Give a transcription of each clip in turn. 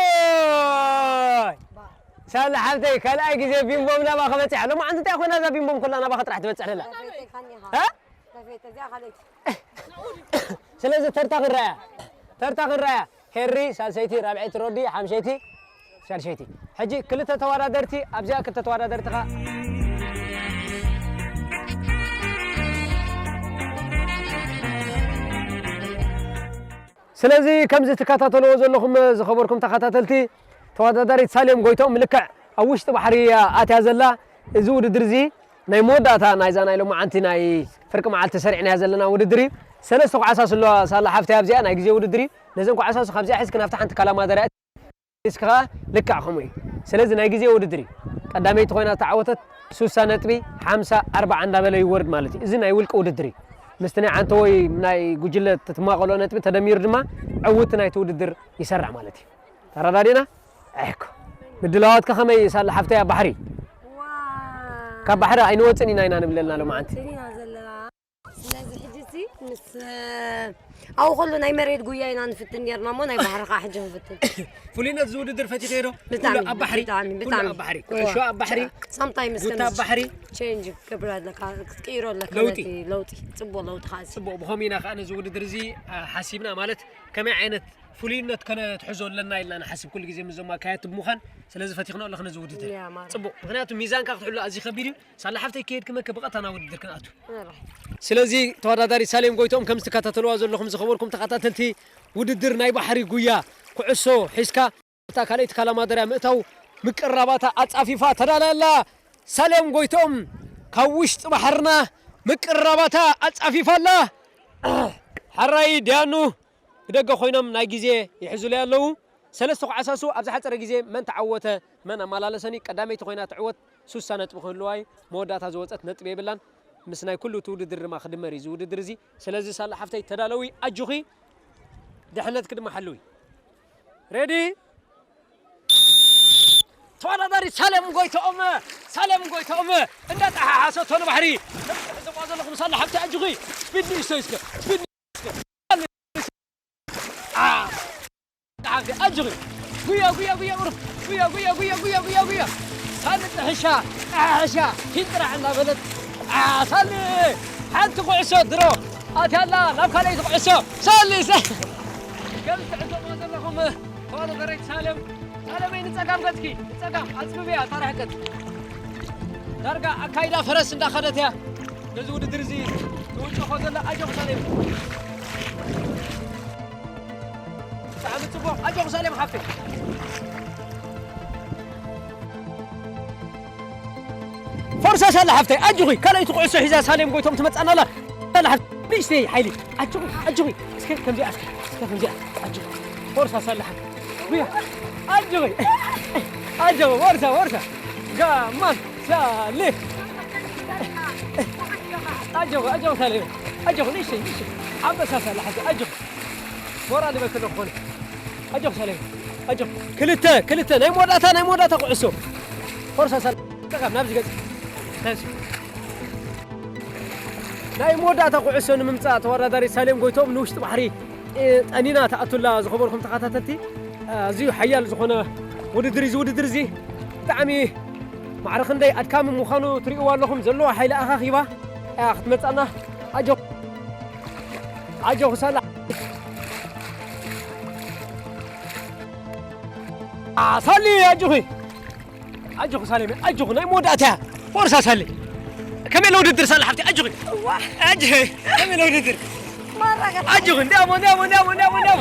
ኦይ! ሳላ ሓብተይ፣ ካልኣይ ግዜ ቢምቦም ናባኸ በጺሓ። ሎማዓንቲ እንታይ ኮይና እዛ ቢምቦም ኩላ ናባኸ ጥራሕ ትበጽሕ ዘላ? እ? ስለዚ ተርታ ክንረኣያ። ተርታ ክንረኣያ። ሄሪ፣ ሳልሰይቲ፣ ራብዐይቲ ሮዲ፣ ሓምሸይቲ፣ ሻድሸይቲ። ሕጂ ክልተ ተወዳደርቲ፣ ኣብዚኣ ክልተ ተወዳደርቲ ኸኣ። ስለዚ ከምዚ ትከታተልዎ ዘለኹም ዝኸበርኩም ተኸታተልቲ፣ ተወዳዳሪት ሳሌም ጎይትኦም ልክዕ ኣብ ውሽጢ ባሕሪ እያ ኣትያ ዘላ። እዚ ውድድር እዚ ናይ መወዳእታ ናይዛ ናይ ሎማዓንቲ ናይ ፍርቂ መዓልቲ ሰሪዕናያ ዘለና ውድድር እዩ። ሰለስተ ኳዕሳስ ኣለዋ ሳላ ሓፍተይ ኣብዚኣ ናይ ግዜ ውድድር እዩ። ነዘን ኳዕሳስ ካብዚኣ ሒዝኪ ናብታ ሓንቲ ካላማደርያ ሒዝኪ ኸኣ ልክዕ ከምኡ እዩ። ስለዚ ናይ ግዜ ውድድር እዩ። ቀዳመይቲ ኮይና ዝተዓወተት ስሳ ነጥቢ ሓምሳ ኣርብዓ እንዳበለ ይወርድ ማለት እዩ። እዚ ናይ ውልቂ ውድድር እዩ። ምስቲ ናይ ዓንተቦይ ናይ ጉጅለ ትማቐሎ ነጥቢ ተደሚሩ ድማ ዕውቲ ናይቲ ውድድር ይሰርዕ ማለት እዩ። ተረዳዲና? ኣይኮ። ምድላዋትከ ከመይ ሳላ ሓፍተይ ኣብ ባሕሪ? ካብ ባሕሪ ኣይንወጽን ኢና ኢና ንብለልና ሎማዓንቲ። ስለዚ ሕጂ እዚ ምስ ኣብኡ ከሎ ናይ መሬት ጉያ ኢና ንፍትን ኔርና እሞ ናይ ባሕሪ ከዓ ሕጂ ንፍትን። ፍሉይነት እዚ ውድድር ፈቲኸዮ ዶ? ብጣዕሚ፣ ኩሉ ኣብ ባሕሪ። ብጣዕሚ፣ ኩሉ ብጣዕሚ። ኣብ ባሕሪ። እወ። ኩዕሾ ኣብ ባሕሪ። ሳምታይምስ ጉታ ኣብ ከምዚ ባሕሪ። ቼንጅ ክትገብር ኣለካ፣ ክትቅይሮ ኣለካ ለውጢ። ነቲ ለውጢ። ጽቡቕ ለውጢ ከዓ እዚ። ጽቡቕ፣ ብኸምኡ ኢና ከዓ ነዚ ውድድር እዚ፣ አ፣ ሓሲብና፣ ማለት ከመይ ዓይነት ፍሉይነት ከነትሕዞ ኣለና ኢልና ንሓስብ ኩሉ ግዜ፣ ምዞም ኣካየድቲ ብምዃን። ስለዚ ፈቲኽንኦ ኣለኽን እዚ ውድድር። ያ፣ ማራ። ጽቡቕ። ምኽንያቱ ሚዛንካ ክትሕሉ ኣዝዩ ከቢድ እዩ። ሳላ ሓፍተይ፣ ከየድክመኪ ብቐጥታ ናብ ውድድር ክንኣቱ። ማራ። ስለዚ ተወዳዳሪት ሳሌም ጎይትኦም፣ ከም ትከታተልዋ ዘለኹም ዝኸበርኩም ተኸታተልቲ፣ ውድድር ናይ ባሕሪ ጉያ ኩዕሶ ሒዝካ እታ ካልኣይቲ ካላማደርያ ምእታው ምቅራባታ ኣጻፊፋ ተዳልያ ኣላ። ሳሌም ጎይትኦም ካብ ውሽጢ ባሕርና ምቅራባታ ኣጻፊፋ ኣላ። ሕራይ ዲያኑ ብደገ ኮይኖም ናይ ግዜ ይሕዙለይ ኣለዉ። ሰለስተ ኩዓሳሱ ኣብ ዝሓጸረ ግዜ መን ተዓወተ፣ መን ኣመላለሰኒ፣ ቀዳመይቲ ኮይና ትዕወት፣ ሱሳ ነጥቢ ክህልዋ እዩ። መወዳእታ ዝወጸት ነጥቢ የብላን። ምስ ናይ ኩሉ እቲ ውድድር ድማ ክድመር እዩ እዚ ውድድር እዚ። ስለዚ ሳላ ሓፍተይ ተዳለዊ፣ ኣጆኺ፣ ድሕነትኪ ድማ ሓልዊ። ሬዲ? ተወዳዳሪ ሳሌም ጎይትኦም፣ ሳሌም ጎይትኦም እንዳጠሓሓሰቶ ንባሕሪ። ከምዚ ትሕዝዋ ዘለኹም ሳላ ሓፍተይ ኣጆኺ፣ ስፒድ ንእሽተይ እስከ፣ ስፒድ ንእሽተይ እስከ። አ፣ ሓፍተይ ኣጆኺ። ጉያ፣ ጉያ፣ ጉያ፣ ቁሩብ። ጉያ፣ ጉያ፣ ጉያ፣ ጉያ፣ ጉያ፣ ጉያ። ሳሊ ጥሕሻ፣ ጥሕሻ፣ ሂጥራዕ እንዳበለት። አ፣ ሳሊ ሓንቲ ኩዕሶ ድሮ ኣትያ ኣላ ናብ ካልኣይቲ ኩዕሶ። ሳሊ፣ ሳሊ። ከም ትዕዘብዎ ዘለኹም ተወዳዳሪት ሳሌም፣ ሳሌመይ ንጸጋም ገጽኪ፣ ንጸጋም ኣጽብብያ፣ እታ ርሕቀት። ዳርጋ ኣካይዳ ፈረስ እንዳኸደት እያ ነዚ ውድድር እዚ ትውንጨፎ ዘላ። ኣጆኺ ሳሌም። ብጣዕሚ ጽቡቕ። ኣጆኺ ሳሌም ሓፍተይ። ፎርሳ ሳላ ሓፍተይ፣ ኣጆኺ። ካልኣይቲ ኩዕሶ ሒዛ ሳሌም ጎይቶም ትመጽኣና ኣላ። ሳላ ሓፍተይ፣ ንእሽተይ ሓይሊ። ኣጆኺ፣ ኣጆኺ። እስከ ከምዚኣ፣ እስከ፣ እስከ ከምዚኣ። ኣጆኺ። ፎርሳ ሳላ ሓፍተይ። ጉያ። ኣጆኺ። ኣጆኺ፣ ፎርሳ፣ ፎርሳ። ጋማን ሳሌ። ኣጆኺ፣ ኣጆኺ ሳሌ። ኣጆኺ፣ ንእሽተይ፣ ንእሽተይ። ኣንበሳ ሳላ ሓፍተይ፣ ኣጆኺ። ሞራል ይበክል ክኾነ። ኣጆኽ ሳሌም፣ ኣጆኽ። ክልተ፣ ክልተ። ናይ መወዳእታ፣ ናይ መወዳእታ ኩዕሶ። ፎርሳ ሳሌም። ጸጋም፣ ናብዚ ገጽ። ናብዚ። ናይ መወዳእታ ኩዕሶ ንምምጻእ ተወዳዳሪት ሳሌም ጎይትኦም ንውሽጢ ባሕሪ፣ እ፣ ጠኒና ትኣቱላ ዝኸበርኩም ተኸታተልቲ። ኣዝዩ ሓያል ዝኾነ ውድድር እዩ። እዚ ውድድር እዚ ብጣዕሚ ማዕረ ክንደይ ኣድካሚ ምዃኑ ትርእይዋ ኣለኹም። ዘለዎ ሓይሊ ኣኻኺባ እያ ክትመጻና። ኣጆ-፣ ኣጆኹ ሳላ። ኣ፣ ሳሊ፣ ኣጆኺ። ኣጆኹ ሳሌመ፣ ኣጆኹ። ናይ መወዳእታ እያ። ፎርሳ ሳሊ። ከመይ ኣሎ ውድድር ሳላ ሓፍቲ? ኣጆኺ። እዋ። ኣጆኺ። ከመይ ኣሎ ውድድር? ማራ ገ- ኣጆኺ። እንዲያሞ፣ እንዲያሞ፣ እንዲያሞ፣ እንዲያሞ፣ እንዲያሞ።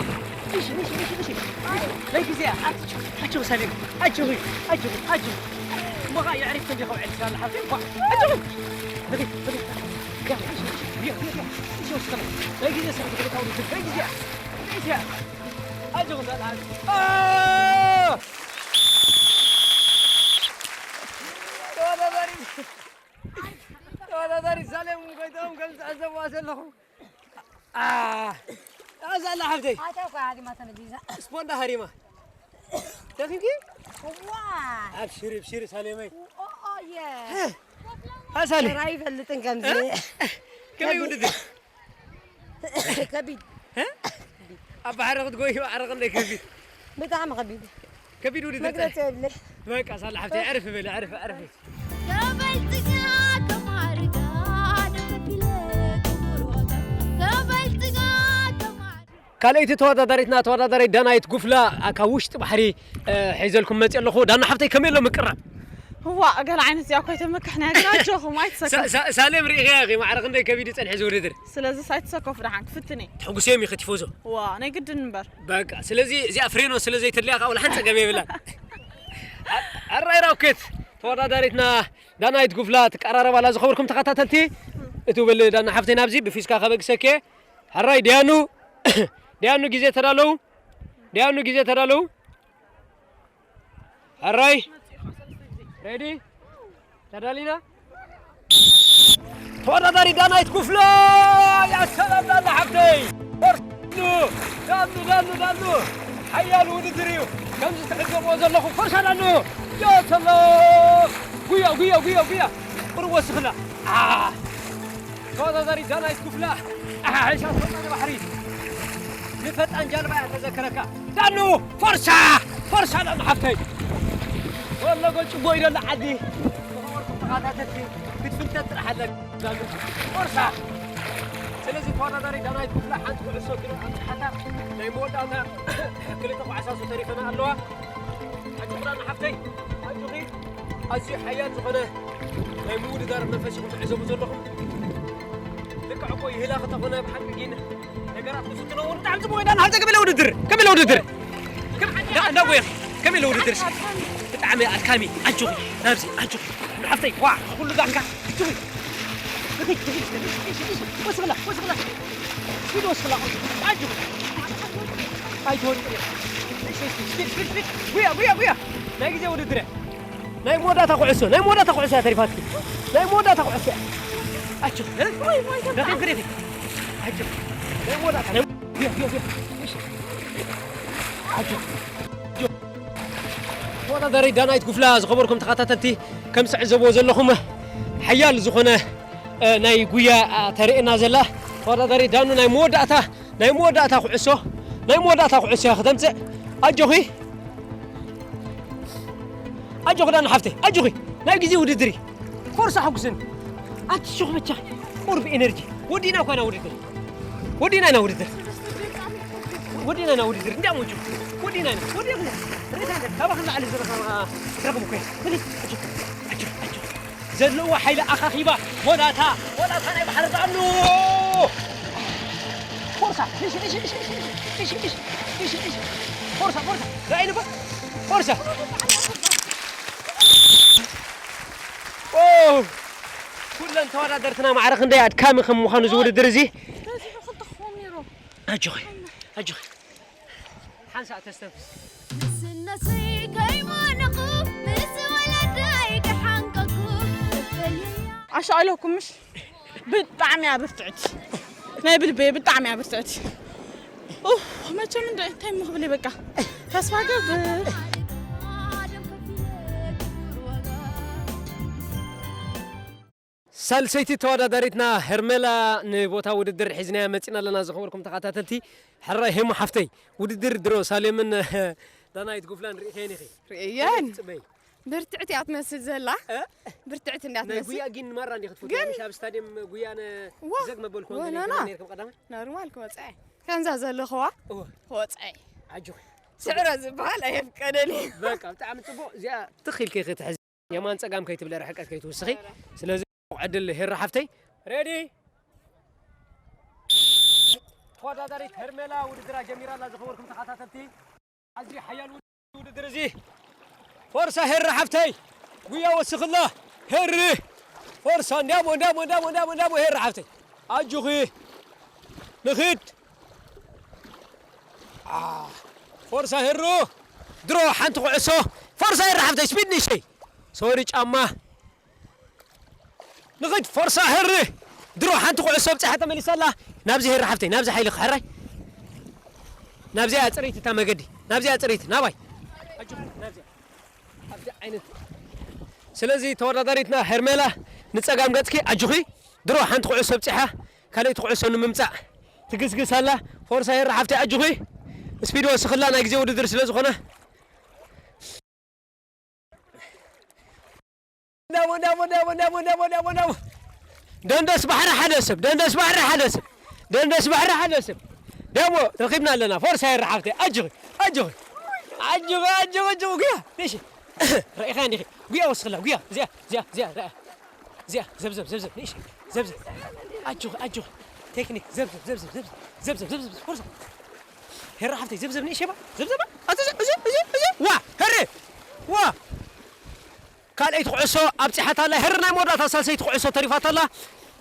እሺ፣ እሺ፣ እሺ፣ እሺ። ናይ ግዜ እያ። ኣጆ-፣ ኣጆኺ ሳሌመ። ኣጆኺ፣ ኣጆኺ፣ ኣጆኺ። እሞ ኸዓ የዕሪፍ እንዲኻ ውዕል ሳላ ሓፍቲ። እኳ። ኣጆኺ። በሊ፣ በሊ። ያ፣ እሺ፣ እሺ። ያ፣ ያ፣ ያ። እሺ፣ ወስከለ። ናይ ግዜ ሰብ ዝፈልጣ ውድድር። ናይ ግዜ እያ። ናይ ግዜ እያ። ኣጆኺ ሳላ ሓፍቲ። ኣ! ተወዳዳሪ፣ ተወዳዳሪ ሳሌም ጎይትኦም ከም ትዕዘብዋ ዘለኹም። ኣ፣ እዛ ኣላ ሓፍተይ። ኣታ እኮ ሃሪማ ተመሊሳ። ስፖንዳ ሃሪማ። ደኺምኪ? እዋ። ኣብሽሪ፣ ኣብሽሪ ሳሌመይ። ኦ፣ ኦ፣ የ። ሃ፣ ሳሌ። ተራ ይፈልጥን ከምዚ። እ? ከመይ ውድድር? ከቢድ። እ? ኣብ ባሕሪ ክትጎዩ ኣዕረ ክንደይ ከቢድ? ብጣዕሚ ከቢድ። ከቢድ ውድድር መግለጺ ጸ-፣ የብለይ። በቃ ሳላ ሓፍተይ፣ ዕርፍ በሊ፣ ዕርፍ፣ ዕርፍ። ከበልጽጋ ከማርጋ ደገፊለ ክቡር ዋጋ። ከበልጽጋ ከማር- ካልኣይቲ ተወዳዳሪትና፣ ተወዳዳሪት ዳናይት ጉፍላ፣ ኣ፣ ካብ ውሽጢ ባሕሪ፣ እ፣ ሒዘልኩም መጽእ ኣለኹ። ዳና ሓፍተይ፣ ከመይ ኣሎ ምቅራብ? እዋ፣ ገለ ዓይነት እዚኣ እኮ ኣይተመክሕን እያ፣ ግን ኣጆኹም፣ ኣይትሰከፉ። ሳ-፣ ሳ-፣ ሳሌም ርኢኽያ ኢኺ፣ ማዕረ ክንደይ ከቢድ እዩ ጸኒሑ እዚ ውድድር። ስለዚስ ኣይትሰከፉ፣ ደሓን ክፍትን እየ። ተሕጉሰዮም ኢኺ ቲፎዞ። እዋ፣ ናይ ግድን እምበር። በቃ፣ ስለዚ እዚኣ ፍሬኖ ስለ ዘይተድልያ ከኣ ወላ ሓንቲ ጸገም የብላን። ኣ-፣ ኣራይ ራውኬት ተወዳዳሪትና ዳናይት ጉፍላ ትቀራረብ ኣላ። ዝኸበርኩም ተኸታተልቲ፣ እትብል ዳና ሓፍተይ ናብዚ ብፊስካ ከበግሰኪ። ሕራይ ዲያኑ፣ ዲያኑ ግዜ ተዳለዉ፣ ዲያኑ ግዜ ተዳለዉ። ሕራይ ሬዲ ተዳሊና። ተወዳዳሪ ዳናይት ጉፍላ። ያ ሰላም ዳና ሓፍተይ። ዳኑ፣ ዳኑ፣ ዳኑ፣ ዳኑ። ሓያል ውድድር እዩ። ከምዚ ትዕዘብዎ ዘለኹም ፈርሳ ዳኑ። ያ ሰላም። ጉያ፣ ጉያ፣ ጉያ፣ ጉያ። ቁሩብ ወስኽና። ኣ። ተወዳዳሪ ዳናይት ክፍላ ኣሓሒሻቶ ነዚ ባሕሪ። ንፈጣን ጃልባ እያ ተዘክረካ። ዳኑ፣ ፎርሳ፣ ፎርሳ ዳኑ ሓፍተይ። ወለጎ ጭጎ ኢደላ ዓዲ። ዝኸበርኩም ተኸታተልቲ ክትፍንተት ጥራሕ ኣለካ። ዳኑ፣ ፎርሳ። ስለዚ ተወዳዳሪ ዳናይት ክፍለ ሓንቲ ኩዕሶ ግብ ኣብጽሓታ ናይ መወዳእታ ክልተ ኳዕሳሱ ተሪፈና ኣለዋ። ኣጆኺ ዳና ሓፍተይ፣ ኣጆኺ። ኣዝዩ ሓያል ዝኾነ ናይ ምውድዳር መንፈስ ኢኹም ትዕዘቡ ዘለኹም። ልክዕ እኮ ይህላ ከተኾነ ብሓቂ ግን ነገራት ክፍትኖ እውን ብጣዕሚ ጽቡቕ ኢና። ንሓንተ ከመይ ኢለ ውድድር? ከመይ ኢለ ውድድር? ከም-፣ እንዳ-፣ እንዳጎየኺ ከመይ ኢለ ውድድር? ብጣዕሚ ኣድካሚ። ኣጆኺ፣ ናብዚ፣ ኣጆኺ። ሓፍተይ፣ ዋ፣ ኩሉ ዳንካ። ኣጆኺ። ወስኽላ፣ ወስኽላ። ስፒድ ወስኽላ። ኣጆኺ። ኣይትወድቂ። ጉያ፣ ጉያ፣ ጉያ። ናይ ግዜ ውድድር እያ። ናይ መወዳእታ ኩዕሶ፣ ናይ መወዳእታ ኩዕሶ እያ ተሪፋትኪ። ናይ መወዳእታ ኩዕሶ እያ። ኣጆኺ፣ እ? ወይ፣ ወይ፣ ተንታ። ደኺምኪ ዲኺ? ኣጆኺ። ናይ መወዳእታ፣ ናይ፣ ቢያ፣ ቢያ፣ ቢያ። እሺ። ኣጆኺ። ተወዳዳሪ ዳናይት ጉፍላ ዝኸበርኩም ተኸታተልቲ፣ ከም ትዕዘብዎ ዘለኹም ሓያል ዝኾነ፣ እ፣ ናይ ጉያ፣ እ፣ ተርእየና ዘላ። ተወዳዳሪ ዳኑ ናይ መወዳእታ፣ ናይ መወዳእታ ኩዕሶ፣ ናይ መወዳእታ ኩዕሶ እያ ከተምጽእ። ኣጆኺ። ኣጆኺ ዳና ሓፍተይ፣ ኣጆኺ። ናይ ግዜ ውድድር እዩ። ፎርሳ ሓጉስን። ኣቲ ሹኽ ብቻ። ቁርብ ኤነርጂ። ወዲና እኮ ኢና ውድድር። ወዲና ኢና ውድድር። ወዲና ኢና ውድድር። እንዳ ሞጆ። ወዲና ኢና። ወዲና። ሬሳ እንደ ካባኽ ንላዕሊ ዝረኸብኻ ትረኽብ እኮ እያ። ወዲ፣ ኣጆ፣ ኣጆ፣ ኣጆ። ዘለዎ ሓይሊ ኣኻኺባ። ሞላታ፣ ሞላታ ናይ ባሕሪ ዳኑ። ፎርሳ። እሺ፣ እሺ፣ እሺ። ፎርሳ፣ ፎርሳ። ራእይ ንበር። ፎርሳ። ኦ! ኩለን ተወዳደርትና ማዕረ ክንደይ ኣድካሚ ከም ምዃኑ እዚ ውድድር እዚ። በዚሑ ክልተ ክኾኑ ነይሮም። ኣጆኺ፣ ኣጆኺ። ሓንሳእ ተስተንፍስ። ምስ እነሰይ ከይሞነኹ፣ ምስ ወለደይ ክሓንቀኩ፣ እፈልያ። ኣሻእለኩም ምሽ? ብጣዕሚ እያ ብርትዕቲ። ናይ ብልበይ ብጣዕሚ እያ ብርትዕቲ። ኡፍ፣ መቸም እንደ እንታይ እሞ ክብል እየ በቃ። ተስፋ ገብር። ሳልሰይቲ ተወዳዳሪትና ሄርሜላ ንቦታ ውድድር ሒዝናያ መጺና ኣለና። ዝኸበርኩም ተኸታተልቲ፣ ሕራይ ሄሞ ሓፍተይ፣ ውድድር ድሮ ሳሌምን ዳናይት ጉፍላን ርእየን ኢኺ። ርእየን። ጽበይ። ብርትዕቲ እያ ትመስል ዘላ። እ? ብርትዕቲ እንድያ ናይ ትመስል። ጉያ ግን ማራ እንዲኺ ትፈትዋ? ግን ምሽ ኣብ ስታድየም ጉያ ነ-፣ ዋ፣ ዘግ መበልኩ ወ፣ እንደ ናና። ነርኩም ቀዳማይ? ኖርማል ክወጽዐ። ከምዛ ዘለኽዋ እወ። ክወጽዐ። ኣጆኺ። ስዕረ ዝበሃል ኣየፍቀደን እዩ። በቃ፣ ብጣዕሚ ጽቡቕ። እዚኣ ትኽ ኢልኪ ክትሕዚ። የማን ጸጋም ከይትብለ ርሕቀት ከይትውስኺ። ስለዚ ዕድል ሄራ ሓፍተይ። ሬዲ? ተወዳዳሪት ሄርሜላ ውድድራ ጀሚራ ኣላ። ዝኸበርኩም ተኸታተልቲ፣ ኣዝዩ ሓያል ውድድር እዚ። ፎርሳ ሄሪ ሓፍተይ፣ ጉያ ወስኽላ። ሄሪ፣ ፎርሳ፣ እንዲያሞ፣ እንዲያሞ፣ እንዲያሞ፣ እንዲያሞ፣ እንዲያሞ፣ ሄሪ ሓፍተይ። ኣጆኺ፣ ንኺድ። ኣ፣ ፎርሳ ሄሩ፣ ድሮ ሓንቲ ኩዕሶ። ፎርሳ ሄሪ ሓፍተይ፣ ስፒድ ንእሽተይ። ሶሪ፣ ጫማ። ንኺድ ፎርሳ ሄሪ። ድሮ ሓንቲ ኩዕሶ ኣብጺሓ ተመሊሳ ኣላ። ናብዚ ሄሪ ሓፍተይ፣ ናብዚ ሓይሊ ክሕራይ። ናብዚኣ ጽርይቲ እታ መገዲ። ናብዚኣ ጽርይቲ፣ ናባይ። ኣጆኺ፣ ናብዚኣ። ኣብዚ ዓይነት። ስለዚ ተወዳዳሪትና ሄርሜላ ንጸጋም ገጽኪ ኣጆኺ። ድሮ ሓንቲ ኩዕሶ ኣብጺሓ፣ ካልኣይቲ ኩዕሶ ንምምጻእ ትግስግስ ኣላ። ፎርሳ ሄሪ ሓፍተይ ኣጆኺ። ስፒድ ወስኽላ ናይ ግዜ ውድድር ስለ ዝኾነ። እንዳሞ፣ እንዳሞ፣ እንዳሞ። ደንደስ ባሕሪ ሓደ ሰብ፣ ደንደስ ባሕሪ ሓደ ሰብ፣ ደንደስ ባሕሪ ሓደ ሰብ። ደሞ ረኺብና ኣለና። ፎርሳ ሄሪ ሓፍተይ፣ ኣጆኺ፣ ኣጆኺ። ኣጆኺ፣ ኣጆኺ፣ ኣጆኺ፣ ጉያ። ንእሺ። ርኢኻ እንዲኺ። ጉያ ወስኽላ፣ ጉያ። እዚኣ፣ እዚኣ፣ እዚኣ፣ ርኣ። እዚኣ፣ ዘብዘብ፣ ዘብዘብ፣ ንእሺ። ዘብዘብ። ኣጆኺ፣ ኣጆኺ። ቴክኒክ፣ ዘብዘብ፣ ዘብዘብ፣ ዘብዘብ። ዘብዘብ፣ ዘብዘብ፣ ፎርሳ። ሄሪ ሓፍተይ፣ ዘብዘብ፣ ንእሺ፣ ባ። ዘብዘባ። ኣጆ፣ ኣጆ፣ ኣጆ፣ ኣጆ። ዋ፣ ሄሪ። ዋ። ካልኣይቲ ኩዕሶ ኣብጺሓታ ኣላ። ሄሪ ናይ መወዳእታ ሳልሰይቲ ኩዕሶ ተሪፋታ ኣላ።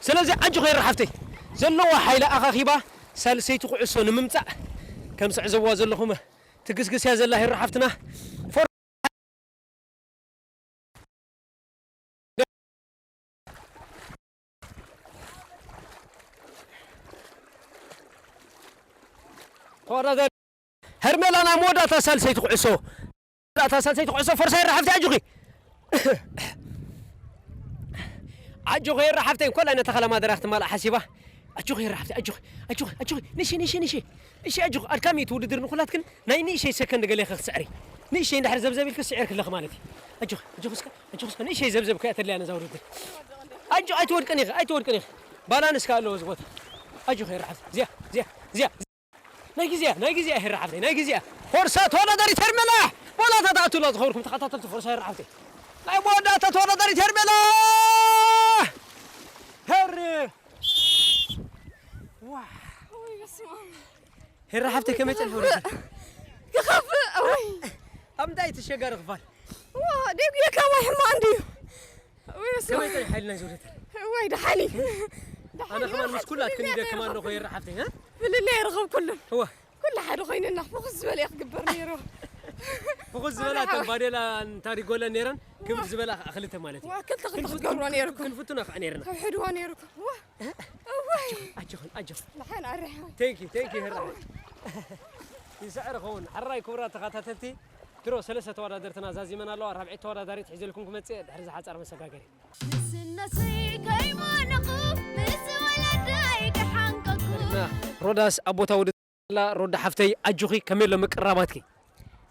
ስለዚ ኣጆኺ ሄሪ ሓፍተይ፣ ዘለዋ ሓይሊ ኣኻኺባ ሳልሰይቲ ኩዕሶ ንምምጻእ ከም ትዕዘብዋ ዘለኹም ትግስግስ እያ ዘላ ሄሪ ሓፍትና። ፎር-፣ ተወዳዳሪ ሄርሜላ ናይ መወዳእታ ሳልሰይቲ ኩዕሶ። መወዳእታ ሳልሰይቲ ኩዕሶ ፎርሳ ሄሪ ሓፍተይ ኣጆኺ። ኣጆኺ ሄሪ ሓፍተይ፣ እንኮላይ ነታ ካላማደራ ክትማልኣ ሓሲባ። ኣጆኺ ሄሪ ሓፍተይ፣ ኣጆኺ፣ ኣጆኺ፣ ኣጆኺ። ንእሽተይ፣ ንእሽተይ፣ ንእሽተይ። ንእሽተይ ኣጆኺ። ኣድካሚ እቲ ውድድር ንኹላትክን ናይ ንእሽተይ ሰከንድ ገለ ኢኺ ክትስዕሪ። ንእሽተይ እንድሕር ዘብዘብ ኢልኪ ስዒርኪ ኣለኺ ማለት እዩ። ኣጆኺ፣ ኣጆኺ እስከ፣ ኣጆኺ እስከ። ንእሽተይ ዘብዘብ ከእተልያ ነዛ ውድድር። ኣጆ፣ ኣይትወድቅን ኢኺ፣ ኣይትወድቅን ኢኺ። ባላንስ ከ ኣለዎ እዚ ቦታ። ኣጆኺ ሄሪ ሓፍተይ። እዚኣ፣ እዚኣ፣ እዚኣ። ናይ ግዜኣ፣ ናይ ግዜኣ ሄሪ ሓፍተይ፣ ናይ ግዜኣ። ፎርሳ ተወዳዳሪት ሄርሜላ። መወዳእታ ትኣቱ ኣላ ዝኸበርኩም ተኸታተልቲ ፎርሳ ሄሪ ሓፍተይ። ናይ መወዳእታ ተወዳዳሪት ሄርሜላ። ሄሪ። ዋው። ወይ በስመ ኣብ። ሄሪ ሓፍተይ ከመይ ጸንሑ? ክኸፍእ፣ ወይ። ኣብ እንታይ ትሸጋሪ ክፋል? ዋ፣ ደጉ የካማ ሕማቕ እንድዩ። ወይ በስመ ከመይ ኣብ። ጸኒሑ ሓይልና ይዞ ደተር? ወይ ደሓኒ። ኣነ ደሓኒ፣ ከማን ምስ ኩላትክን ኢደ ከማን ኣለኹ ሄሪ ሓፍተይ፣ እ? ብልለ ይረኸብ ኩሉን። እወ። ኩሉ ሓደ ኮይንና ፍኹስ ዝበለ እየ ክግበር ነይሩ። ፍኹስ ዝበላ ወላ እተን ሓወይ። ባዴላን ታሪጎለን ነይረን፣ ክብድ ዝበላ ከዓ ክልተ ማለት እዩ። ዋ፣ ክልተ ክልተ ክንፍት-፣ ክትገብሮ ነይርኩም። ክንፍትና ከዓ ነይርና። ከውሕድዎ ነይርኩም። ዋ፣ እወይ። ኣጆኽን፣ ኣጆኽን። ደሓን ኣሪሓ። Thank you፣ thank you፣ ሄራ። ይስዕር ኸውን። ሕራይ ክቡራት ተኸታተልቲ፣ ድሮ ሰለስተ ተወዳደርትና ዛዚመን ኣለዋ። ራብዐይቲ ተወዳዳሪት ሒዘልኩም ክመጽእ ድሕሪ ዝሓጸረ መሰጋገሪ። ንስነሰይ ከይማነኹ ምስ ወለደይ ክሓንቀኩ። ሮዳስ ኣብ ቦታ ውድድር ኣላ። ሮዳ ሓፍተይ ኣጆኺ፣ ከመይ ኣሎ ምቅርራባትኪ?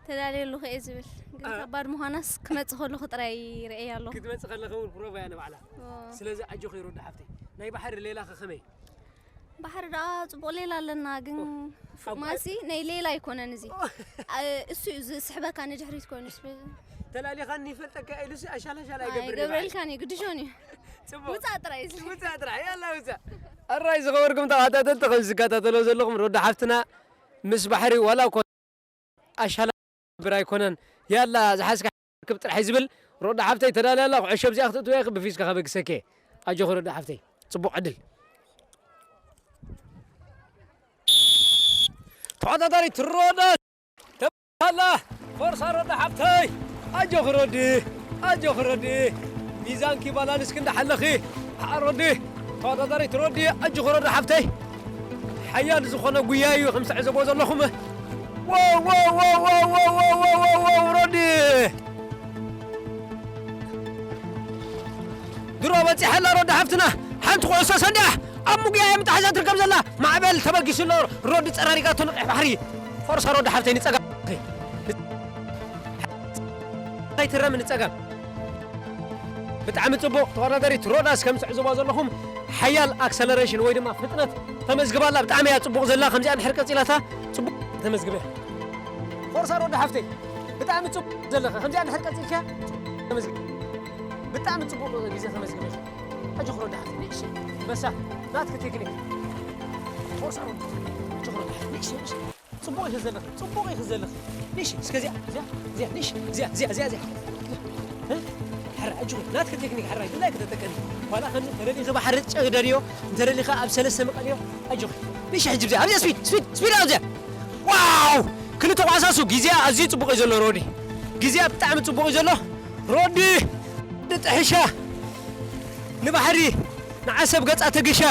ተዳልየ ኣለኹ እየ ዝብል፣ ግን አ- ከባድ ምዃናስ ክመጽእ ከለኹ ጥራይ ይርእያ ኣለኹ። ክትመጽእ ከለኺ እውን ፕሮቫ እያ ንባዕላ። ኦ። ስለዚ ኣጆኺ ሮዳ ሓፍተይ። ናይ ባሕሪ ሌላኸ ከመይ? ባሕሪ ደኣ ጽቡቕ ሌላ ኣለና፣ ግን ኦ። ፉ-፣ ኣብ ማሲ ናይ ሌላ ኣይኮነን እዚ። ኦ። አ-፣ እሱ እዩ ዝስሕበካ ንድሕሪት ኮይኑ ስብ-፣ ተላሊኻኒ ይፈልጠካ ኢሉሲ ኣሻላሻላ ኣይገብርን እዩ ባሕሪ። ኣይገብረልካን እዩ፣ ግድሾን እዩ። ጽቡቕ። ውጻእ ጥራይ እዚ። ውጻእ ጥራይ፣ ያላ ውጻእ። ኣራይ ዝኸበርኩም ተኸታተልቲ፣ ከም ዝከታተሎ ዘለኹም ሮዳ ሓፍትና ምስ ባሕሪ ዋላ እኮ ኣሻላ ብር ኣይኮነን። ያላ ዝሓዝካ ርክብ ጥራሕ እዩ ዝብል። ሮዳ ሓፍተይ ተዳልያ ኣላ፣ ኩዕሾ ኣብዚኣ ክትእትው እያ፣ ብፊስካ ከበግሰኪ እየ። ኣጆኺ ሮዳ ሓፍተይ፣ ጽቡቕ ዕድል። ተወዳዳሪት ሮዳ ኣላ፣ ፎርሳ ሮዲ ሓፍተይ። ኣጆኺ ሮዲ፣ ኣጆኺ ሮዲ። ሚዛንኪ ባላንስኪ እንዳሓለኺ። ኣዓ ሮዲ፣ ተወዳዳሪት ሮዲ፣ ኣጆኺ ሮዲ ሓፍተይ። ሓያል ዝኾነ ጉያ እዩ ከም ትዕዘቦ ዘለኹም። ዋው፣ ዋው፣ ሮዲ። ድሮ በጺሓ ኣላ ሮዲ ሓፍትና። ሓንቲ ኩዕሶ ሰዲያ ኣብ ምጉያ እያ ምጣሒዛ ትርከብ ዘላ። ማዕበል ተበጊሱ ኣሎ። ሮዲ ጸራሪጋቶ ንቐይሕ ባሕሪ። ፎርሳ ሮዲ ሓፍተይ ንጸጋም። ኣይትረም ንጸጋም። ብጣዕሚ ጽቡቕ ተወዳዳሪት ሮዳስ፣ ከም ትዕዝቦ ዘለኹም ሓያል ኣክሰለሬሽን ወይ ድማ ፍጥነት ተመዝግባ ኣላ። ብጣዕሚ እያ ጽቡቕ ዘላ። ከምዚኣ እንድሕር ቀጺላታ ጽቡቕ ተመዝግበ። ፎርሳ ሮዲ ሓፍተይ፣ ብጣዕሚ ጽቡቕ ዘለኻ። ከምዚኣ እንድሕር ቀጺልካ ተመዝግብ። ብጣዕሚ ጽቡቕ ግዜ ተመዝግበ። ኣጆኺ ሮዲ ሓፍተይ፣ ንእሽተይ በሳ ናትኪ ቴክኒክ። ፎርሳ ሮዲ፣ ኣጆኺ ሮዲ ሓፍተይ፣ ንእሽተይ፣ ንእሽተይ። ጽቡቕ ኢኺ ዘለኺ፣ ጽቡቕ ኢኺ ዘለኺ። ንእሽተይ፣ እስከ እዚኣ፣ እዚኣ፣ እዚኣ፣ ንእሽተይ፣ እዚኣ፣ እዚኣ፣ እዚኣ፣ እዚኣ። እ? ሕራይ፣ ኣጆኺ፣ ናትኪ ቴክኒክ ሕራይ፣ ድላይ ከተጠቀሚ። ዋላ ከም እንተደሊኺ ባሕሪ ጨግደልዮ፣ እንተደሊኻ ኣብ ሰለስተ መቐልዮ፣ ኣጆኺ። ንእሽተይ ሕጂ ብዚኣ፣ ኣብዚኣ ስፒድ፣ ስፒድ፣ ስፒድ ኣብዚኣ። ዋው! ክልተ ኳሳሱ ግዜኣ ኣዝዩ ጽቡቕ እዩ ዘሎ ሮዲ። ግዜኣ ብጣዕሚ ጽቡቕ እዩ ዘሎ። ሮዲ ጥሕሻ ንባሕሪ ንዓሰብ ገጻ ተጊሻ።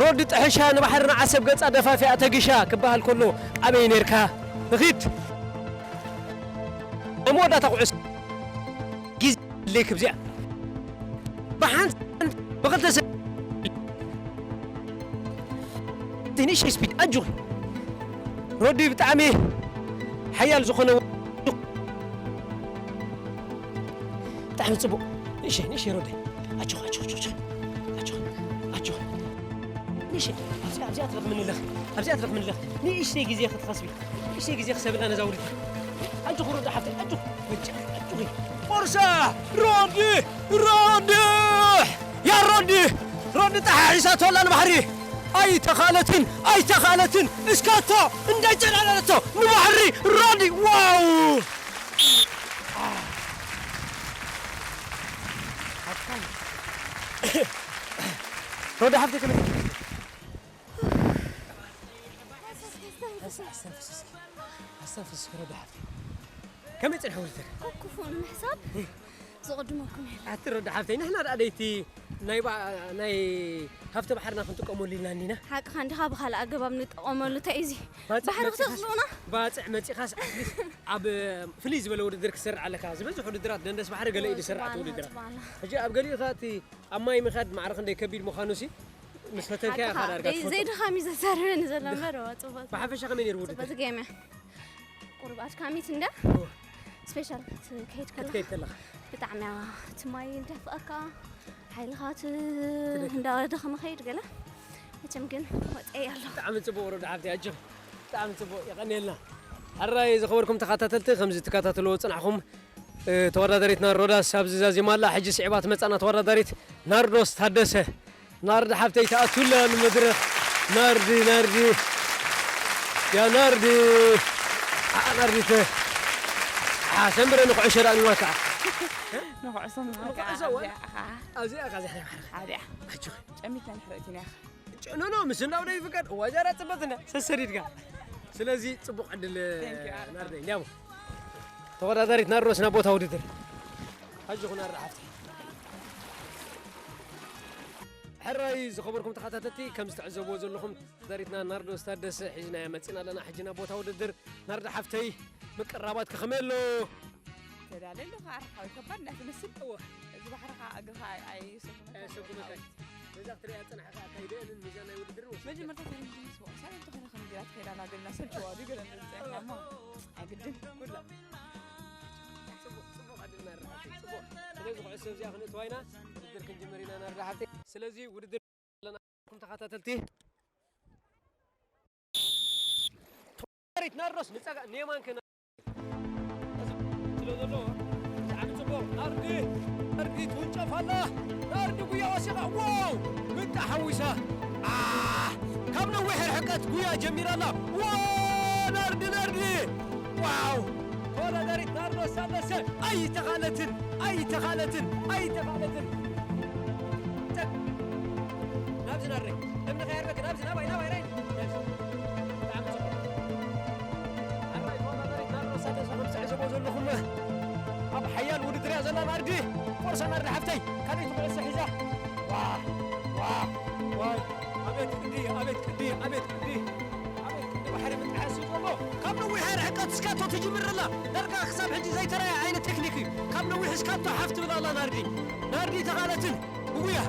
ሮዲ ጥሕሻ ንባሕሪ ንዓሰብ ገጻ ደፋፊኣ ተጊሻ ክበሃል ከሎ ኣበይ ኔርካ? ንኺድ። ናይ መወዳእታ ኩዕሶ ግዜ ኣለይ ክብዚኣ። ብሓንቲ ብኽልተ ሰ-፣ ትንሽ ስፒድ ኣጆኺ። ሮዲ ብጣዕሚ ሓያል ዝኾነ ብጣዕሚ ጽቡቕ። ንእሽተይ፣ ንእሽተይ ሮዲ። ኣጆኺ፣ ኣጆኺ፣ ኣጆኺ፣ ኣጆኺ፣ ኣጆኺ። ንእሽተይ፣ ኣብዚኣ፣ ኣብዚኣ ትረኽብኒ ኣለኺ። ኣብዚኣ ትረኽብኒ ኣለኺ። ንእሽተይ ግዜ ክትኸስቢ። ንእሽተይ ግዜ ክሰብላ ነዛ ውድድር። ኣጆኺ ሮዲ ሓፍተይ፣ ኣጆኺ። ኣጆኺ፣ ኣጆኺ። ፎርሳ! ሮዲ! ሮዲ! ያ ሮዲ! ሮዲ ጠሓሒሳቶ ኣላ ንባሕሪ። ኣይተኻለትን፣ ኣይተኻለትን። እስካቶ እንዳጨላለለቶ ንባሕሪ ሮዲ። ዋው! ሮዲ ሓፍተይ ከመይ? ኣስተንፍስ እስኪ። ኣስተንፍስ እስኪ ሮዲ ሓፍተይ። ከመይ ጽንሐ ውድድር? ካብ ክፉእ ንምሕሳብ ዝቕድመኩም የለን። ኣቲ ሮዲ ሓፍተይ፣ ንሕና ደኣ ደይቲ ናይ ባ-፣ ናይ ሃፍቲ ባሕርና ክንጥቀመሉ ኢልና እንዲና። ሓቅኻ እንዲኻ፣ ብኻልእ ኣገባብ ንጥቀመሉ። እንታይ እዩ እዚ? ባጽዕ ባሕሪ መጺኻስ፣ ክተኽልኡና? ባጽዕ መጺኻስ፣ ኣትሊስት ኣብ ፍልይ ዝበለ ውድድር ክሰርዕ ኣለካ። ዝበዝሕ ውድድራት ደንደስ ባሕሪ ገለ እዩ ዝሰርዕ እቲ ጽቡቕ፣ ውድድራት። ጽቡቕ። ሕጂ ኣብ ገሊኡ ኸኣ እቲ ኣብ ማይ ምኻድ ማዕረ ክንደይ ከቢድ ምዃኑሲ ምስ ፈተንካዮ ሓቅኻ። ኢኻ ዳርጋ ዘይ-፣ ትፈልጦ። ዘይድኻም እዩ ዘሰርበኒ ዘሎ እምበር፣ እዋ፣ ጽቡቕ። ብሓፈሻ ከመይ ነይሩ ጽቡቕ ውድድር? ዝገመ። ቁሩብ ኣድካሚት እንዳ እወ። ስፔሻል ክትከይድ ከለኻ ክትከይድ ከለኻ። ብጣዕሚ እያ እቲ ማይ ዝደፍኣካ፣ ሓይልኻ ት-፣ ትደክም። እንዳደኸመ ኸይድ ገለ። መቸም ግን ወፀይ ኣሎ። ብጣዕሚ ፅቡቅ ሮዳ ሓፍቲ ኣጆ ብጣዕሚ ፅቡቅ የቀንየልና። ሕራይ ዝኸበርኩም ተኸታተልቲ ከምዚ ትከታተልዎ ፅናሕኩም ተወዳዳሪትና ሮዳስ ኣብዚ ዛዚማ ኣላ። ሕጂ ስዒባ ትመፃና ተወዳዳሪት ናርዶስ ታደሰ። ናርዲ ሓፍተይ ተኣቱላ ንመድረኽ። ናርዲ ናርዲ ያ ናርዲ ዓዓ ናርዲተ ዓዓ ሰንብረ ንኩዕሾ ደኣ ንዋካ ንኩዕሶ ንኩዕሶ ወላ ኣብዚኣ ኢኻ ዝሕረ ሓርኻ ኣዲኣ ኣጆኺ ጨሚትና ንሕረእቲና ኢኻ ኖ ኖ ምስ እንዳው ደይ ፍቀድ እዋ ጃራ ጽበት እንዳ ሰሰዲድካ ስለዚ ጽቡቕ ዕድል ናርዲ እንዲያሞ ተወዳዳሪት ናርዶስ ናብ ቦታ ውድድር ኣጆኹ ናርዲ ሓፍተይ ሕራይ ዝኸበርኩም ተኸታተልቲ ከም ዝተዕዘብዎ ዘለኹም ተወዳዳሪትና ናርዶስ ታደሰ ሒዝናያ መፂና ኣለና ሕጂ ናብ ቦታ ውድድር ናርዲ ሓፍተይ ምቅራባት ከኸመይ ኣሎ ተዳለ ኣለኻ ኣርሓዊ ከባድ ናይ ትመስል እወ እዚ ባሕርኻ እግርኻ ኣይሰጉመካ ሰጉመካ በዛ ክትሪኣ ዝፀናሕካ ኣካይደአንን ሚዛን ናይ ውድድርን ወሲድካ መጀመርታ ቴሌቪዥን ስፖርት ሳይንት ዝኾነ ከምዚኣ ትኸይዳ ናገልና ሰልችዋ ድዩ ገለ ንፅንሕ እሞ ኣይግድን ኩላ ፅቡቅ ፅቡቅ ኣድልና ርሓ ፅቡቅ ስለዚ ኩዕሶ እዚኣ ክንእትዋ ኢና ውድድር ክንጅምር ኢና ናርዳ ሓፍተይ ስለዚ ውድድር ኣለና ኩም ተኸታተልቲ ተወዳዳሪት ናርዶስ ንፀጋ ንየማንከ ስለ ዘሎ ብጣዕሚ ፅቡቅ ናርዲ ናርዲ ትውንጨፍ ኣላ ናርዲ ጉያ ወሲኻ ዋው ምጣ ሓዊሳ ኣ ካብ ነዊሕ ርሕቀት ጉያ ጀሚራ ኣላ ዋ ናርዲ ናርዲ ዋው ተወዳዳሪት ናርዶስ ታደሰ ኣይተኻለትን ኣይተኻለትን ኣይተኻለትን ናብዚ ናረይ እምኒ ከየርበክ ናብዚ ናባይ ናባይ ራይ ናብዚ ብጣዕሚ ፅቡቅ ኣራይ ተወዳዳሪት ናርዶስ ታደሰ ከም ትዕዘቦ ዘለኹም ኣብ ሓያል ውድድር እያ ዘላ ናርዲ ፎርሳ ናርዲ ሓፍተይ ካልኣይቲ ኩዕሶ ሒዛ ዋ ዋ ዋ ኣቤት ቅዲ ኣቤት ቅዲ ኣቤት ቅዲ ኣቤት ቅዲ ባሕሪ ምጥሓስ እዩ ዘሎ ካብ ነዊሕ ርሕቀት እስካቶ ትጅምር ኣላ ዳርጋ ክሳብ ሕጂ ዘይተረኣየ ዓይነት ቴክኒክ እዩ ካብ ነዊሕ እስካቶ ሓፍ ትብል ኣላ ናርዲ ናርዲ ተቓለትን ብጉያ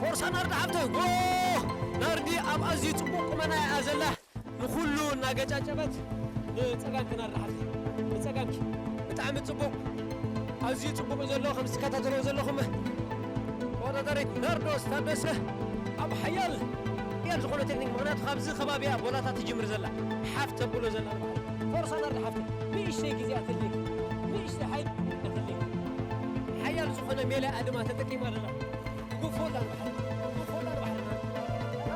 ፎርሳ ናርዲ ሓፍተይ ጎ ናርዲ ኣብ ኣዝዩ ጽቡቕ ቁመና እያ ዘላ ንኹሉ እናገጫጨበት ንጸጋምኪ ናርዲ ሓፍተይ ንጸጋምኪ ብጣዕሚ ጽቡቕ ኣዝዩ ጽቡቕ እዩ ዘሎ ከም ዝከታተሎ ዘለኹም ተወዳዳሪት ናርዶስ ታደሰ ኣብ ሓያል ሓያል ዝኾነ ቴክኒክ ምኽንያቱ ካብዚ ከባቢያ ቦላታት ትጅምር ዘላ ሓፍ ተብሎ ዘላ ፎርሳ ናርዲ ሓፍተይ ንእሽተይ ግዜ ኣትልኝ ንእሽተይ ሓይል ኣትልኝ ሓያል ዝኾነ ሜላ ኣድማ ተጠቂማ ኣለና ትጉፎላ ንባሕሪ ትጉፎላ ንባሕሪ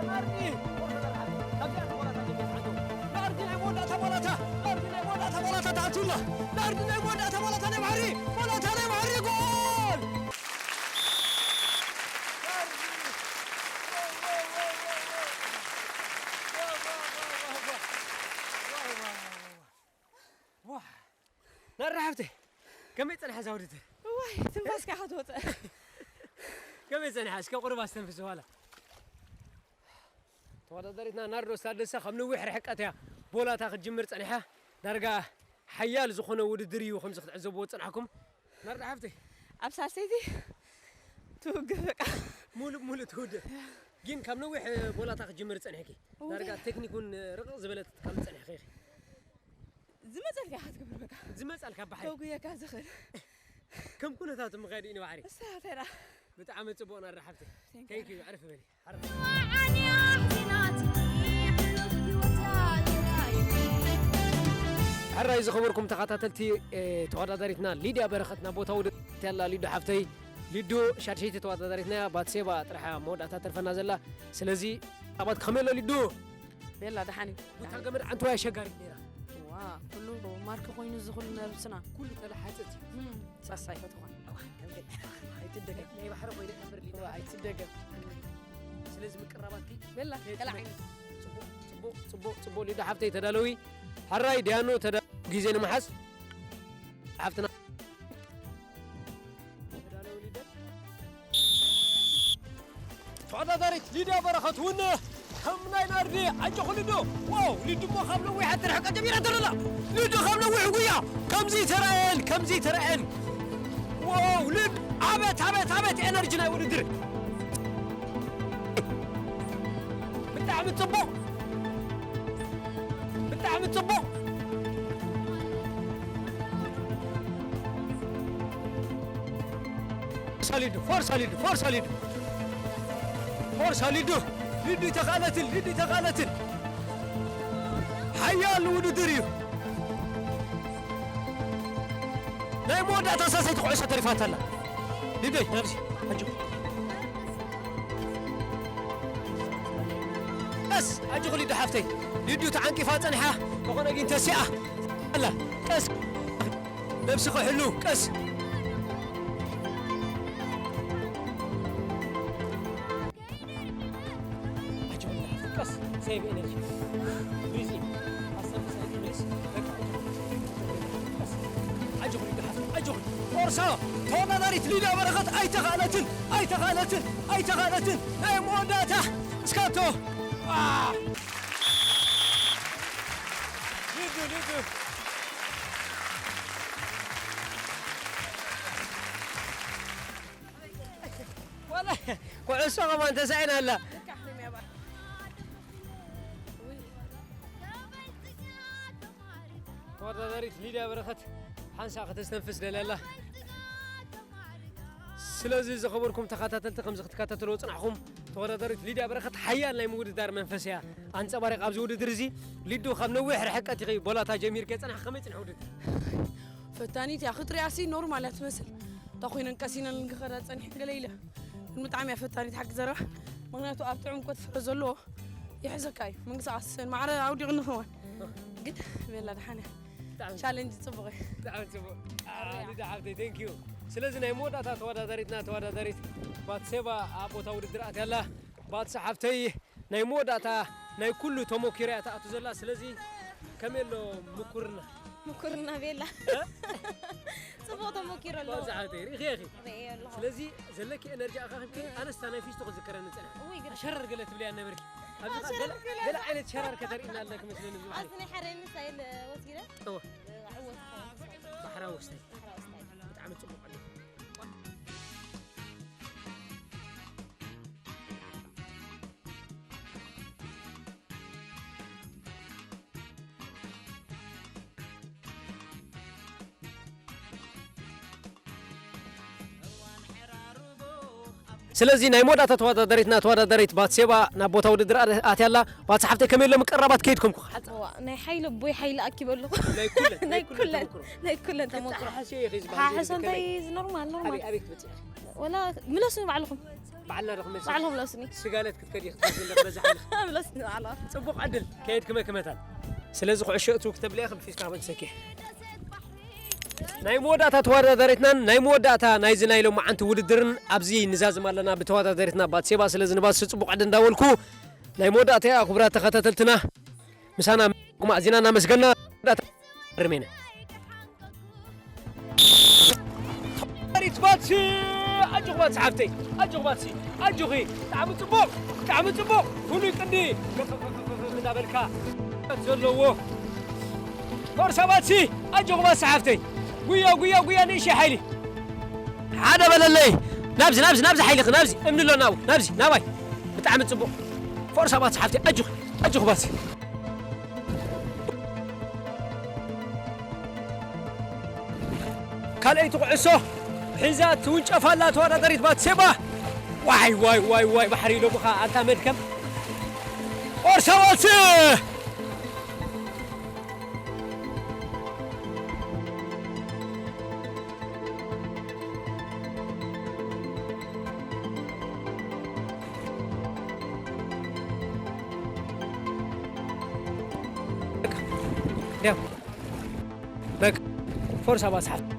ናርዲ ናርዲ ፎርሳ ናርዲ ሓፍተይ ካብዚኣ ተቦላታ ጀሚር ሓንዶ ናርዲ ናይ መወዳእታ ቦላታ ናርዲ ናይ መወዳእታ ቦላታ ተኣትውላ ናርዲ ናይ መወዳእታ ቦላታ ናይ ባሕሪ ቦላታ ናይ ባሕሪ ጎል ናርዲ ሓፍተይ ከመይ ጸንሐ እዛ ውድድር እዋይ ትንፋስካ ኢኻ ትወፅእ ከመይ ጸኒሓ እስከ ቁሩብ ኣስተንፍስ በኋላ ተወዳዳሪትና ናርዶስ ታደሰ ካብ ነዊሕ ርሕቀት እያ ቦላታ ክትጅምር ጸኒሓ ዳርጋ ሓያል ዝኾነ ውድድር እዩ ከምዚ ክትዕዘብዎ ዝጸናሕኩም ናርዳ ሓፍተይ ኣብ ሳልሰይቲ ትውግእ በቃ ሙሉእ ሙሉእ ትውድእ ግን ካብ ነዊሕ ቦላታ ክትጅምር ጸኒሕኪ ዳርጋ ቴክኒክ እውን ርቕቕ ዝበለት ካብ ጸኒሕኪ ኢኺ ዝመፀልካ ኢኻ ትገብር በቃ ዝመጻልካ ባሕሪ ከጉየካ ዝኽእል ከም ኩነታቱ ምኻድ እዩ ንባሕሪ እሳተራ ብጣዕሚ ጽቡቕ ናርዳ ሓፍተይ thank you ዕርፍ በሊ ሕራይ ዝኸበርኩም ተኸታተልቲ ተወዳዳሪትና ሊድያ በረኸትና ቦታ ውድድር ያላ ሊዱ ሓፍተይ ሊዱ ሻድሸይቲ ተወዳዳሪትና እያ ባትሴባ ጥራሕ መወዳእታ ተርፈና ዘላ ስለዚ ኣባት ከመይ ኣሎ ሊዱ ቤላ ደሓን እዩ ቡታ ገመድ ዓንተዋይ ኣሸጋሪት ነይራ ዋ ኩሉ ማርኪ ኮይኑ ዝኹሉ ነብስና ኩሉ ተለሓፅት ሳሳ ይፈትኾን ኣይትደገም ናይ ባሕሪ ኮይነ ነበር ሊዳ ኣይትደገም ስለዚ ምቅራባትኪ ቤላ ቀላዓይ ፅቡቅ ፅቡቅ ሊዳ ሓፍተይ ተዳለዊ ሕራይ ዲያኖ ተዳ ግዜ ንምሓዝ ሓፍትና ተወዳዳሪት ሊድያ በረኸት እውን ከም ናይ ናርዲ ኣጆኹ ሊዱ ዋው ሊዱ እሞ ካብ ነዊሕ ኣትርሕቀ ጀሚራ ተረላ ሊዱ ካብ ነዊሕ ጉያ ከምዚ ተራየን ከምዚ ተራየን ዋው ሊድ ኣበት ኣበት ኣበት ኤነርጂ ናይ ውድድር ብጣዕሚ ጽቡቕ ብጣዕሚ ጽቡቕ ፎርሳ ሊዱ ፎርሳ ሊዱ ፎርሳ ሊዱ ፎርሳ ሊዱ፣ ሊዱ ኣይተኻእለትን፣ ሊዱ ኣይተኻእለትን። ሓያል ውድድር እዩ። ናይ መወዳእታ ሳልሰይቲ ኩዕሶ ተሪፋታ ኣላ። ሊዱ፣ ናብዚ፣ ኣጆ። ቀስ፣ ኣጆኺ ሊዱ ሓፍተይ። ሊዱ ተዓንቂፋ ጸኒሓ፣ ተኾነ ግን ተሲኣ ኣላ። ቀስ፣ ነብስኺ ሕሉ፣ ቀስ። ኣጆኺ፣ ቀስ፣ save energy። Breathe in። ኣስተንፍስ፣ breathe። በቃ፣ ቀስ። ኣጆኺ፣ ኣጆኺ። ፎርሳ ተወዳዳሪት ሊድያ በረኸት ኣይተኻእለትን፣ ኣይተኻእለትን፣ ኣይተኻእለትን። ናይ መወዳእታ እስካቶ። አ! ሊዱ፣ ሊዱ። ዋላ ኩዕሶ ከማን ተሳኢና ኣላ። ተወዳዳሪት ሊድያ በረኸት ሓንሳእ ከተስተንፍስ ደልያ ኣላ። ስለዚ ዝኸበርኩም ተኸታተልቲ፣ ከምዚ ክትከታተልዎ ጽናሕኩም፣ ተወዳዳሪት ሊድያ በረኸት ሓያል ናይ ምውድዳር መንፈስ እያ ኣንጸባሪቓ ኣብዚ ውድድር እዚ። ሊዱ ካብ ነዊሕ ርሕቀት ኢኺ ቦላታ ጀሚርኪ ጽናሕ፣ ከመይ ጽንሐ ውድድር? ፈታኒት እያ፣ ክትሪኣሲ ኖርማል እያ ትመስል። እታ ኮይነን ቀሲነን ክኸዳ ጸኒሐን ገለ ኢለ። ግን ብጣዕሚ እያ ፈታኒት ሓቂ ዘረባ። ምኽንያቱ ኣብ ጥዑም ቆጽሊ ስለ ዘለዎ ይሕዘካ እዩ። ምንቅስቓስ ማዕረ ኣውዲቑኒ ክኸውን። ግን ቤላ ደሓን እያ። ብጣዕሚ ቻሌንጅ ጽቡቕ እዩ። ብጣዕሚ ጽቡቕ። አ፣ ሊዳ ሓፍተይ፣ thank you። ስለዚ ናይ መወዳእታ ተወዳዳሪትና ተወዳዳሪት ባትሴባ ኣብ ቦታ ውድድር ኣትያ ኣላ። ባትሲ ሓፍተይ ናይ መወዳእታ ናይ ኩሉ ተሞኪራ እያ ትኣቱ ዘላ። ስለዚ ከመይ ኣሎ ምኩርና? ምኩርና ቤላ። እ? ጽቡቕ ተሞኪሩ ኣሎ። ባትሲ ሓፍተይ፣ ርኢኽዮ ኢኺ። ርእየ ኣለኹ። ስለዚ ዘለኪ ኤነርጂ ኣኻኺብኪ፣ ኣነስታ ናይ ፊስቶ ክዝከረኒ ጸኒሐ። እውይ፣ ግዳ። ሸረር ገለ ትብልያ ነበርኪ። ኣብዚ ኸኣ ገለ፣ ሸረር ገለ። ገለ ዓይነት ሸረር ከተርእይና ኣለኪ መስለኒ ኣብዚ ኣብዚ ባሕሪ። ናይ ሓደ ስታይል ወሲደ። እወ። ዓወት። ባሕራዊ ስታይል። ባሕራዊ ስታይል። ብጣዕሚ ጽቡቕ ኣሎ። ስለዚ ናይ መወዳእታ ተወዳዳሪትና ተወዳዳሪት ባትሴባ ናብ ቦታ ውድድር ኣደ-፣ ኣትያ ኣላ። ባትሲ ሓፍተይ፣ ከመይ ኣሎ ምቅርራባት ከይድኩም እኮ? እዋ፣ ናይ ሓይሊ ኣቦይ ሓይሊ ኣኪበ ኣለኹ። ናይ ኩለን፣ ናይ ናይ ኩለን ኩለን፣ ተመክሮ። ናይ ኩለን ተመክሮ። ክትሓሓስዮ ኢኺ ዝበሃል ሓሓሶ ከመይ? እንታይ ኖርማል፣ ኖርማል። ኣበይ፣ ኣበይ ክትበጽሒ ኢኺ? ወላ ምለሱ ባዕልኹም። ባዕልና ዶ ክመልስ? ባዕልኹም ለስኒ። ስጋለት ክትከዲ ክትመልስ እንደ ክበዝሕ ኣለኻ። ምለስኒ ባዕላ። ጽቡቕ ዕድል፣ ከየድክመኪ መታን። ስለዚ ኩዕሾ እቱ ክተብልያ ከም ፊስካ ክመልሰኪ። ናይ መወዳእታ ተወዳዳሪትናን ናይ መወዳእታ ናይዚ ናይ ሎማዓንቲ ውድድርን ኣብዚ ንዛዝም ኣለና ብተወዳዳሪትና ባትሴባ። ስለዚ ንባትሲ ጽቡቕ ዕድል እንዳበልኩ ናይ መወዳእታ እያ። ክቡራት ተኸታተልትና፣ ምሳና ምእኩም ኣዚና እናመስገና ርሜነ። ሪት ባትሲ፣ ኣጆኺ ባትሲ ሓፍተይ፣ ኣጆኺ ባትሲ፣ ኣጆኺ። ብጣዕሚ ጽቡቕ፣ ብጣዕሚ ጽቡቕ። ፍሉይ ቅዲ እንዳበልካ ዘለዎ። ፎርሳ ባትሲ፣ ኣጆኺ ባትሲ ሓፍተይ። ጉያ፣ ጉያ፣ ጉያ፣ ንእሽተይ ሓይሊ። ሓደ በለለይ። ናብዚ፣ ናብዚ፣ ናብዚ ሓይልኺ፣ ናብዚ። እምኒ ኣሎ ናብኡ፣ ናብዚ፣ ናባይ። ብጣዕሚ ጽቡቕ። ፎርሳ ባትሲ ሓፍተይ፣ ኣጆኺ፣ ኣጆኺ ባትሲ። ካልኣይቲ ኩዕሶ ሒዛ ትውንጨፍ ኣላ ተወዳዳሪት ባትሴባ። ዋይ፣ ዋይ፣ ዋይ፣ ዋይ፣ ባሕሪ ኢሎምኻ ኣንታ መድከም። ፎርሳ ባትሲ! ዲያው። በቃ፣ ፎርሳ ባትሲ ሓፍተይ።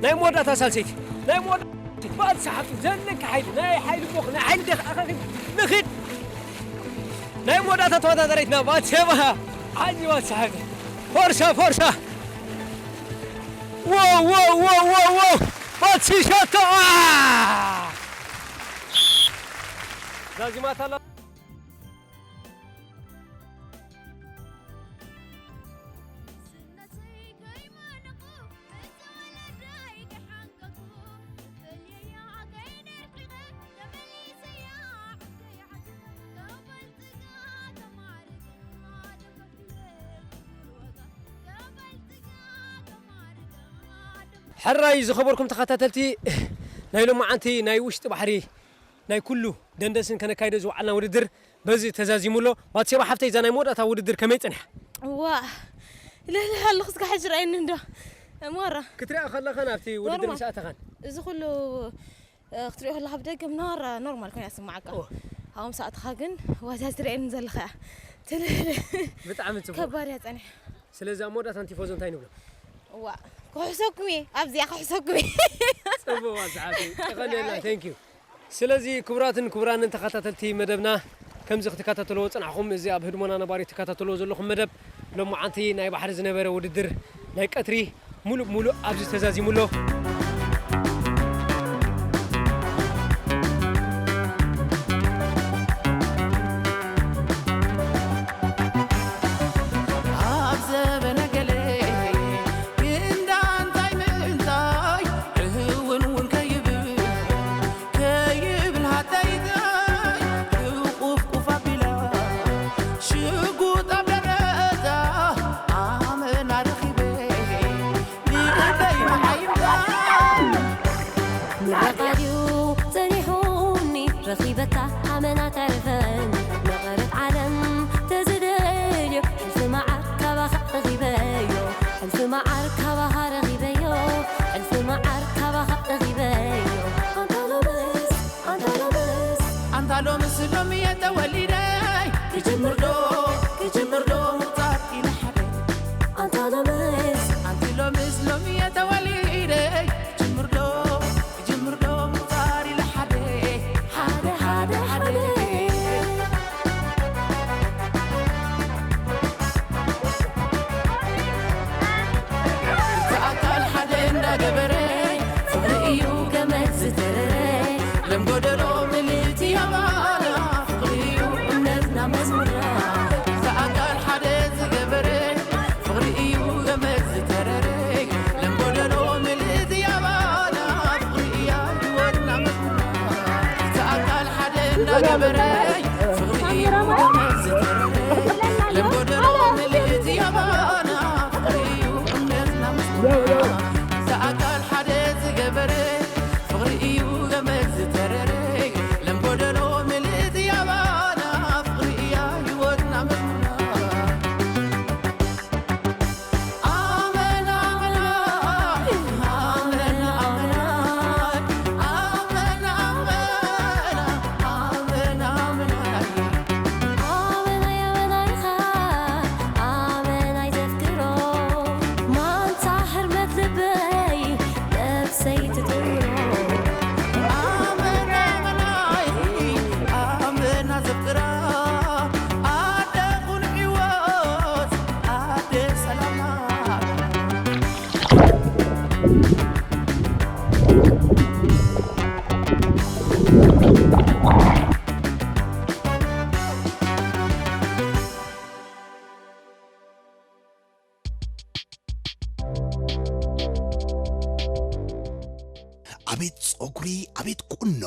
ናይ መወዳእታ ሳልሰይቲ። ናይ መወዳእታ ባትሲ ሓፍተይ። ዘለካ ሓይሊ፣ ናይ ሓይሊ ቦኽ፣ ናይ ሓይሊ ደኽ-፣ ኣኻኺብ፣ ንኺድ። ናይ መወዳእታ ተወዳዳሪትና ባትሴባ። ሓጂ ባትሲ ሓፍተይ። ፎርሳ፣ ፎርሳ። ዎ፣ ዎ፣ ዎ፣ ዎ፣ ዎ። ባትሲ ሸቶ። አ! ዛዚማታ ኣላ። ሕራይ ዝኸበርኩም ተኸታተልቲ ናይ ሎማዓንቲ ናይ ውሽጢ ባሕሪ ናይ ኩሉ ደንደስን ከነካይዶ ዝወዓልና ውድድር በዚ ተዛዚሙ ኣሎ። ባትሴባ ሓፍተይ፣ እዛ ናይ መወዳእታ ውድድር ከመይ ጽንሐ? ዋ፣ ለለ ኣለኹ፣ እስከ ሕጂ ርኣየኒ እንዶ። ማራ። ክትሪኣ ከለኻ ናብቲ ውድድር ኖርማል። ምስ ኣተኻን? እዚ ኩሉ፣ እ፣ ክትሪኦ ከለኻ ብደገ ምናራ ኖርማል ኮይኑ ይስምዓካ። ኦ። ኣብኡ ምስ ኣተኻ ግን ዋዛ ትርእየኒ ዘለኻ እያ። ትልል። ብጣዕሚ ጽቡቕ። ከባድ እያ ጸኒሓ። ስለዚ ኣብ መወዳእታ ንቲፎዞ እንታይ ንብሎ? ዋ፣ ክሕሰኩም እየ። ኣብዚኣ ክሕሰኩም እየ። ጽቡቕ፣ ኣስሓቢ። የቐንየልና። Thank you። ስለዚ ክቡራትን ክቡራንን ተኸታተልቲ መደብና፣ ከምዚ ክትከታተልዎ ዝጸናሕኹም፣ እዚ ኣብ ህድሞና ነባሪ ትከታተልዎ ዘለኹም መደብ፣ ሎማዓንቲ ናይ ባሕሪ ዝነበረ ውድድር ናይ ቀትሪ ሙሉእ ብሙሉእ ኣብዚ ተዛዚሙ ኣሎ። ኣብ ዘበነ ገለ ግን ዳንታይ ምእንታይ፣ እህውን እውን ከይብል፣ ከይብል ሃተይተይ፣ እቁፍቁፍ ኣቢላ፣ ሽጉጥ ኣብ ደረታ፣ ኣመና ረኺበ፣ ልበይ መዓይምታ። ምርቓ ድዩ ጸኒሑኒ፣ ረኺበካ ኣመና ተርፈኒ፣ መቐረት ዓለም ተዝደልዮ፣ ሕልፊ መዓር ካባኻ ረኺበዮ፣ ሕልፊ መዓር ካባኻ ረኺበዮ፣ ሕልፊ መዓር ካባኻ ረኺበዮ። ኣንታ ሎምስ፣ ኣንታ ሎምስ፣ ኣንታ ሎምስ ሎሚ እየ ተወሊደ፣ ክጅምር ዶ፣ ክጅምር ዶ ምቁጻር ኢለ ሓደ። ኣንታ ሎምስ፣ ኣንቲ ሎምስ ሎሚ እየ ተወሊደ፣ ክጅምር ዶ፣ ክጅምር ዶ ምቁጻር ኢለ ሓደ፣ ሓደ፣ ሓደ፣ ሓደ። እቲ ኣካል ሓደ እንዳገበረ፣ ፍቕሪ እዩ ገመድ ዝተረረ። ለም ጎደሎ ምልእቲ ኣባና፣ ፍቕሪ እዩ እምነትና መዝሙርና። እቲ ኣካል ሓደ ዝገበረ፣ ፍቕሪ እዩ ገመድ ዝተረረ። ለም ጎደሎ ምልእቲ ኣባና፣ ፍቕሪ እያ ህይወትና መዝሙርና። እቲ ኣካል ሓደ እንዳገበረ፣ ፍቕሪ እዩ ገመድ ዝተረረ። ለም ጎደሎ ምልእቲ ኣባና፣ ፍቕሪ እዩ እምነትና መዝሙርና። እቲ ኣካል ሓደ ዝገበረ፣ ፍቕሪ እዩ ገመድ ዝተረረ። ለም ጎደሎ ምልእቲ ኣባና፣ ፍቕሪ እያ ህይወትና መዝሙርና። ኣመና፣ ኣመና፣ ኣመና፣ ኣመና፣ ኣመና፣ ኣመና፣ ኣመና፣ ኣመና። ኣመናይ ኣመናይኻ ኣመናይ ዘፍቅሮ ማንታ ህርመት ልበይ ነብሰይ ትጥውሮ። ኣመናይ ኣመናይ ኣመና ዘፍቅራ ኣደ ኩን ሕይወት ኣደ ሰላማ። ኣቤት ጸጉሪ፣ ኣቤት ቁኖ፣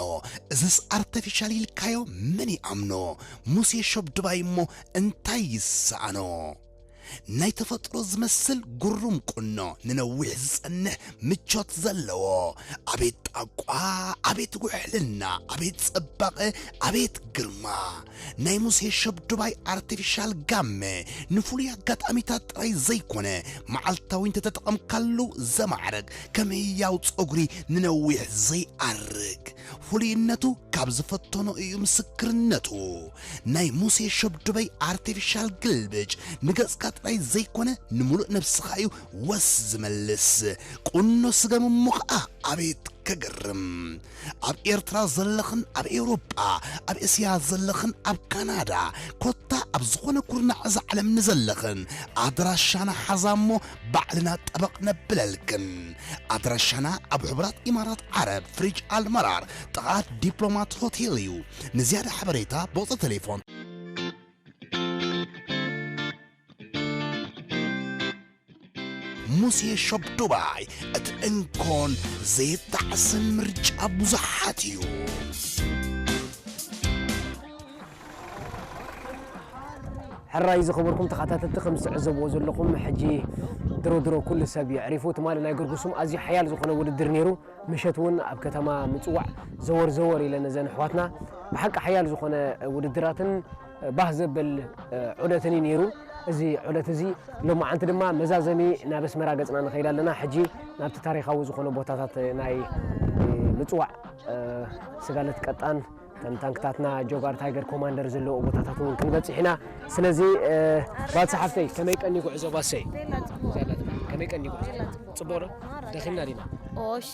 እዝስ ኣርተፊሻል ኢልካዮ መን ይኣምኖ? ሙሴ ሸብድባይ እሞ እንታይ ይሰኣኖ? ናይ ተፈጥሮ ዝመስል ግሩም ቁኖ፣ ንነዊሕ ዝጸንሕ ምቾት ዘለዎ። ኣቤት ጣቋ፣ ኣቤት ውሕልና፣ ኣቤት ጽባቐ፣ ኣቤት ግርማ። ናይ ሙሴ ሸብዱባይ ኣርቲፊሻል ጋመ ንፍሉይ ኣጋጣሚታት ጥራይ ዘይኮነ፣ መዓልታዊ እንተተጠቐምካሉ ዘማዕርግ፣ ከም ህያው ጸጉሪ ንነዊሕ ዘይኣርግ። ፍሉይነቱ ካብ ዝፈተኖ እዩ ምስክርነቱ። ናይ ሙሴ ሸብዱባይ ኣርቲፊሻል ግልብጭ ንገጽካ ጥራይ ዘይኮነ፣ ንምሉእ ነብስኻ እዩ ወስ ዝመልስ። ቁኖ ስገም እሞ ኸኣ ኣቤት ከገርም! ኣብ ኤርትራ ዘለኽን ኣብ ኤውሮጳ፣ ኣብ እስያ ዘለኽን ኣብ ካናዳ፣ ኮታ ኣብ ዝኾነ ኩርናዕ እዛ ዓለም ንዘለኽን፣ ኣድራሻና ሓዛ እሞ ባዕልና ጠበቕ ነብለልክን። ኣድራሻና ኣብ ሕቡራት ኢማራት ዓረብ፣ ፍሪጅ ኣልመራር፣ ጥቓ ዲፕሎማት ሆቴል እዩ። ንዝያዳ ሓበሬታ ብቑጽሪ ቴሌፎን። ሙሴ ሾፕ ዱባይ፣ እቲ እንኮን ዘይጣዕስን ምርጫ ብዙሓት እዩ። ሕራይ ዝኸበርኩም ተኸታተልቲ፣ ከም ዝትዕዘብዎ ዘለኹም፣ ሕጂ ድሮ ድሮ ኩሉ ሰብ የዕሪፉ። ትማሊ ናይ ገርጉሱም ኣዝዩ ሓያል ዝኾነ ውድድር ነይሩ። ምሸት እውን ኣብ ከተማ ምጽዋዕ ዘወር ዘወር ኢለን እዘን ኣሕዋትና ብሓቂ ሓያል ዝኾነ ውድድራትን ባህ ዘብል ዑደትን እዩ ነይሩ። እዚ ዑደት እዚ ሎማዓንቲ ድማ መዛዘሚ ናብ ኣስመራ ገጽና ንኸይድ ኣለና። ሕጂ ናብቲ ታሪኻዊ ዝኾነ ቦታታት ናይ ምጽዋዕ ስጋለት ቀጣን፣ ከም ታንክታትና ጆጋር ታይገር ኮማንደር ዘለዎ ቦታታት እውን ክንበጽሕ ኢና። ስለዚ ባልሳ ሓፍተይ፣ ከመይ ቀኒ ጉዕዞ ባሰይ? ከመይ ቀኒ ጉዕዞ? ጽቡቕ ዶ? ደኺምና ዲና? ኦሽ፣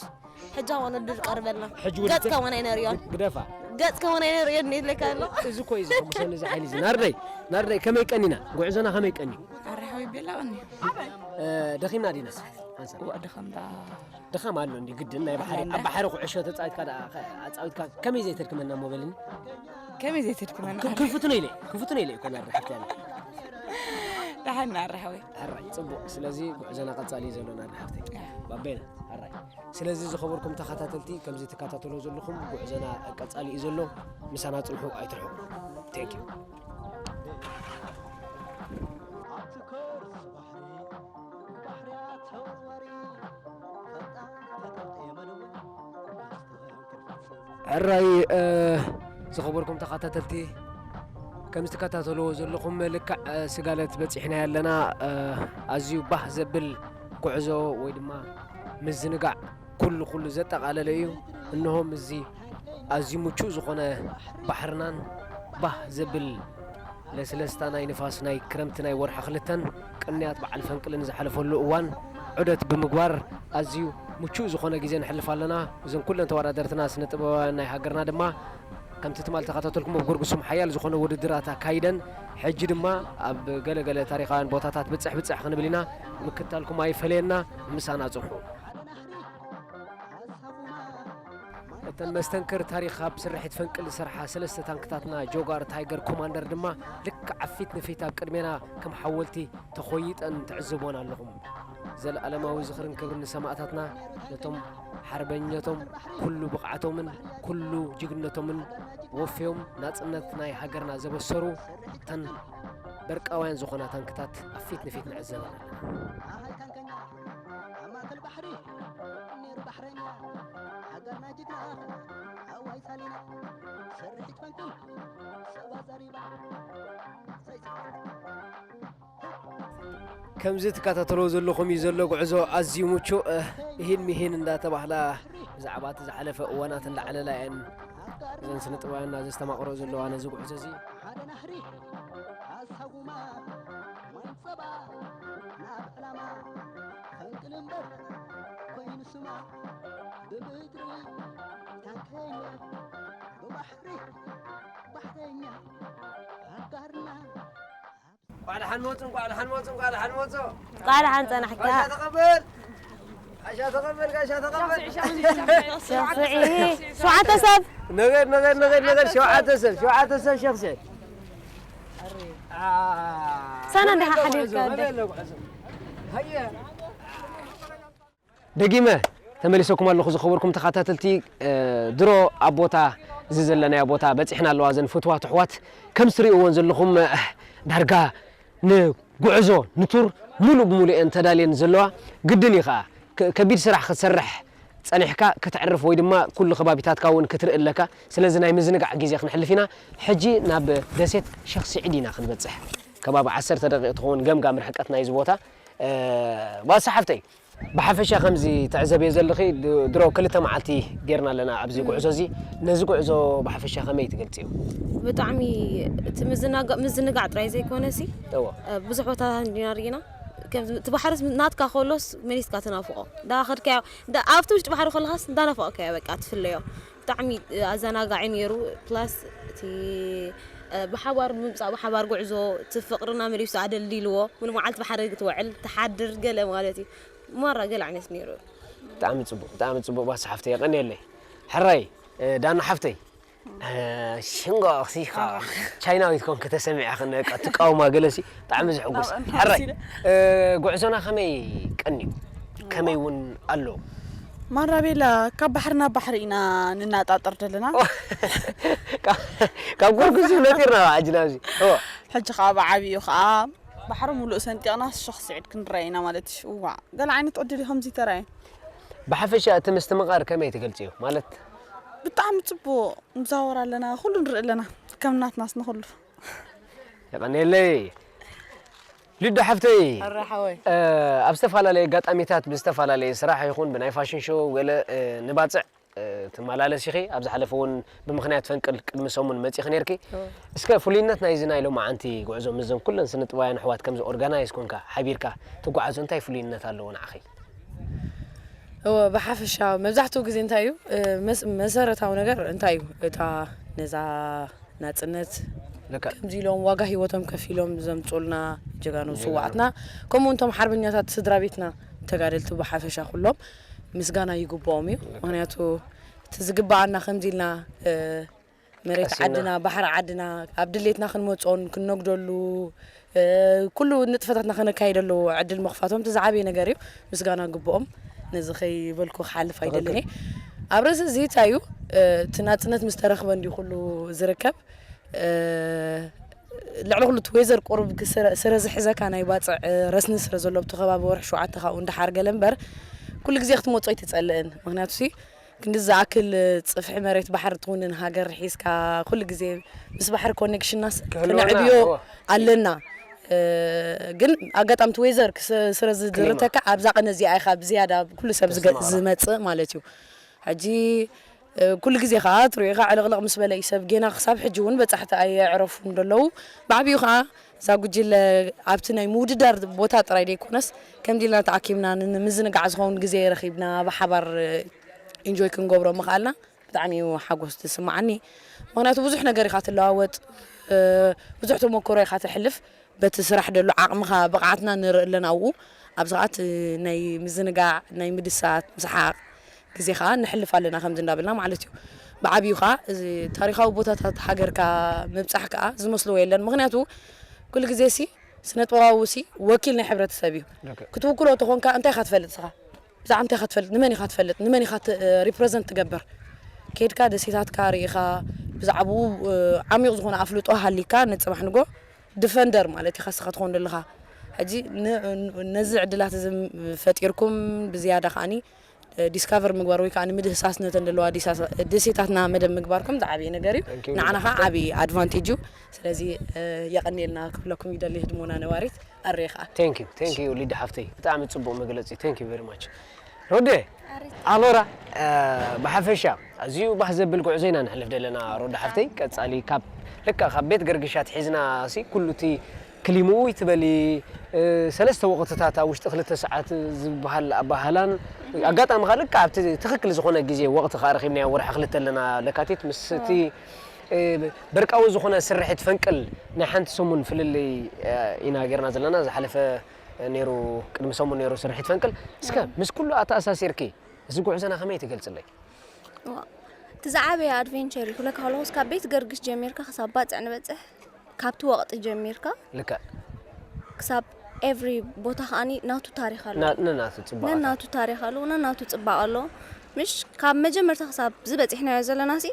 ሕጂ ኣብ ውድድር ቀርበልና። ሕጂ ውድድር? ገጽካ እውን ኣይነርእዮን። ግደፋ። ገጽካ እውን ኣይነርእዮን ይብለካ ኣሎ። እዚ እኮ እዩ ዘሐጉሰኒ፣ እዚ ሓይሊ እዚ። ናርደይ፣ ናርደይ፣ ከመይ ቀኒና? ጉዕዞና ከመይ ቀኒ? ኣረ ሓወይ ቤላ ቀኒ። ደኺምና ዲና? ሓንሳብ። እዋ፣ ድኻም ደኣ። ድኻም ኣሎ እንዲ ግድን፣ ናይ ባሕሪ፣ ኣለና። ኣብ ባሕሪ ኩዕሾ ተጻዊትካ ደኣ፣ ከ-፣ ኣጻዊትካ ከመይ ዘይተድክመና እሞ በልኒ? ከመይ ዘይተድክመና? ክ-፣ ክንፍትኖ ኢለ፣ ክንፍትኖ ኢለ እኮ ናርደይ ሓፍተይ ኣነ። ደሓን ናርደይ ሓወይ። ሕራይ፣ ጽቡቕ። ስለዚ ጉዕዞና ቀጻሊ እዩ ዘሎ ናርደይ ሓፍተይ። ያ። ባቤና፣ ሕራይ። ስለዚ ዝኸበርኩም ተኸታተልቲ፣ ከምዚ ትከታተልዎ ዘለኹም ጉዕዞና ቀጻሊ እዩ ዘሎ። ምሳና ጽንሑ፣ ኣይትርሕቁ። Thank you። ሕራይ፣ እ፣ ዝኸበርኩም ተኸታተልቲ፣ ከም ዝትከታተልዎ ዘለኹም ልክዕ፣ እ፣ ስጋለት በጺሕና ኣለና። እ፣ ኣዝዩ ባህ ዘብል ጉዕዞ ወይ ድማ ምዝንጋዕ ኩሉ ኩሉ ዘጠቓለለ እዩ። እንሆ ምስዚ ኣዝዩ ምቹእ ዝኾነ ባሕርናን ባህ ዘብል ለስለስታ ናይ ንፋስ ናይ ክረምቲ ናይ ወርሒ ክልተን ቅንያት በዓል ፈንቅልን ዝሓለፈሉ እዋን ዑደት ብምግባር ኣዝዩ ምቹእ ዝኾነ ግዜ ነሕልፍ ኣለና። እዞም ኩለን ተወዳደርትና ስነ ጥበባውያን ናይ ሃገርና ድማ ከምቲ ትማል ተኸታተልኩም ኣብ ጎርጉሱም ሓያል ዝኾነ ውድድራት ኣካይደን፣ ሕጂ ድማ ኣብ ገለ ገለ ታሪኻውያን ቦታታት ብጽሕ ብጽሕ ክንብል ኢና። ምክታልኩም ኣይፈለየና፣ ምሳና ጽንሑ። እተን መስተንክር ታሪኽ ኣብ ስርሒት ፈንቅል ዝሰርሓ ሰለስተ ታንክታትና ጆጋር ታይገር ኮማንደር ድማ ልክዕ ፊት ንፊት ኣብ ቅድሜና ከም ሓወልቲ ተኾይጠን ትዕዘቦን ኣለኹም። ዘለኣለማዊ ዝኽርን ክብርን ንሰማእታትና፣ ነቶም ሓርበኛቶም ኩሉ ብቕዓቶምን ኩሉ ጅግንነቶምን ወፍዮም ናጽነት ናይ ሃገርና ዘበሰሩ እተን በርቃውያን ዝኾና ታንክታት ኣብ ፊት ንፊት ንዕዘበን ኣለና። ኣሃይ ታንከኛ፣ ኣብ ማእከል ባሕሪ ነይሩ ባሕረኛ፣ ሃገርና ጅግና፣ ኣዋይ ሳሊና፣ ስርሒት ፈንቅል፣ ሰባ ዘሪባ፣ ሰይ፣ ሰይ። ከምዚ ትከታተልዎ ዘለኹም እዩ ዘሎ ጉዕዞ ኣዝዩ ምቹእ፣ እ፣ እሂን ምሂን እንዳተባህላ ብዛዕባ እቲ ዝሓለፈ እዋናት እንዳዕለላ እየን እዘን ስነ ጥበባውያንና ዘስተማቕሮ ዘለዋ ነዚ ጉዕዞ እዚ። ሓደ ናህሪ ኣሳጉማ ማይ ጸባ ናብ ዕላማ ፈንቅል እምበር ኮይኑ ስማ ብምድሪ ታንከኛ ብባሕሪ ባሕረኛ ኣጋርና። እንቋዕ ደሓን መጹ፣ እንቋዕ ደሓን መጹ፣ እንቋዕ ደሓን መጹ። እንቋዕ ደሓን ጸናሕካ። ጋሻ ተቐበል፣ ጋሻ ተቐበል፣ ጋሻ ተቐበል። ሸኽስዒ፣ ሸውዓተ ሰብ። ነገድ፣ ነገድ፣ ነገድ፣ ነገድ፣ ሸውዓተ ሰብ፣ ሸውዓተ ሰብ ሸኽስዒ። ሰነ እንዲኻ ሓዲርካ ወደ። ሃየ። ደጊመ ተመሊሰኩም ኣለኹ ዝኸበርኩም ተኸታተልቲ። እ፣ ድሮ ኣብ ቦታ እዚ ዘለናዮ ቦታ በጺሕና ኣለዋ። እዘን ፍትዋት ኣሕዋት ከም ትርእይወን ዘለኹም፣ እ፣ ዳርጋ ንጉዕዞ ንቱር ሙሉእ ብሙሉእ እየን ተዳልየን ዘለዋ። ግድን እዩ ኸኣ ከ-፣ ከቢድ ስራሕ ክትሰርሕ ጸኒሕካ ከተዕርፍ ወይ ድማ ኩሉ ከባቢታትካ እውን ክትርኢ ኣለካ። ስለዚ ናይ ምዝንጋዕ ግዜ ክንሕልፍ ኢና። ሕጂ ናብ ደሴት ሸኽ ስዒድ ኢና ክንበጽሕ። ከባቢ ዓሰርተ ደቂቕ ትኸውን ገምጋም ርሕቀት ናይዚ ቦታ። እ፣ ባሳ ሓፍተይ፣ ብሓፈሻ ከምዚ ትዕዘብዮ ዘለኺ ድ-፣ ድሮ ክልተ መዓልቲ ጌርና ኣለና ኣብዚ ጉዕዞ እዚ። ነዚ ጉዕዞ ብሓፈሻ ከመይ ትገልጽዮ? ብጣዕሚ እቲ ምዝናጋ-፣ ምዝንጋዕ ጥራይ ዘይኮነሲ፣ እወ። እ፣ ብዙሕ ቦታታት እንዲና ርኢና። ከምዚ እቲ ባሕርስ ናትካ ከሎስ መሊስካ ትናፍቖ። እንዳኸድካዮ፣ እንዳ-፣ ኣብቲ ውሽጢ ባሕሪ ከለኻስ እንዳናፈቕካዮ በቃ ትፍለዮ። ብጣዕሚ ኣዘናጋዒ ነይሩ። ፕላስ እቲ፣ እ፣ ብሓባር ምምጻእ፣ ብሓባር ጉዕዞ፣ እቲ ፍቕርና መሊሱ ኣደልዲልዎ። ሙሉ መዓልቲ ባሕሪ ክትውዕል፣ ትሓድር ገለ ማለት እዩ። ማራ ገለ ዓይነት ነይሩ። ብጣዕሚ ጽቡቕ፣ ብጣዕሚ ጽቡቕ ባሳ ሓፍተይ፣ የቐንየለይ። ሕራይ፣ እ፣ ዳና ሓፍተይ፣ እ፣ ሽንጓ ሲ ኸዓ ቻይናዊት ኮንኪ ተሰሚዕኽኒ፣ በቃ ትቃወማ ገለሲ፣ ብጣዕሚ ዘሕጉስ። ናብኣ ሕራይ፣ እናወሲደ። እ፣ ጉዕዞና ከመይ ቀንዩ? ከመይ እውን ኣሎ? ማራ ቤላ፣ ካብ ባሕሪ ናብ ባሕሪ ኢና ንናጣጠር ዘለና። ካብ፣ ካብ ጎርጉስ ነጢርና ሕጂ ናብዚ። እወ። ሕጂ ከዓ ብዓብዩ ከዓ ባሕሪ ሙሉእ ሰንጢቕና ሸኽ ስዒድ ክንረአ ኢና ማለት እዩ። እዋእ፣ ገለ ዓይነት ዕድል እዩ ከምዚ ተራእየ። ብሓፈሻ እቲ ምስትምቓር ከመይ ትገልፅዮ? ማለት ብጣዕሚ ፅቡቕ፣ ንዛወር ኣለና፣ ኩሉ ንርኢ ኣለና፣ ከም ናትናስ ንኹሉ። የቐንየለይ ሊዱ ሓፍተይ። ኣረ ሓወይ ኣብ ዝተፈላለየ ኣጋጣሚታት ብዝተፈላለየ ስራሕ ይኹን ብናይ ፋሽን ሾው ገለ ንባፅዕ ትመላለስ ኢኺ። ኣብ ዝሓለፈ እውን ብምኽንያት ፈንቅል ቅድሚ ሰሙን መፂኺ ነርኪ። እስከ ፍሉይነት ናይዚ ናይ ሎማዓንቲ ጉዕዞ ምስዘን ኩለን ስነጥበባውያን ኣሕዋት ከምዚ ኦርጋናይዝ ኮንካ ሓቢርካ ትጓዓዞ እንታይ ፍሉይነት ኣለዎ ንዓኺ? እወ ብሓፈሻ መብዛሕትኡ ግዜ እንታይ እዩ መሰረታዊ ነገር እንታይ እዩ እታ ነዛ ናፅነት ከምዚ ኢሎም ዋጋ ሂወቶም ከፊሎም ዘምፁልና ጀጋኑ ስዋዕትና ከምኡ እንቶም ሓርበኛታት ስድራ ቤትና ተጋደልቲ ብሓፈሻ ኩሎም ምስጋና ይግብኦም እዩ። ምክንያቱ እቲ ዝግበኣና ከምዚ ኢልና መሬት ዓድና ባሕሪ ዓድና ኣብ ድሌትና ክንመፅኦን ክንነግደሉ ኩሉ ንጥፈታትና ከነካይደሉ ዕድል ምኽፋቶም እቲ ዝዓበየ ነገር እዩ። ምስጋና ግብኦም። ነዚ ከይበልኩ ክሓልፍ ኣይደልን እየ። ኣብ ርእሲ እዚ እንታይ እዩ እቲ ናፅነት ምስ ተረኽበ እንዲ ኩሉ ዝርከብ ልዕሊ ኩሉ እቲ ዌዘር ቁሩብ ስረ ዝሕዘካ ናይ ባፅዕ ረስኒ ስረ ዘሎ ኣብቲ ከባቢ ወርሒ ሸውዓተ ካብኡ እንዳሓር ገለ እምበር ኩሉ ግዜ ክትመፆ ኣይትፀልእን። ምክንያቱ ሲ ክንዲ ዝኣክል ፅፍሒ መሬት ባሕሪ ትውንን ሃገር ሒዝካ ኩሉ ግዜ ምስ ባሕሪ ኮኔክሽንናስ ክነዕብዮ ኣለና። ግን ኣጋጣሚ እቲ ዌዘር ስረ ዝድርተካ ኣብዛ ቀነ እዚኣ ኢኻ ብዝያዳ ኩሉ ሰብ ዝመፅእ ማለት እዩ። ሕጂ ኩሉ ግዜ ከዓ ትሪኦ ኢኻ ዕልቕልቕ ምስ በለ እዩ ሰብ ጌና ክሳብ ሕጂ እውን በፃሕቲ ኣየዕረፉን ዘለዉ። ብዓብዩ ከዓ እዛ ጉጅለ ኣብቲ ናይ ምውድዳር ቦታ ጥራይ ዘይኮነስ ከምዚ ኢልና ተኣኪብና ንምዝንጋዕ ዝኸውን ግዜ ረኺብና ብሓባር ኢንጆይ ክንገብሮ ምኽኣልና ብጣዕሚ እዩ ሓጎስ ዝስምዓኒ። ምኽንያቱ ብዙሕ ነገር ኢኻ ትለዋወጥ፣ ብዙሕ ተመክሮ ኢኻ ተሕልፍ። በቲ ስራሕ ደሎ ዓቕምኻ ብቕዓትና ንርኢ ኣለና ኣብኡ። ኣብዚ ኸዓ እቲ ናይ ምዝንጋዕ ናይ ምድሳት ምስሓቕ ግዜ ኸዓ ንሕልፍ ኣለና ከምዚ እንዳበልና ማለት እዩ። ብዓብዩ ኸዓ እዚ ታሪኻዊ ቦታታት ሃገርካ ምብፃሕ ከዓ ዝመስልዎ የለን። ምኽንያቱ ኩሉ ግዜ ሲ ስነ ጥበባዊ ሲ ወኪል ናይ ሕብረተሰብ እዩ። ክትውክሎ ተኾንካ እንታይ ኢኻ ትፈልጥ ንስኻ? ብዛዕባ እንታይ ኢኻ ትፈልጥ? ንመን ኢኻ ትፈልጥ? ንመን ኢኻ ሪፕረዘንት ትገብር? ከይድካ ደሴታትካ ርኢኻ ብዛዕባኡ ዓሚቕ ዝኾነ ኣፍልጦ ሃሊካ ንፅባሕ ንጎ ዲፈንደር ማለት ኢኻ ንስኻ ትኾን ዘለኻ። ሕጂ ነዚ ዕድላት እዚ ፈጢርኩም ብዝያዳ ከዓኒ ዲስካቨር ምግባር ወይ ከዓ ንምድህሳስ ነተን ዘለዋ ደሴታትና መደብ ምግባርኩም ዝዓበየ ነገር እዩ። ንዓና ከዓ ዓብዪ ኣድቫንቴጅ እዩ። ስለዚ የቐንየልና ክብለኩም ይደሊ ህድሞና ነባሪት ኣሬ ከዓ። Thank you thank you ሊዲ ሓፍተይ ብጣዕሚ ፅቡቕ መግለፂ thank you very much። ሮዴ ኣሎራ ብሓፈሻ ኣዝዩ ባህ ዘብል ጉዕዞ ኢና ንሕልፍ ዘለና ሮዳ ሓፍተይ። ቀፃሊ ካብ ልክዕ ካብ ቤት ገርግሽ ኣትሒዝና ሲ ኩሉ እቲ ክሊምኡ ይትበሊ ሰለስተ ወቕትታት ኣብ ውሽጢ ክልተ ሰዓት ዝበሃል ኣባህላን ኣጋጣሚ ከዓ ልክዕ ኣብቲ ትኽክል ዝኾነ ግዜ ወቕቲ ከዓ ረኺብናዮ ወርሒ ክልተ ኣለና ለካቲት ምስ እቲ በርቃዊ ዝኾነ ስርሒት ፈንቅል ናይ ሓንቲ ሰሙን ፍልልይ ኢና ጌርና ዘለና ዝሓለፈ ነይሩ ቅድሚ ሰሙን ነይሩ ስርሒት ፈንቅል እስከ ምስ ኩሉ ኣተኣሳሲርኪ እዚ ጉዕዞና ከመይ ትገልፅለይ? እቲ ዝዓበየ ኣድቨንቸር እዩ ክብለካ ከለኹስ ካብ ቤት ገርግሽ ጀሚርካ ክሳብ ባፅዕ ንበፅሕ ካብቲ ወቕጢ ጀሚርካ ልክዕ ክሳብ every ቦታ ከዓኒ ናቱ ታሪክ ኣለዎ። ና- ነናቱ ጽባቐታት። ነናቱ ታሪክ ኣለዎ፣ ነናቱ ጽባቐ ኣለዎ። ምሽ ካብ መጀመርታ ክሳብ ዝበጺሕናዮ ዘለና ሲ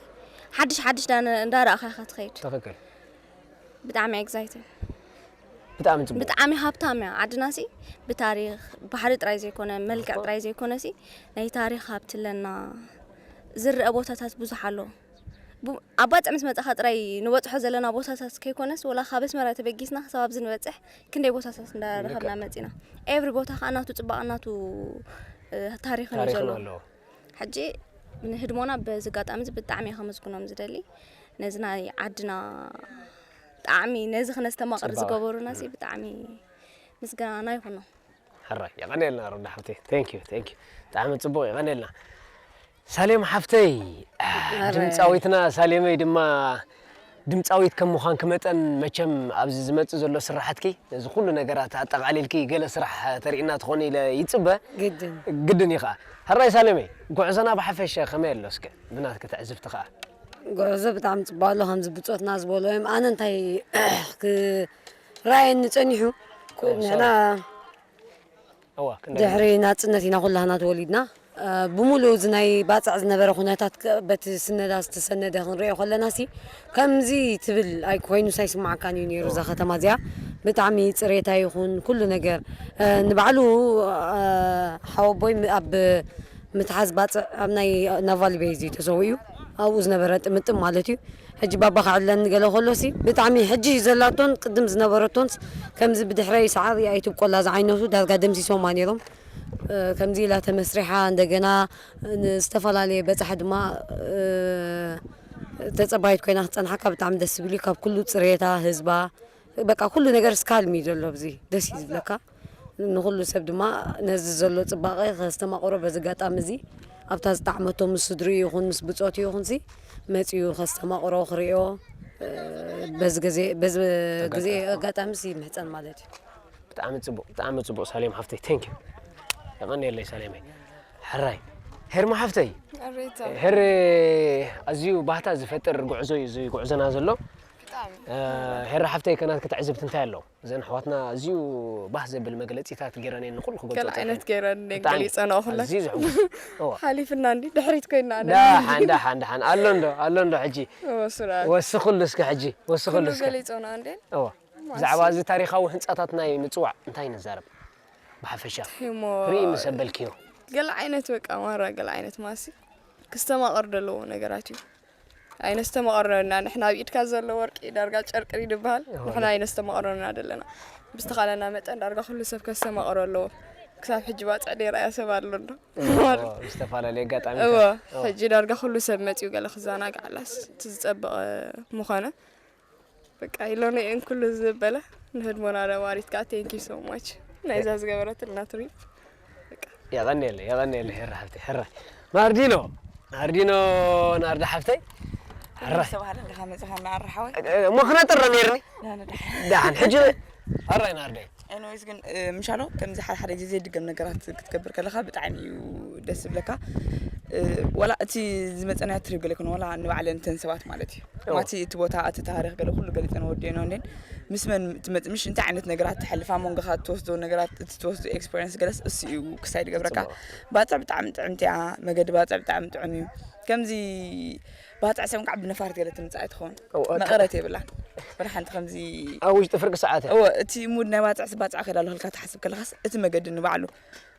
ሓድሽ ሓድሽ ዳ- እንዳረኣኻ ኢኻ ትኸይድ። ትኽክል። ብጣዕሚ excited። ብጣዕሚ ጽቡቕ። ብጣዕሚ ሃብታም እያ ዓድና ሲ ብታሪክ ባሕሪ ጥራይ ዘይኮነ መልክዕ ጥራይ ዘይኮነ ሲ ናይ ታሪክ ሃብቲ ኣለና። ዝረአ ቦታታት ብዙሕ ኣሎ። ቡ- ኣብ ባጽዕ ምስ መጻኻ ጥራይ ንበጽሖ ዘለና ቦታታት ከይኮነስ ወላ ካብ ኣስመራ ተበጊስና ክሳብ ኣብዚ ንበጽሕ ክንደይ ቦታታት እንዳረኸብና መጺና። ኤቭሪ ቦታ ከዓ ናቱ ጽባቐ ናቱ ታሪኽን እዩ ታሪኽን ዘለዎ። ኣለዎ። ሕጂ ንህድሞና በዚ ኣጋጣሚ እዚ ብጣዕሚ እየ ከመስግኖም ዝደሊ። ነዚ ናይ ዓድና ጣዕሚ ነዚ ክነስተማቕር ጽባቐ። ዝገበሩና ሲ ብጣዕሚ ምስጋና ይኹኖም። ሕራይ የቐንየልና ሮዳ ሓፍተይ። Thank you thank you ብጣዕሚ ጽቡቕ የቐንየልና። ሳሌም ሓፍተይ ድምፃዊትና ሳሌመይ ድማ ድምፃዊት ከም ምዃንኪ መጠን መቸም ኣብዚ ዝመፅእ ዘሎ ስራሓትኪ ነዚ ኩሉ ነገራት ኣጠቓሊልኪ ገለ ስራሕ ተርእይና ትኾኒ ኢለ ይፅበ። ግድን። ግድን እዩ ከዓ። ሕራይ ሳሌመይ ጉዕዞና ብሓፈሻ ከመይ ኣሎ እስከ ብናትኪ ትዕዝብቲ ከዓ? ጉዕዞ ብጣዕሚ ፅቡቅ ኣሎ ከምዚ ብፆትና ዝበሎ እዮም ኣነ እንታይ ክረኣየኒ ፀኒሑ ንሕና እዋ ክንደይ ድሕሪ ናፅነት ኢና ኩላህና ተወሊድና ብምሉእ እዚ ናይ ባጽዕ ዝነበረ ኩነታት ከ-፣ በቲ ስነዳ ዝተሰነደ ክንሪኦ ከለና ሲ፣ ከምዚ ትብል ኣይ-፣ ኮይኑስ ኣይስማዓካን እዩ ነይሩ። እዛ ከተማ እዚኣ ብጣዕሚ ጽሬታ ይኹን ኩሉ ነገር፣ እ፣ ንባዕሉ፣ እ፣ ሓወቦይ ም-፣ ኣብ ምትሓዝ ባጽዕ ኣብ ናይ ናቫል ቤዝ እዩ ተሰዊኡ። ኣብኡ ዝነበረ ጥምጥም ማለት እዩ። ሕጂ ባባ ክዕለኒ ገለ ከሎ ሲ፣ ብጣዕሚ ሕጂ ዘላቶን ቅድም ዝነበረቶንስ ከምዚ ብድሕረይ ሰዓሪ ኣይትብቆላ ዝዓይነቱ ዳርጋ ደምሲሶማ ነይሮም። እ፣ ከምዚ ኢላ ተመስሪሓ እንደገና ንዝተፈላለየ በጻሒ ድማ፣ እ፣ ተጸባይት ኮይና ክትጸንሓካ ብጣዕሚ ደስ ዝብል እዩ። ካብ ኩሉ ጽሬታ፣ ህዝባ፣ በቃ ኩሉ ነገር ስካልም እዩ ዘሎ ኣብዚ። ደስ እዩ ዝብለካ። ንኹሉ ሰብ ድማ ነዚ ዘሎ ጽባቐ ከስተማቕሮ በዚ ኣጋጣሚ እዚ ኣብታ ዝጠዓመቶ ምስ ስድሪኡ ይኹን ምስ ብጾቱ ይኹንሲ መጺኡ ከስተማቕሮ ክርእዮ፣ እ፣ በዚ ግዜ፣ በዚ ግዜ ኣጋጣሚ። ኣጋጣሚ እዚ ይምሕጸን ማለት እዩ። ብጣዕሚ ጽቡቕ፣ ብጣዕሚ ጽቡቕ ሳሌም ሓፍተይ፣ ቴንክ ዩ። የቐንየለይ ሳሌመይ። ሕራይ። ሄርማ ሓፍተይ። ኣሬታ። ሄረ ኣዝዩ ባህታ ዝፈጥር ጉዕዞ እዩ እዚ ጉዕዞና ዘሎ። ብጣዕሚ። እ፣ ሄረ ሓፍተይ ከናትኪ ትዕዝብቲ እንታይ ኣሎ? እዘን ኣሕዋትና ኣዝዩ ባህ ዘብል መግለጺታት ገይረን እየን ንኹሉ ክገልጾ ገለ ዓይነት ጸኒሐን። ገይረን እየን ብጣዕሚ ገሊጸንኦ ኩለን። ኣዝዩ ዘሕጉስ። እወ። ሓሊፍና እንዲ ድሕሪት ኮይና ኣነ። ደሓን፣ ደሓን፣ ደሓን። ኣሎ እንዶ፣ ኣሎ እንዶ ሕጂ? እወ፣ ስራ። ወስኽሉ እስከ ሕጂ፣ ወስኽሉ ኩሉ እስከ። ገሊጸንኦ እንዴ? እወ። ማሲ። ብዛዕባ እዚ ታሪኻዊ ህንጻታት ናይ ምጽዋዕ እንታይ ንዛረብ? ብሓፈሻ እሞ ርኢ ምስ ኣበልክዮ። ገለ ዓይነት በቃ ማራ ገለ ዓይነት ማሲ ክስተማቐር ዘለዎ ነገራት እዩ። ኣይነስተማቐረና ንሕና ኣብ ኢድካ ዘሎ ወርቂ ዳርጋ ጨርቂ ድዩ ዝበሃል? እወ። ንሕና ኣይነስተማቐረና ዘለና። ብዝተኻለና መጠን ዳርጋ ኩሉ ሰብ ከስተማቐሮ ኣለዎ። ክሳብ ሕጂ ባጽዕ ደይረኣየ ሰብ ኣሎ እንዶ? እወ፣ እወ፣ ብዝተፈላለየ ኣጋጣሚታት። እወ፣ እወ። ሕጂ ዳርጋ ኩሉ ሰብ መጺኡ ገለ ክዘናጋዕ ኣላስ እቲ ዝጸበቐ ምኾነ። በቃ ኢሎነ እየን ኩሉ ዝበለ ንህድሞና ነባሪት ከዓ thank you so much ናይዛ ዝገበረትልና ትሪፕ። በቃ። የቐንየለይ፣ የቐንየለይ ሄረ ሓፍተይ፣ ሕራይ። ናርዲኖ፣ ናርዲኖ፣ ናርዲ ሓፍተይ። ሕራይ። ዝተባህለ እንዲኻ መፅኻ እናኣረ ሓወይ። እ፣ እሞ ክነጥር ዶ ነይርኒ? ዳነ ደሓን። ደሓን፣ ሕጂ ሕራይ ናርደይ። ኤኒዌይስ ግን፣ እ፣ ምሻሎ ከምዚ ሓደ ሓደ ግዜ ዘይድገም ነገራት ክትገብር ከለኻ ብጣዕሚ እዩ ደስ ዝብለካ። እ፣ ዋላ እቲ ዝመፀናዮ ትሪፕ ገለ ይኹን ዋላ ንባዕለን እተን ሰባት ማለት እዩ። ኦ። ማቲ እቲ ቦታ፣ እቲ ታሪኽ ገለ ኩሉ ገሊፀን ወዲአን እንዴን ምስ መን ትመጽእ፣ ምሽ እንታይ ዓይነት ነገራት ተሕልፍ፣ ኣብ መንጎኻ እትወስዶ ነገራት፣ እቲ ትወስዶ ኤክስፐሪንስ ገለስ እሱ እዩ ክሳይ ዝገብረካ። ጽቡቕ። ባጽዕ ብጣዕሚ ጥዕምቲ እያ፣ መገዲ ባጽዕ ብጣዕሚ ጥዑም እዩ። ከምዚ ባጽዕ ሰብ ከዓ ብነፋሪት ገለ ትምጻእ ኣይትኸውን። እወ፣ መቐረት የብላን። ወላ ሓንቲ ከምዚ ኣብ ውሽጢ ፍርቂ ሰዓት እያ። እወ፣ እቲ ሙድ ናይ ባጽዕ፣ ባጽዕ ከይዳ ኣለኹ ኢልካ ትሓስብ ከለኻስ፣ እቲ መገዲ ንባዕሉ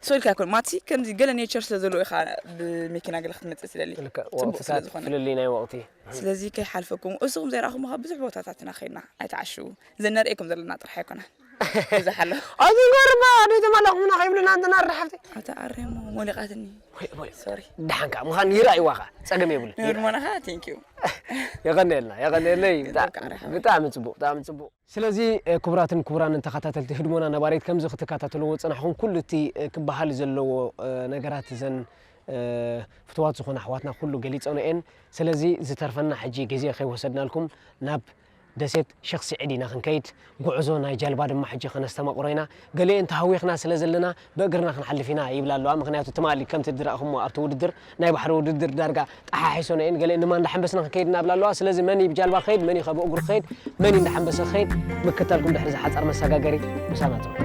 ሰው ኢልካ ኣይኮን። ማትሲ ከምዚ ገለ ኔቸር ስለ ዘለዎ ኢኻ ብመኪና ገለ ክትመጽእ ትደሊ። ልክዕ፣ ጽቡቕ ወቕትታት ስለ ዝኾነ። ፍልልይ ናይ ወቕቲ። ስለዚ ከይሓልፈኩም፣ እስኹም ዘይረኣኹምዎ ብዙሕ ቦታታት ኢና ከይድና፣ ኣይትዓሽዉ። ዘን ነርእየኩም ዘለና ጥራሕ ኣይኮነን። ብዙሕ ኣሎ። ኣብዚ ገርባ ደይ ተማላኹምና ከይብልና እንተ ናርዳ ሓፍተይ። ኣታ ኣሬሞ ሞሊቓትኒ። ወይ፣ ወይ። ሶሪ። ደሓንካ ምዃን ይረኣይዋኻ፣ ጸገም የብሉን። ንህድሞናኻ፣ ቴንክ ዩ። የቐንየልና፣ የቐንየለይ። ብጣ-፣ ብጣዕሚ ጽቡቕ፣ ብጣዕሚ ጽቡቕ። ስለዚ፣ እ፣ ክቡራትን ክቡራንን ተኸታተልቲ ህድሞና ነባሪት፣ ከምዚ ክትከታተልዎ ዝጸናሕኩም ኩሉ እቲ፣ እ፣ ክበሃል ዘለዎ፣ እ፣ ነገራት እዘን፣ እ፣ ፍትዋት ዝኾና ኣሕዋትና ኩሉ ገሊጸንኦ እየን። ስለዚ ዝተርፈና ሕጂ ግዜ ከይወሰድናልኩም ናብ ደሴት ሸኽ ስዒድ ኢና ክንከይድ። ጉዕዞ ናይ ጃልባ ድማ ሕጂ ከነስተማቕሮ ኢና። ገሊኤን ተሃዊኽና ስለ ዘለና ብእግርና ክንሓልፍ ኢና ይብላ ኣለዋ። ምኽንያቱ ትማሊ ከምቲ ዝረኣኹምዎ ኣብቲ ውድድር፣ ናይ ባሕሪ ውድድር ዳርጋ ጠሓሒሶን እየን። ገሊኤን ድማ እንዳሓንበስና ክንከይድ እናብላ ኣለዋ። ስለዚ መን እዩ ብጃልባ ክኸይድ፣ መን እዩ ካብ እግሩ ክኸይድ፣ መን እዩ እንዳሓንበሰ ክኸይድ፣ ምክታልኩም ድሕሪ እዚ ሓጻር መሰጋገሪ ምሳና ጽንሑ።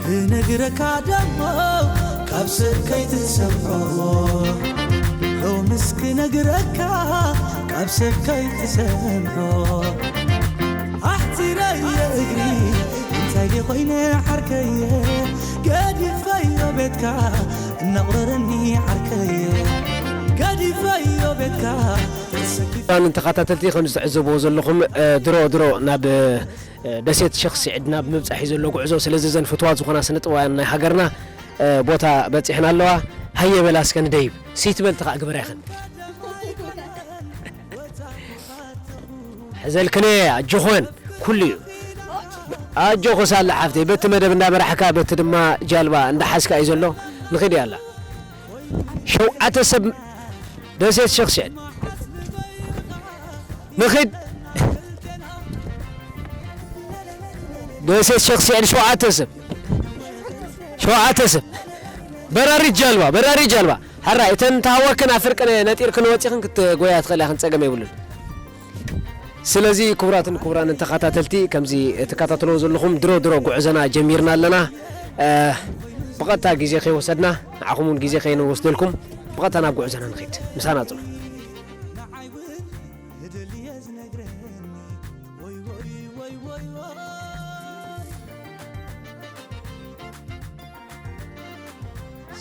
ክነግረካ ደሞ ካብ ሰብ ከይትሰምዖ፣ ሎምስ ክነግረካ ካብ ሰብ ከይትሰምዖ። ኣሕፂረየ እግሪ እንታይ ደኾይነ ዓርከየ፣ ገዲፈዮ ቤትካ እናቑረረኒ ዓርከየ፣ ገዲፈዮ ቤትካ ተሰኪፈ። ክቡራን ተኸታተልቲ፣ ከም ዝተዕዘብዎ ዘለኹም፣ እ፣ ድሮ ድሮ ናብ፣ እ፣ ደሴት ሸኽ ስዒድ ናብ ምብጻሕ እዩ ዘሎ ጉዕዞ። ስለዚ እዘን ፍትዋት ዝኾና ስነ ጥበባውያን ናይ ሃገርና፣ እ፣ ቦታ በጺሕና ኣለዋ። ሃየ በላ እስከ ንደይብ። ሲት በልት ኸኣ ግበራ ኢኽን። ሕዘልክን እየ፣ ኣጆኽን፣ ኩሉ እዩ። ኣጆኺ ሳለ ሓፍተይ፣ በቲ መደብ እንዳመራሕካ፣ በቲ ድማ ጃልባ እንዳሓዝካ እዩ ዘሎ። ንኺድ ያላ። ሸውዓተ ሰብ ደሴት ሸኽስዕድ። ንኺድ። ደሴት ሸኽስዕድ ሸውዓተ ሰብ። ሸውዓተ ሰብ። በራሪት ጃልባ፣ በራሪት ጃልባ። ሕራይ፣ እተን ተሃዋክን ኣብ ፍርቂ ነ-፣ ነጢርክን ወጺኽን ክትጎያ ትኽእላ ኢኽን፣ ጸገም የብሉን። ስለዚ ክቡራትን ክቡራንን ተኸታተልቲ፣ ከምዚ እትከታተልዎ ዘለኹም ድሮ ድሮ ጉዕዞና ጀሚርና ኣለና። እ፣ ብቐጥታ ግዜ ከይወሰድና፣ ንዓኹም እውን ግዜ ከይንወስደልኩም ብቐጥታ ናብ ጉዕዞና ንኺድ። ምሳና ጽኑ።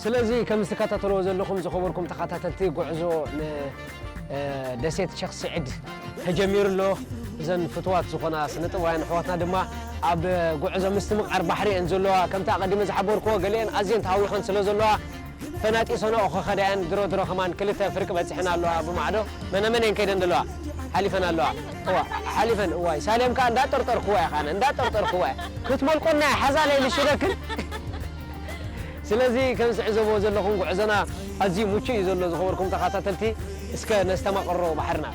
ስለዚ ከም ዝትከታተልዎ ዘለኹም ዝኸበርኩም ተኸታተልቲ፣ ጉዕዞ ን፣ እ፣ ደሴት ሸኽ ስዒድ ተጀሚሩ ኣሎ። እዘን ፍትዋት ዝኾና ስነ ጥበባውያን ኣሕዋትና ድማ ኣብ ጉዕዞ ምስትምቓር ባሕሪ እየን ዘለዋ። ከምቲ ኣቐዲመ ዝሓበርክዎ፣ ገሊአን ኣዝየን ተሃዊኸን ስለ ዘለዋ፣ ፈናጢሰንኦ ክኸዳ እየን። ድሮ ድሮ ከማን ክልተ ፍርቂ በጺሐን ኣለዋ ብማዕዶ። መነ መን እየን ከይደን ዘለዋ? ሓሊፈን ኣለዋ። እዋ፣ ሓሊፈን፣ እዋይ፣ ሳሌም ከኣ እንዳጠርጠርክዋ እየ፣ ኻነ እንዳጠርጠርክዋ እየ። ክትመልቆና እየ፣ ሓዛ ለይልሽደክን። ስለዚ ከም ዝዕዘብዎ ዘለኹም ጉዕዞና ኣዝዩ ምቹእ እዩ ዘሎ፣ ዝኸበርኩም ተኸታተልቲ። እስከ ነስተማቕሮ ባሕርና።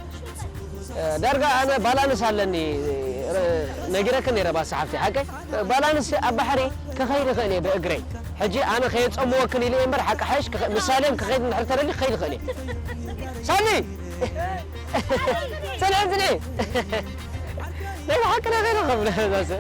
እ፣ ዳርጋ ኣነ ባላንስ ኣለኒ፣ እ፣ ነጊረክን ነይረ ባሳ ሓፍቲ፣ ሓቀይ? ባላንስ ኣብ ባሕሪ ክኸይድ ይኽእል እየ ብእግረይ። ሕጂ ኣነ ከየጸምወክን ኢለ እየ እምበር፣ ሓቂ ሓይሽ ክኸ-፣ ምሳሌም ክኸይድ እንድሕር ተደሊ ክኸይድ ይኽእል እየ። ሳሚ! ጽንሒ፣ ጽንሒ! ናይ ብሓቂ ነገር ይኸብለ ዛሰ።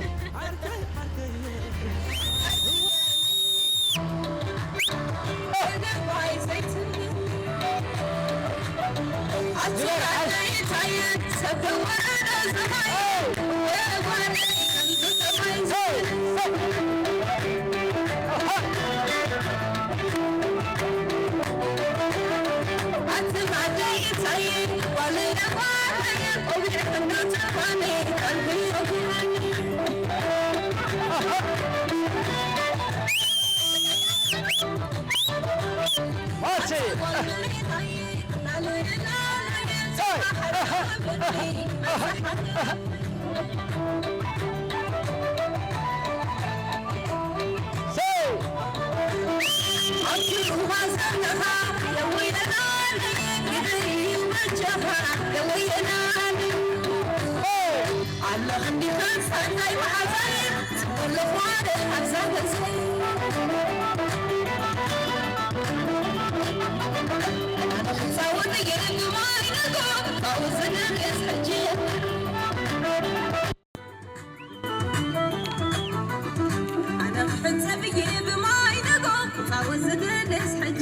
ኣነ ክሕጸብ እየ ብማይ ነጎ ክጻወት ዝደልስ ሕጂ።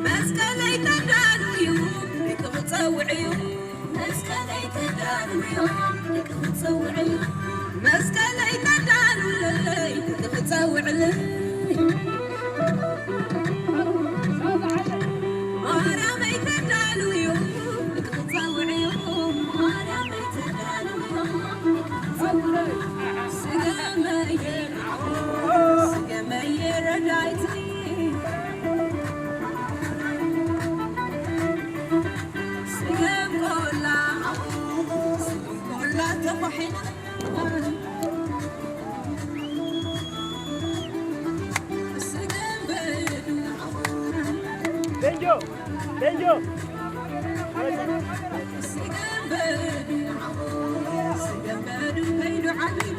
መስቀለይ ተዳሉ እዩ፣ ደቂ ክጸውዕ እዩ። መስቀለይ ተዳሉ እዩ፣ ደቂ ክጸውዕ እዩ። መስቀለይ ተዳሉ ለለይ፣ ደቂ ክጸውዕለይ። ማርያመይ ተዳሉ እዩ፣ ደቂ ክጸውዕ እዩ። ማርያመይ ተዳሉ እዩ፣ ደቂ ክጸውዕ እዩ። ስገመየ፣ ስገመየ ረዳይተይ። ስገም ቆላ፣ ስገም ቆላ ተኳሒና። ስገም በዱ፣ ቤንጆ፣ ቤንጆ። ስገም በዱ፣ ስገም በዱ ከይዱ ዓቢዱ።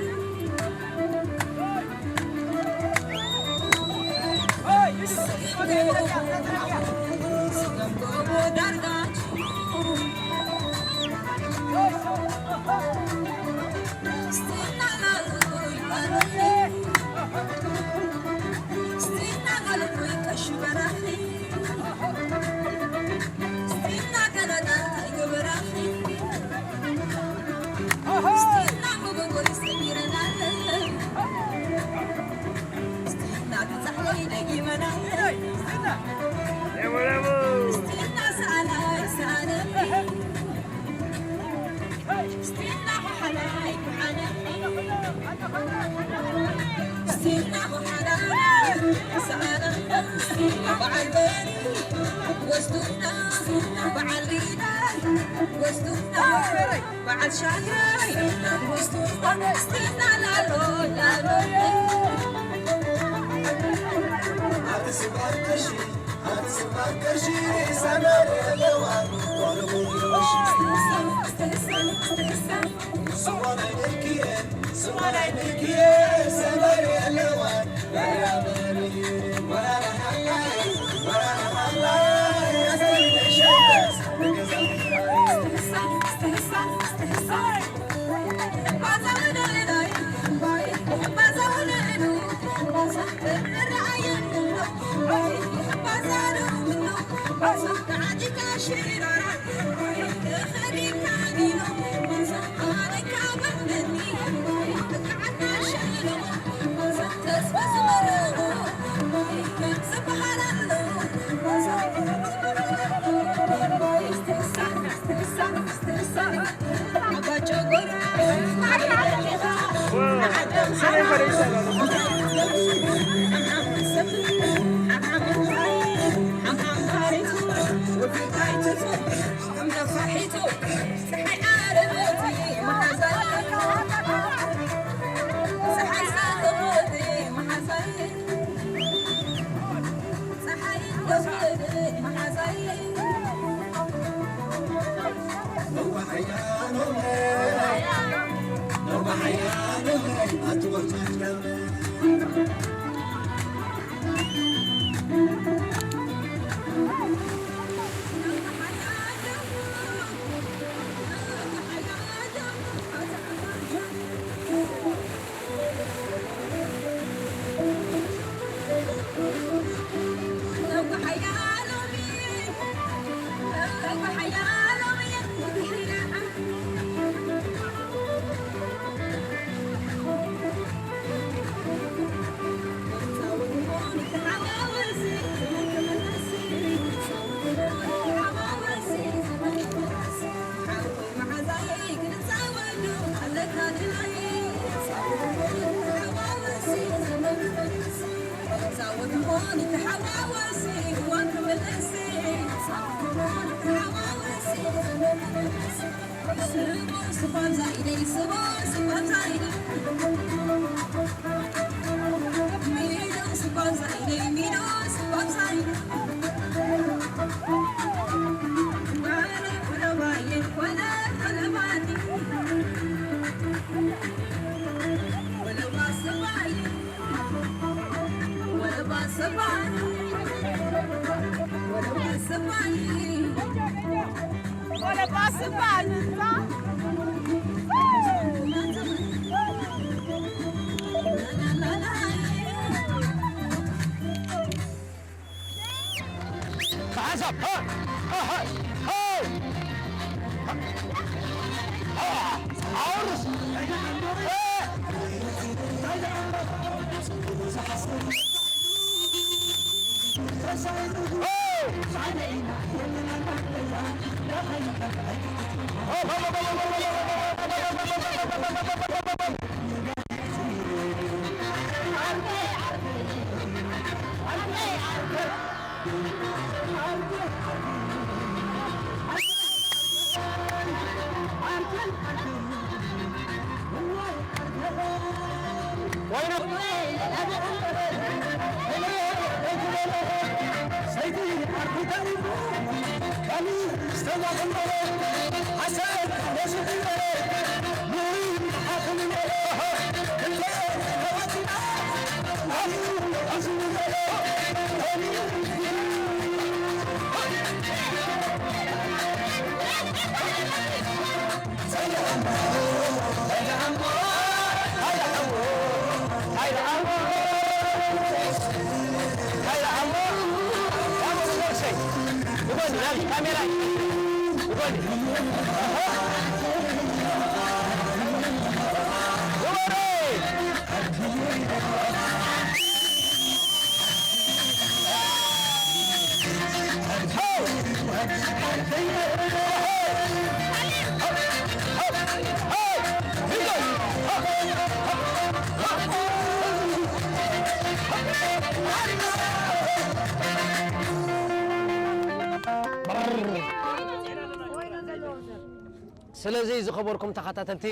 ስለዚ ዝኸበርኩም ተኸታተልቲ፣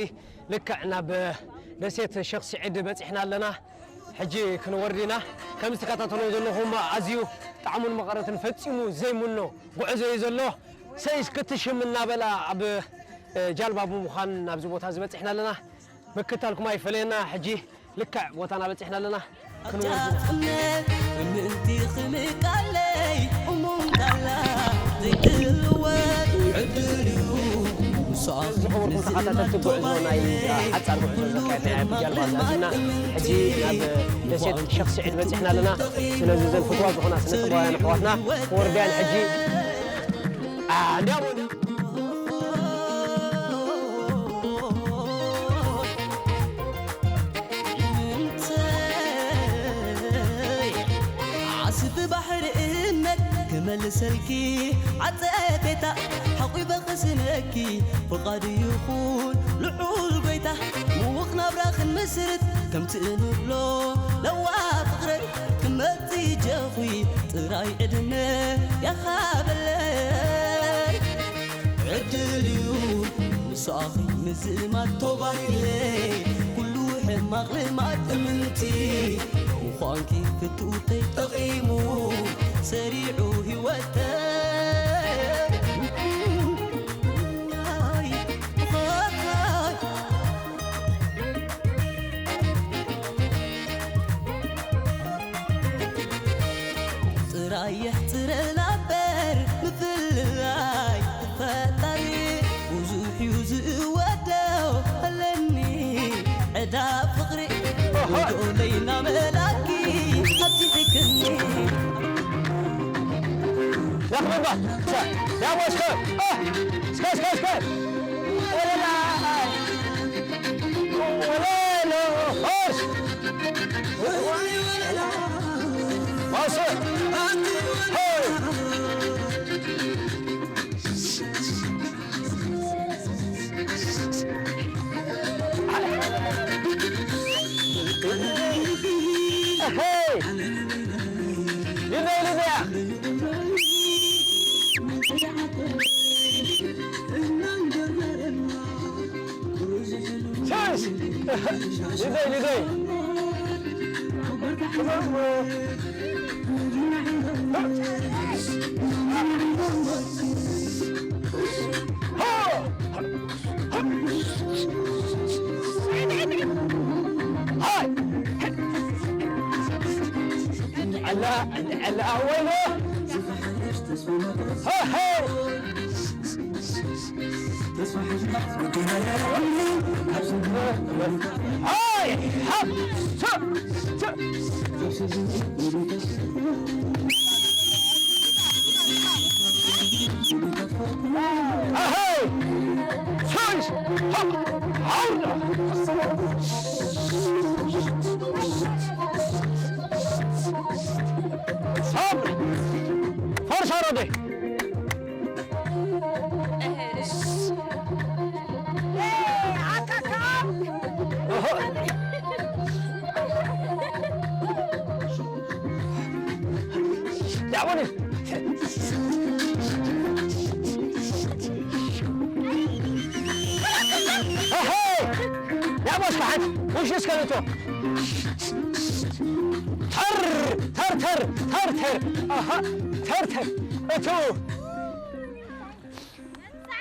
ልክዕ ናብ ደሴት ሸኽ ስዒድ በጺሕና ኣለና። ሕጂ ክንወርድ ኢና። ከም ዝትከታተልዎ ዘለኹም፣ ኣዝዩ ጣዕሙን መቐረትን ፈጺሙ ዘይምኖ ጉዕዞ እዩ ዘሎ። ሰይስ ክትሽም እናበላ ኣብ እ፣ ጃልባ ብምዃን ናብዚ ቦታ እዚ በጺሕና ኣለና። ምክታልኩም ኣይፈለየና። ሕጂ ልክዕ ቦታና በጺሕና ኣለና። ክንወርድ ኢና። ኣጃጥነ ምእንቲ ክምቃለይ እሙን ቃላ ዘይትልወይ ዕድል እዩ። ዝኸበርኩም ተኸታተልቲ ጉዕዞ ናይ ሓጻር ጉዕዞ ዘካየድናያ ብጃልባ ዛዚምና ሕጂ ናብ ደሴት ሸኽ ስዒድ በጺሕና ኣለና። ስለዚ እዘን ፍትዋት ዝኾና ስነ ጥበባውያን ኣሕዋትና ክወርዳያን ሕጂ፣ ኣ፣ እንዲያው ዓስቢ ባሕሪ እምነት ክመልሰልኪ ዓጸቤታ ሓቑፈ ክስነኪ ፍቓዱ ይኹን ልዑል ጎይታ። ምውቕ ናብራ ክንምስርት ከምቲ እንብሎ ለዋ ፍቕረይ ክመጽእ ጀኹ ጥራይ ዕድመ ይሃበለይ። ዕድል እዩ ምሳኺ ምዝማድ ተባሂለ ኩሉ ሕማቕ ልማድ እምንቲ ምዃንኪ ፍትውተይ ጠቒሙ ሰሪዑ ህይወተይ። ጥራይ የሕጽረና እምበር ምፍልላይ ፈጣሪ ብዙሕ እዩ ዝእወደው ኣለኒ ዕዳ ፍቕሪ ወዶ ለይና መላኪ ኣብዚሕክኒ። ያኽብባ ያቦ እስከ እስከ እስከ እስከ ወለላ ወለሎ ሆሽ ሊደይ ሊደይ ፈርሳ ሮዴ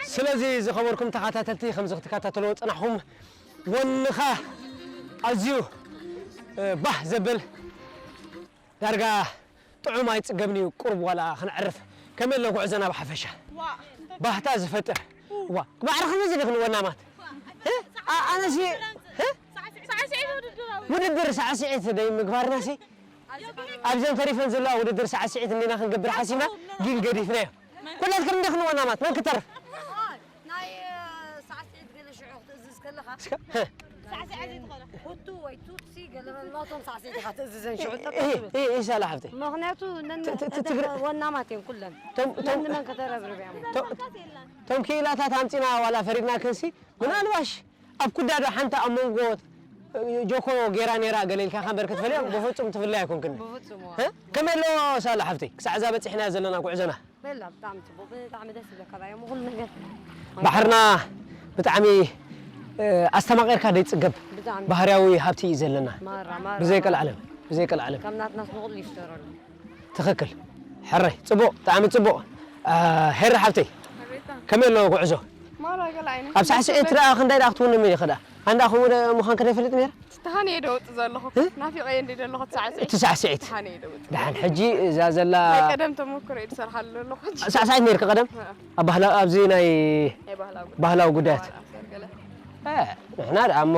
ስለዚ ዝኸበርኩም ተኸታተልቲ፣ ከምዚ ክትከታተልዎ ዝጸናሕኩም፣ ወንኻ ኣዝዩ፣ እ፣ ባህ ዘብል፣ ዳርጋ ጥዑም ኣይጽገብን እዩ፣ ቁሩብ ዋላ ክነዕርፍ። ከመይ ኣሎ ጉዕዞና ብሓፈሻ? ዋ። ባህታ ዝፈጥር። ዋ፣ ማዕረ ከመዚ ዲኽን ወናማት? እ? ኣ-፣ ኣነሲ፣ እ? ሳዕስዒት ውድድር ኣውዩ። ውድድር ሳዕስዒት ደይ ምግባርናሲ? ኣብዘን ተሪፈን ዘለዋ ውድድር ሳዕስዒት እንዲና ክንገብር ሓሲብና፣ ግን ገዲፍናዮ። ኩላትክን እንዲኽን ወናማት፣ መን ክተርፍ? ናይ፣ እ፣ ሳዕስዒት ገለ ሽዑ ክትእዝዝ ከለኻ፣ እስከ፣ እ። ሳዕስዒት ዘይትኽእሎ። ሁቱ ወይ ቱትሲ ገለ መለቶም ሳዕስዒት ኢኻ ትእዝዘን ሽዑ ጠጠው እህ፣ ትብል። እህ፣ እህ፣ ሳላ ሓብተይ። ምኽንያቱ ነን ት-፣ ት-፣ ት-፣ እተን ትግረ-፣ ወናማት እየን ኩለን። ቶም፣ ቶም፣ መን ንመን ከተረብርብ እያ። ቶም፣ ቶም ክኢላታት ኣምጺና ዋላ ፈሪድና ክንሲ፣ ምናልባሽ ኣብ ኩዳዶ ሓንቲ ኣብ መንጎ ጆኮ ጌራ ኔራ ገለ ኢልካ እምበር ክትፈልያ ብፍጹም ትፍለያ ኣይኮንክን። ብፍጹም፣ ዋ። እ? ከመይ ኣሎ ሳላ ሓብተይ? ክሳዕ እዛ በጺሕና ዘለና ጉዕዞና። በላ፣ ብጣዕሚ ጽቡቕ፣ ብጣዕሚ ደስ ይብለካ፣ ራእዮም፣ ኩሉ ነገር። ባሕርና ብጣዕሚ፣ እ፣ ኣስተማቒርካ ደይጽገብ ብጣዕሚ። ባህርያዊ ሃብቲ እዩ ዘለና። ማራ፣ ማራ፣ ብዘይ ማራ። ቀልዓለም፣ ብዘይ ቀልዓለም። ከም ናትናስ ንኹሉ ይፍጠረሉ። ትኽክል። ሕራይ፣ ጽቡቕ፣ ብጣዕሚ ጽቡቕ። አ፣ ሄሪ ሓብተይ፣ ኣቤታ። ከመይ ኣሎ ጉዕዞ? ማራ፣ ኣብ ሳዕስዒት ደኣ ክንደይ ደኣ ክትውንኑ ኢኺ ደኣ? ኣንዳ ከምኡ ደ-፣ ምዃንኪ ዶ ይፈልጥ ነይረ? ተሃንየ ዶ ወጥ ዘለኹ? ናፊቐየ እንደ ዘለኹ ሳዕስዒት። እቲ ሳዕስዒት። ተሃንየ ዶ ወጥ። ደሓን ሕጂ እዛ ዘላ ናይ ቀደም ተመክሮ እየ ዝሰርሓሉ ዘለኹ ሕጂ። ሳዕስዒት ነይርኪ ቀደም? ኣብ ባህላ-፣ ኣብዚ ናይ ናይ ባህላዊ ጉዳይ። ባህላዊ ጉዳያት። ገለ። እ፣ ንሕና ደኣ እሞ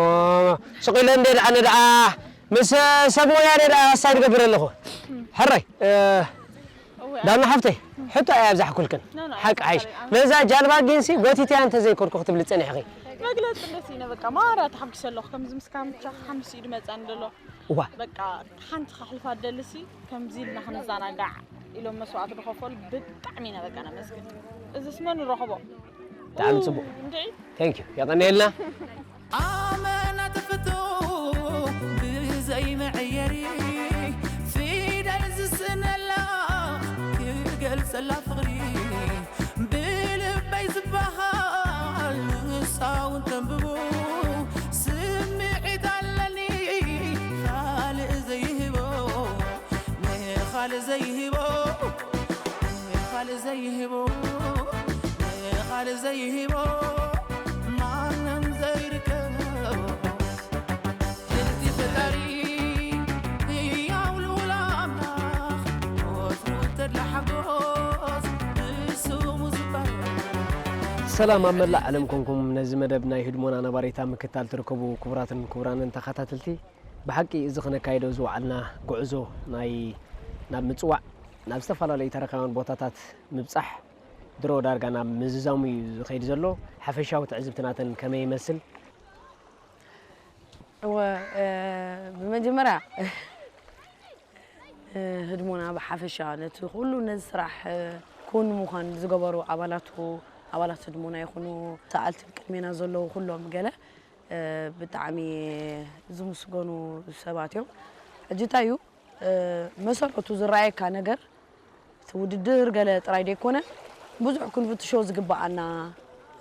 ስቕ ኢለ እንደ ደኣ ንደኣ ምስ ሰብ ሞያ እየ ደኣ ኣሳይድ ገብር ኣለኹ። ሕራይ፣ እ፣ ዳና ሓፍተይ፣ ሕቶ ኣይኣብዛሕኩልክን። ሓቂ ሓይሽ። ነዛ ጃልባ ጊንሲ ጎቲተያ እንተ ዘይኮንኩ ክትብሊ ጸኒሕኺ። መግለፂ እንደስ ኢነ በቃ ማራ ተሓጒሰ ኣለኹ። ከምዚ ምስ ካምቻ ሓምስ ኢድ መፃን ደሎ እዋ፣ በቃ ሓንቲ ከሕልፋ ደልሲ ከምዚ ኢልና ክንዘናጋዕ ኢሎም መስዋዕቲ ዝኸፈሉ ብጣዕሚ ኢና በቃ ነመስግን። እዚስ መን ንረኽቦ? ብጣዕሚ ጽቡቕ። እንዴ Thank you። የቐንየልና። ኣመና ተፈጥሮ ብዘይ መዐየሪ ፊደል ዝስእነላ ክገልጸላ ፍቕሪ ብልበይ ዝበሃል ንሳ እውን ተንብቦ ስምዒት ኣለኒ ካልእ ዘይህቦ ንኻልእ ዘይህቦ ንኻልእ ዘይህቦ ንኻልእ ዘይህቦ ማንም ዘይርከቦ ልዕልቲ ፈጣሪ ህያው ልዑል ኣምላኽ ወትሩ ተድላ ሓጎስ ብስሙ ዝበሃል ሰላም ኣብ መላእ ዓለም ኮንኩም ነዚ መደብ ናይ ህድሞና ነባሪታ ምክታል ትርከቡ ክቡራትን ክቡራንን ተኸታተልቲ፣ ብሓቂ እዚ ክነካይዶ ዝወዓልና ጉዕዞ ናይ ናብ ምጽዋዕ ናብ ዝተፈላለዩ ታሪኻውያን ቦታታት ምብጻሕ ድሮ ዳርጋ ናብ ምዝዛሙ እዩ ዝኸይድ ዘሎ። ሓፈሻዊ ትዕዝብትናተን ከመይ ይመስል? እወ፣ እ፣ ብመጀመርያ፣ እ፣ ህድሞና ብሓፈሻ ነቲ ኩሉ ነዚ ስራሕ፣ እ፣ ክውን ንምዃን ዝገበሩ ኣባላቱ፣ ኣባላት ህድሞና ይኹኑ፣ ሰኣልቲ ቅድሜና ዘለዉ ኩሎም ገለ፣ እ፣ ብጣዕሚ ዝምስገኑ ሰባት እዮም። ሕጂ እንታይ እዩ፣ እ፣ መሰረቱ ዝረኣየካ ነገር እቲ ውድድር ገለ ጥራይ ደይኮነ፣ ብዙሕ ክንፍትሾ ዝግበኣና፣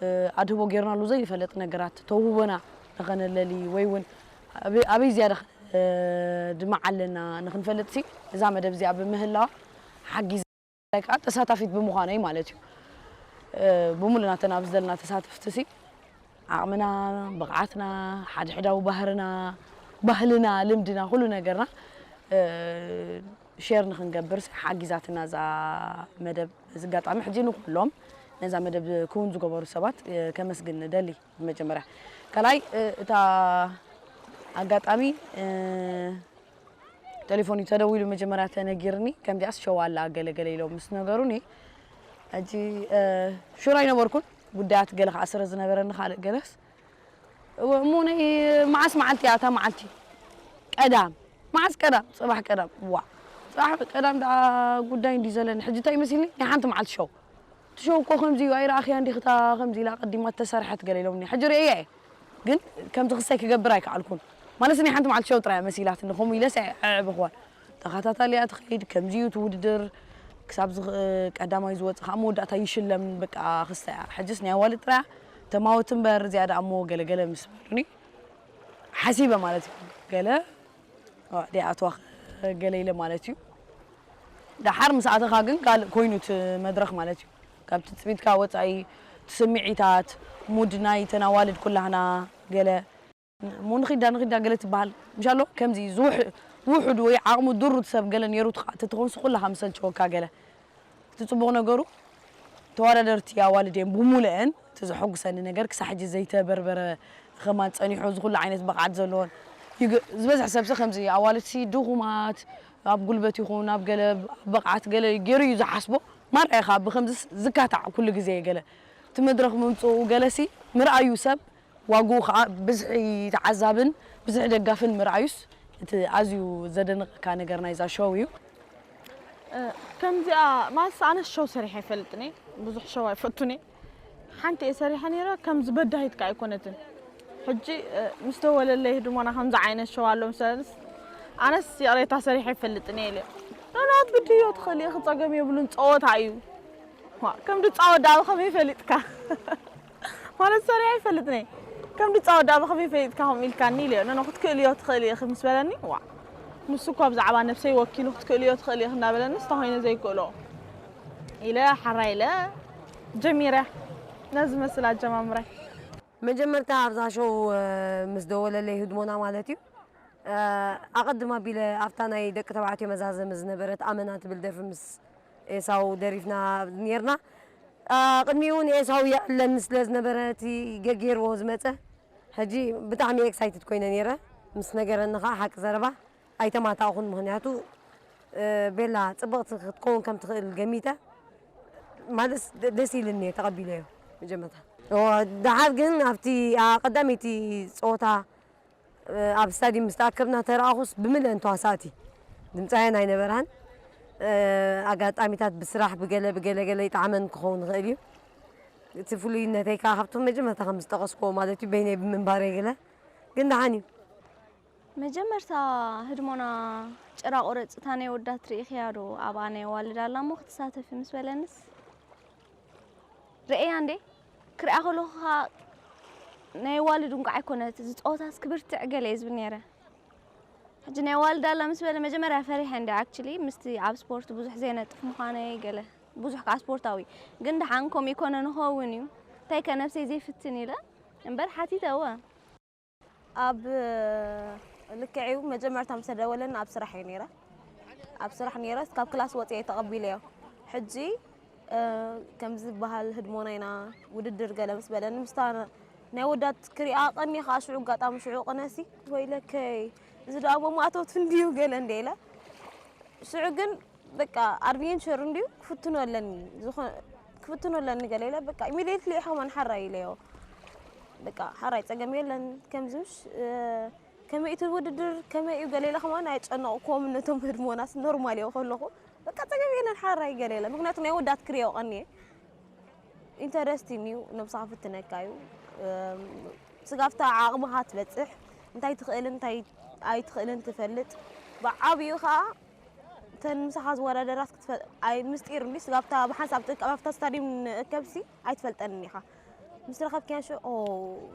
እ፣ ኣድህቦ ጌርናሉ ዘይፈልጥ ነገራት፣ ተውህቦና ንኸነለሊ ወይ እውን ኣበይ፣ ኣበይ ዝያዳ፣ እ፣ ድማ ኣለና ንኽንፈልጥሲ፣ እዛ መደብ እዚኣ ብምህላዋ ሓጊዛ፣ ከኣ ተሳታፊት ብምዃነይ ማለት እዩ። እ፣ ብምሉእ ናተን ኣብዚ ዘለና ተሳተፍትሲ፣ ዓቕምና፣ ብቕዓትና፣ ሓድሕዳዊ ባህርና፣ ባህልና፣ ልምድና፣ ኩሉ ነገርና፣ እ፣ ሼር ንኽንገብር ሓጊዛትና እዛ መደብ። እዚ ኣጋጣሚ ሕጂ ንኩሎም ነዛ መደብ ክውን ዝገበሩ ሰባት፣ እ፣ ከመስግን እደሊ ብመጀመርያ። ካልኣይ፣ እ፣ እታ ኣጋጣሚ፣ እ፣ ቴሌፎን እዩ ተደዊሉ መጀመርያ ተነጊርኒ፣ ከምዚኣስ ሸው ኣላ ገለ ገለ ኢሎም ምስ ነገሩኒ፣ ሕጂ፣ እ፣ ሹር ኣይነበርኩን፣ ጉዳያት ገለ ከኣ ስለ ዝነበረኒ ካልእ ገለስ፣ እወ፣ እሞ ናይ መዓስ መዓልቲ እያ እታ መዓልቲ? ቀዳም። መዓስ ቀዳም? ጽባሕ ቀዳም። ዋእ። ጽባሕ ቀዳም ደኣ ጉዳይ እንድዩ ዘለኒ። ሕጂ እንታይ መሲልኒ? ናይ ሓንቲ መዓልቲ ሸው። እቲ ሸው እኮ ከምዚ እዩ፣ ኣይረኣኽያን ዲኺ እታ ከምዚ ኢላ ኣቐዲማ እተሰርሐት ገለ ኢሎምኒ። ሕጂ ርእየያ እየ። ግን ከምዚ ክስተይ ክገብር ኣይከኣልኩን። ማለትስ ናይ ሓንቲ መዓልቲ ሸው ጥራይ እያ መሲላትኒ። ከምኡ ኢለስ ኣየዕዕብኽዋን። ተኸታታሊ እያ ትኸይድ፣ ከምዚ እዩ እቲ ውድድር፣ ክሳብ ዝኽ-፣ ቀዳማይ ዝወጽእ ከዓ መወዳእታ ይሽለም፣ በቃ ክስተ እያ። ሕጅስ ናይ ኣዋልድ ጥራይ እያ፣ ተማወት እምበር፣ እዚኣ ደኣ እሞ ገለ ገለ ምስ በሉኒ፣ ሓሲበ ማለት እዩ። ገለ፣ ዋ፣ ደይኣትዋ ገለ ኢለ ማለት እዩ። ደሓር ምስ ኣተኻ ግን ካልእ ኮይኑ እቲ መድረኽ ማለት እዩ። ካብ ትጽቢትካ ወጻኢ፣ እቲ ስምዒታት፣ ሙድ ናይ እተን ኣዋልድ ኩላህና፣ ገለ፣ እሞ ንኺዳ ንኺዳ ገለ ትበሃል። ምሻሎ ከምዚ ዝውሕ-፣ ውሑድ ወይ ዓቕሙ ድሩት ሰብ ገለ ነይሩ ትኻ-፣ ተትኾንስ ኩላኻ ምሰልቸወካ ገለ። እቲ ጽቡቕ ነገሩ ተወዳደርቲ ኣዋልድ እየን ብሙሉአን። እቲ ዘሐጉሰኒ ነገር ክሳብ ሕጂ ዘይተበርበረ ኸማን ጸኒሑ እዚ ኩሉ ዓይነት ብቕዓት ዘለዎን ይግ-፣ ዝበዝሕ ሰብሲ ከምዚ ኣዋልድሲ ድኹማት ኣብ ጉልበት ይኹን ኣብ ገለ ኣብ ብቕዓት ገለ ገይሩ እዩ ዝሓስቦ። ማራ ኢኻ ብኸምዚ ዝካታዕ ኩሉ ግዜ ገለ እቲ መድረኽ ምምጽኡ ገለሲ ምርኣዩ ሰብ ዋግኡ ኸዓ ብዝሒ ተዓዛብን ብዝሒ ደጋፍን ምርኣዩስ እቲ ኣዝዩ ዘደንቐካ ነገር ናይዛ ሾው እዩ። ከምዚኣ ማለት ኣነስ ሸው ሰሪሐ ኣይፈልጥን እየ። ብዙሕ ሸው ኣይፈቱን እየ። ሓንቲ እየ ሰሪሐ ነይረ፣ ከምዚ በዳሂት ከኣ ኣይኮነትን። ሕጂ ምስ ደወለለይ ህድሞና ከምዚ ዓይነት ሸው ኣሎ ምስ በለንስ ኣነስ ይቕሬታ ሰሪሐ ኣይፈልጥን እየ ኢለ። ኖ ኖ ክትብድዮ ትኽእሊ ኢኺ፣ ጸገም የብሉን፣ ጸወታ እዩ። ዋ፣ ከም ድጻወት ደኣ ብኸመይ ፈሊጥካ? ማለት ሰሪሐ ኣይፈልጥን እየ። ከም ድጻወት ደኣ ብኸመይ ፈሊጥካ ከምኡ ኢልካኒ ኢለዮ። ኖ ኖ ክትክእልዮ ትኽእሊ ኢኺ ምስ በለኒ፣ ዋ፣ ንሱ እኳ ብዛዕባ ነብሰይ ወኪሉ ክትክእልዮ ትኽእሊ ኢኺ እናበለኒ እንታይ ኮይነ ዘይክእሎ ኢለ ሓራይ ኢለ ጀሚረ። ነዚ መስል ኣጀማምራይ። መጀመርታ ኣብዛ ሾው ምስ ደወለለይ ህድሞና ማለት እዩ። ኣቐድም ኣቢለ ኣብታ ናይ ደቂ ተባዕትዮ መዛዘሚ ዝነበረት ኣመና ትብል ደርፊ ምስ ኤሳው ደሪፍና ኔርና። ቅድሚኡ እውን ኤሳው የዕለኒ ስለ ዝነበረ እቲ ገጌርዎ ዝመፀ ሕጂ ብጣዕሚ ኤክሳይትድ ኮይነ ኔረ። ምስ ነገረኒ ከዓ ሓቂ ዘረባ ኣይተማታእኹን። ምኽንያቱ ቤላ ፅብቕቲ ክትከውን ከም ትኽእል ገሚተ ማለት ደስ ኢልኒ ተቐቢለዮ መጀመርታ። ደሓር ግን ኣብቲ ቀዳመይቲ ፀወታ ኣብ ስታዲየም ምስ ተኣከብና ተረኣኹስ ብምልአን ተዋሳእቲ ድምፃውያን ኣይነበራን። ኣጋጣሚታት ብስራሕ ብገለ ብገለ ገለ ይጠዓመን ክኸውን ይኽእል እዩ። እቲ ፍሉይነተይ ከዓ ካብቶም መጀመርታ ከም ዝጠቐስክዎ ማለት እዩ በይነይ ብምንባረይ ገለ ግን ደሓን እዩ። መጀመርታ ህድሞና ጭራ ቁረፅ እታ ናይ ወዳት ርኢኽያ ዶ ኣብኣ ናይ ኣዋልድ ኣላ እሞ ክትሳተፊ ምስ በለንስ ርእያ እንዴ ክሪኣ ከለኹ ከዓ ናይ ኣዋልድ እንኳዕ ኣይኮነት እዚ ፀወታስ ክብርትዕ ገለ እየ ዝብል ነይረ። ሕጂ ናይ ኣዋልድ ኣላ ምስ በለ መጀመርያ ፈሪሐ እንዲ ኣክቹሊ ምስቲ ኣብ ስፖርት ብዙሕ ዘይነጥፍ ምዃነይ ገለ ብዙሕ ከዓ ስፖርታዊ ግን ደሓን ከምኡ ይኮነ ንኸውን እዩ እንታይ ከ ነብሰይ ዘይፍትን ኢለ እምበር ሓቲተ እወ ኣብ ልክዕ እዩ መጀመርታ ምስ ተደወለኒ ኣብ ስራሕ እየ ነይረ ኣብ ስራሕ ነይረ ካብ ክላስ ወፅየ ተቐቢለዮ ሕጂ ከምዚ ዝበሃል ህድሞና ኢና ውድድር ገለ ምስ በለኒ ምስታ ናይ ወዳት ክሪኣ ቀኒ ከዓ ሽዑ ኣጋጣሚ ሽዑ ቅነሲ ወይለከይ እዚ ደኣ መማእተውቲ እንድዩ ገለ እንደ ኢለ ሽዑ ግን በቃ ኣድቬንቸር እንድዩ ክፍትኖ ኣለኒ ዝኾ- ክፍትኖ ኣለኒ ገለ ኢለ በቃ ኢሚድየትሊ ኢኻ ማን ሓራይ ኢለዮ በቃ ሓራይ ፀገም የለን ከምዚ ውሽ ከመይ እቲ ውድድር ከመይ እዩ ገለ ኢለ ከማን ኣይጨነቕኩዎም ነቶም ህድሞናስ ኖርማል እዮ ከለኹ በቃ ፀገም የለን ሓራይ ገለ ኢለ ምክንያቱ ናይ ወዳት ክሪኦ ቀኒየ ኢንተረስቲን እዩ ነብስኻ ፍትነካ እዩ ስጋብታ ዓቕምኻ ትበፅሕ እንታይ ትኽእልን እንታይ ኣይትኽእልን ትፈልጥ ብዓብኡ ከዓ እተን ምሳኻ ዝወዳደራት ክትፈ- ኣይ ምስጢር እንዲ ስጋብታ ብሓንሳብ ትእከብ ኣብታ ስታዲየም ንእከብሲ ኣይትፈልጠንን ኢኻ ምስ ረኸብክያን ሽዑ ኦ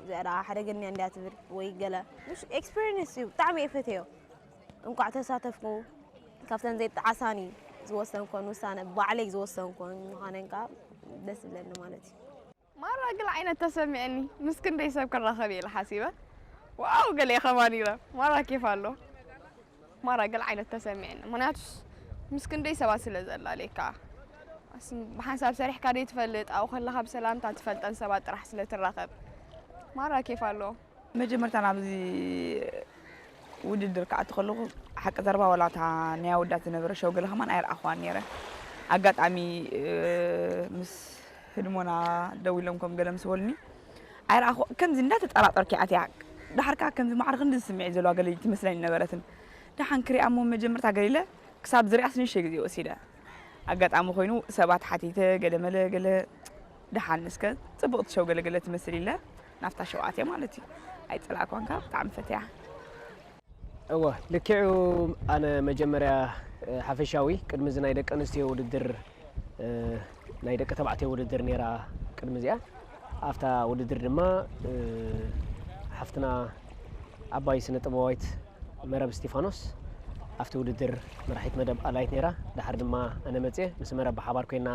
እዚኣ ደኣ ሓደገኛ እንድያ ትብል ወይ ገለ ምሽ ኤክስፒሪንስ እዩ ብጣዕሚ እየ ፈትዮ እንቋዕ ተሳተፍኩ ካብተን ዘይጠዓሳኒ ዝወሰንኮን ውሳነ ባዕለይ ዝወሰንኮን ምዃነን ከዓ ደስ ዝብለኒ ማለት እዩ ማራ ግል ዓይነት ተሰሚዕኒ ምስ ክንደይ ሰብ ክራኸብ እየ ኢለ ሓሲበ ዋው ገለ ከማን ኢለ ማራ ኬፍ ኣሎ ማራ ገለ ዓይነት ተሰሚዕኒ ምክንያቱስ ምስ ክንደይ ሰባት ስለ ዘላለካ ብሓንሳብ ሰሪሕካ ደይ ትፈልጥ ኣብኡ ከለካ ብሰላምታ ትፈልጠን ሰባት ጥራሕ ስለ ትራኸብ ማራ ኬፍ ኣሎ መጀመርታ ናብዚ ውድድር ክኣቱ ከለኹ ሓቂ ዘረባ ዋላ እታ ናይ ኣወዳት ዝነበረ ሸው ገለ ከማን ኣይረኣኽዋን ነይረ ኣጋጣሚ ምስ ህድሞና ደው ኢሎም ከም ገለ ምስ በሉኒ ኣይረኣኹ ከምዚ እንዳተጠራጠርኪ ኣትያ ዳሕርካ ከምዚ ማዕረ ክንዲ ስምዒት ዘለዋ ገለ ትመስለኒ ነበረትን ደሓን ክሪኣ እሞ መጀመርታ ገሊለ ክሳብ ዝሪኣስ ንእሽተይ ግዜ ወሲደ ኣጋጣሚ ኮይኑ ሰባት ሓቲተ ገለመለ ገለ ደሓን እስከ ፅብቕቲ ሸው ገለገለ ትመስል ኢለ ናብታ ሸው ኣትየ ማለት እዩ ኣይፀላእኳንካ ብጣዕሚ ፈትያ እወ ልክዑ ኣነ መጀመርያ ሓፈሻዊ ቅድሚ እዚ ናይ ደቂ ኣንስትዮ ውድድር ናይ ደቂ ተባዕትዮ ውድድር ነይራ ቅድሚ እዚኣ ኣብታ ውድድር ድማ ሓፍትና ዓባይ ስነ ጥበባዊት መረብ እስቲፋኖስ ኣብቲ ውድድር መራሒት መደብ ኣላይት ነይራ ድሓር ድማ ኣነ መፅየ ምስ መረብ ብሓባር ኮይና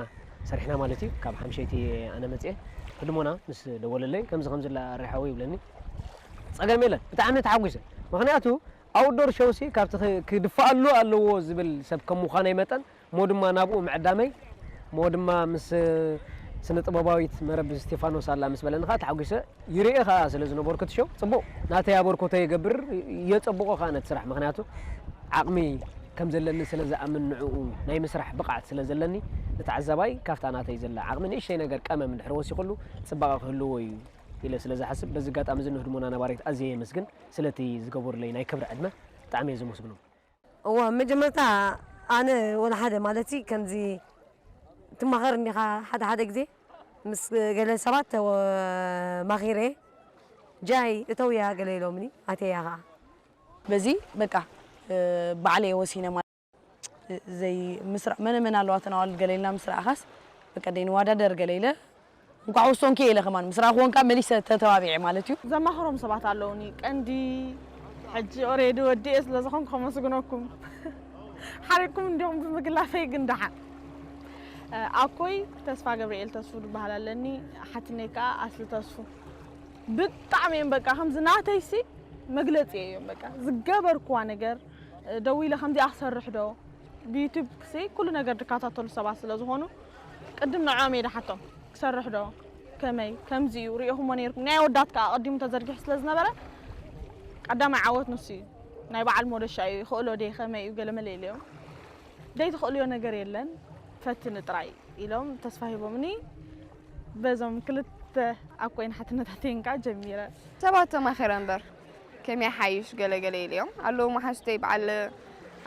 ሰሪሕና ማለት እዩ ካብ ሓምሸይቲ ኣነ መፅየ ህድሞና ምስ ደወለለይ ከምዚ ከምዚ ኣላ ኣሪሓዊ ይብለኒ ፀገም የለን ብጣዕሚ ተሓጒሰ ምክንያቱ ኣውትዶር ሾው ሲ ካብቲ ክድፍኣሉ ኣለዎ ዝብል ሰብ ከም ምዃነይ መጠን እሞ ድማ ናብኡ ምዕዳመይ እሞ ድማ ምስ ስነ ጥበባዊት መረብ እስቴፋኖስ ኣላ ምስ በለኒ ከዓ ተሓጒሰ ይርኤ ከዓ ስለ ዝነበርኩ እቲ ሾው ፅቡቕ ናተይ ኣበርኮቶ የገብር የፀብቖ ከዓ ነቲ ስራሕ ምክንያቱ ዓቕሚ ከም ዘለኒ ስለ ዝኣምን ንዕኡ ናይ ምስራሕ ብቕዓት ስለ ዘለኒ ንተዓዛባይ ካብታ ናተይ ዘላ ዓቕሚ ንእሽተይ ነገር ቀመም እንድሕር ወሲኹሉ ፅባቐ ክህልዎ እዩ ኢለ ስለ ዝሓስብ በዚ ኣጋጣሚ እዚ ንህድሞና ነባሪት ኣዝየ የመስግን ስለቲ ዝገበሩለይ ናይ ክብሪ ዕድመ ብጣዕሚ እየ ዘመስግኖም። እወ መጀመርታ ኣነ ወላ ሓደ ማለት ከምዚ ትማኸር እንዲኻ ሓደ ሓደ ግዜ ምስ ገለ ሰባት ተማኺረ ጃይ እተውያ ገለ ኢሎምኒ ኣተያ ኸዓ በዚ በቃ ባዕለይ ወሲነ ማለት ዘይ ምስራዕ መነ መን ኣለዋ ተን ኣዋልድ ገለ ኢልና ምስ ረኣኻስ በቃ ደይ ንዋዳደር ገለ ኢለ እንኳዕ ወሰንኩ ኢለ ከማን ምስ ረኣኽወን ከዓ መሊሰ ተተባቢዐ ማለት እዩ። ዘማኽሮም ሰባት ኣለውኒ ቀንዲ ሕጂ ኦሬዲ ወዲኤ ስለ ዝኾንኩ ከመስግነኩም ሓሪቅኩም እንዲኹም ብምግላፈይ ግን ደሓን ኣኮይ ተስፋ ገብርኤል ተስፉ ዝበሃል ኣለኒ ሓትነይ ከዓ ኣስሊ ተስፉ ብጣዕሚ እዮም በቃ ከምዚ ናተይሲ መግለጺ እዮም በቃ ዝገበርክዋ ነገር ደዊለ ከምዚኣ ክሰርሕ ዶ ብዩቱብ ሲ ኩሉ ነገር ዝከታተሉ ሰባት ስለ ዝኾኑ ቅድም ንዕኦም እየ ዝሓቶም ክሰርሕ ዶ ከመይ ከምዚ እዩ ሪኢኹሞ ነይርኩም ናይ ወዳት ከዓ ኣቐዲሙ ተዘርጊሑ ስለ ዝነበረ ቀዳማይ ዓወት ንሱ እዩ ናይ በዓል ሞደሻ እዩ ይኽእሎ ደ ከመይ እዩ ገለመለ ኢለዮም ደይ ትኽእልዮ ነገር የለን ፈትኒ ጥራይ ኢሎም ተስፋ ሂቦምኒ በዞም ክልተ ኣብ ኮይን ሓትነታተይን ከዓ ጀሚረ ሰባት ተማኺረ እምበር ከመይ ሓይሽ ገለገለ ኢለዮም ኣለዉ መሓዙተይ በዓል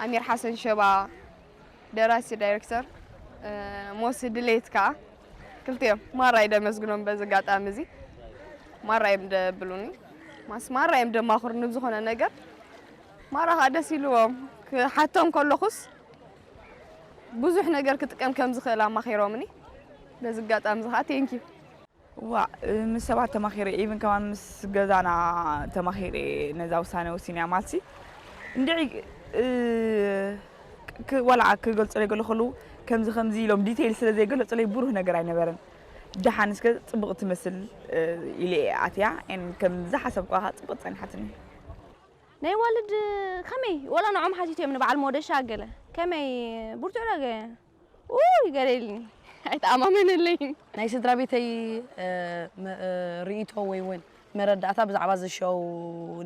ኣሚር ሓሰን ሸባ ደራሲ ዳይሬክተር ሞሲ ድሌት ከዓ ክልቲኦም ማራ እዩ ደመስግኖም በዚ ኣጋጣሚ እዚ ማራ እዮም ደብሉኒ ማስ ማራ እዮም ደማኽሩኒ ብዝኾነ ነገር ማራ ከዓ ደስ ኢልዎም ክሓቶም ከለኹስ ብዙሕ ነገር ክጥቀም ከም ዝኽእል ኣማኺሮምኒ በዚ ኣጋጣሚ እዚ ከዓ ቴንኪዩ ዋእ ምስ ሰባት ተማኺረ even ከማን ምስ ገዛና ተማኺረ ነዛ ውሳነ ወሲነ እያ ማለትሲ እንድዒ ዋላ ክገልፀለይ ገለ ከለዉ ከምዚ ከምዚ ኢሎም detail ስለ ዘይገለፁለይ ብሩህ ነገር ኣይነበረን ደሓን እስከ ፅቡቕ ትመስል ኢለ እየ ኣትያ and ከም ዝሓሰብክዋ ከዓ ፅቡቕ ፀኒሓትኒ ናይ ዋልድ ከመይ ወላ ንዖም ሓቲቶም ንበዓል ሞደሻ ገለ ከመይ ብርቱዕ ዶ ገ ውይ ገለ ኢልኒ ኣይተኣማመነለይን። ናይ ስድራ ቤተይ ርእይቶ ወይ እውን መረዳእታ ብዛዕባ እዚ ሸው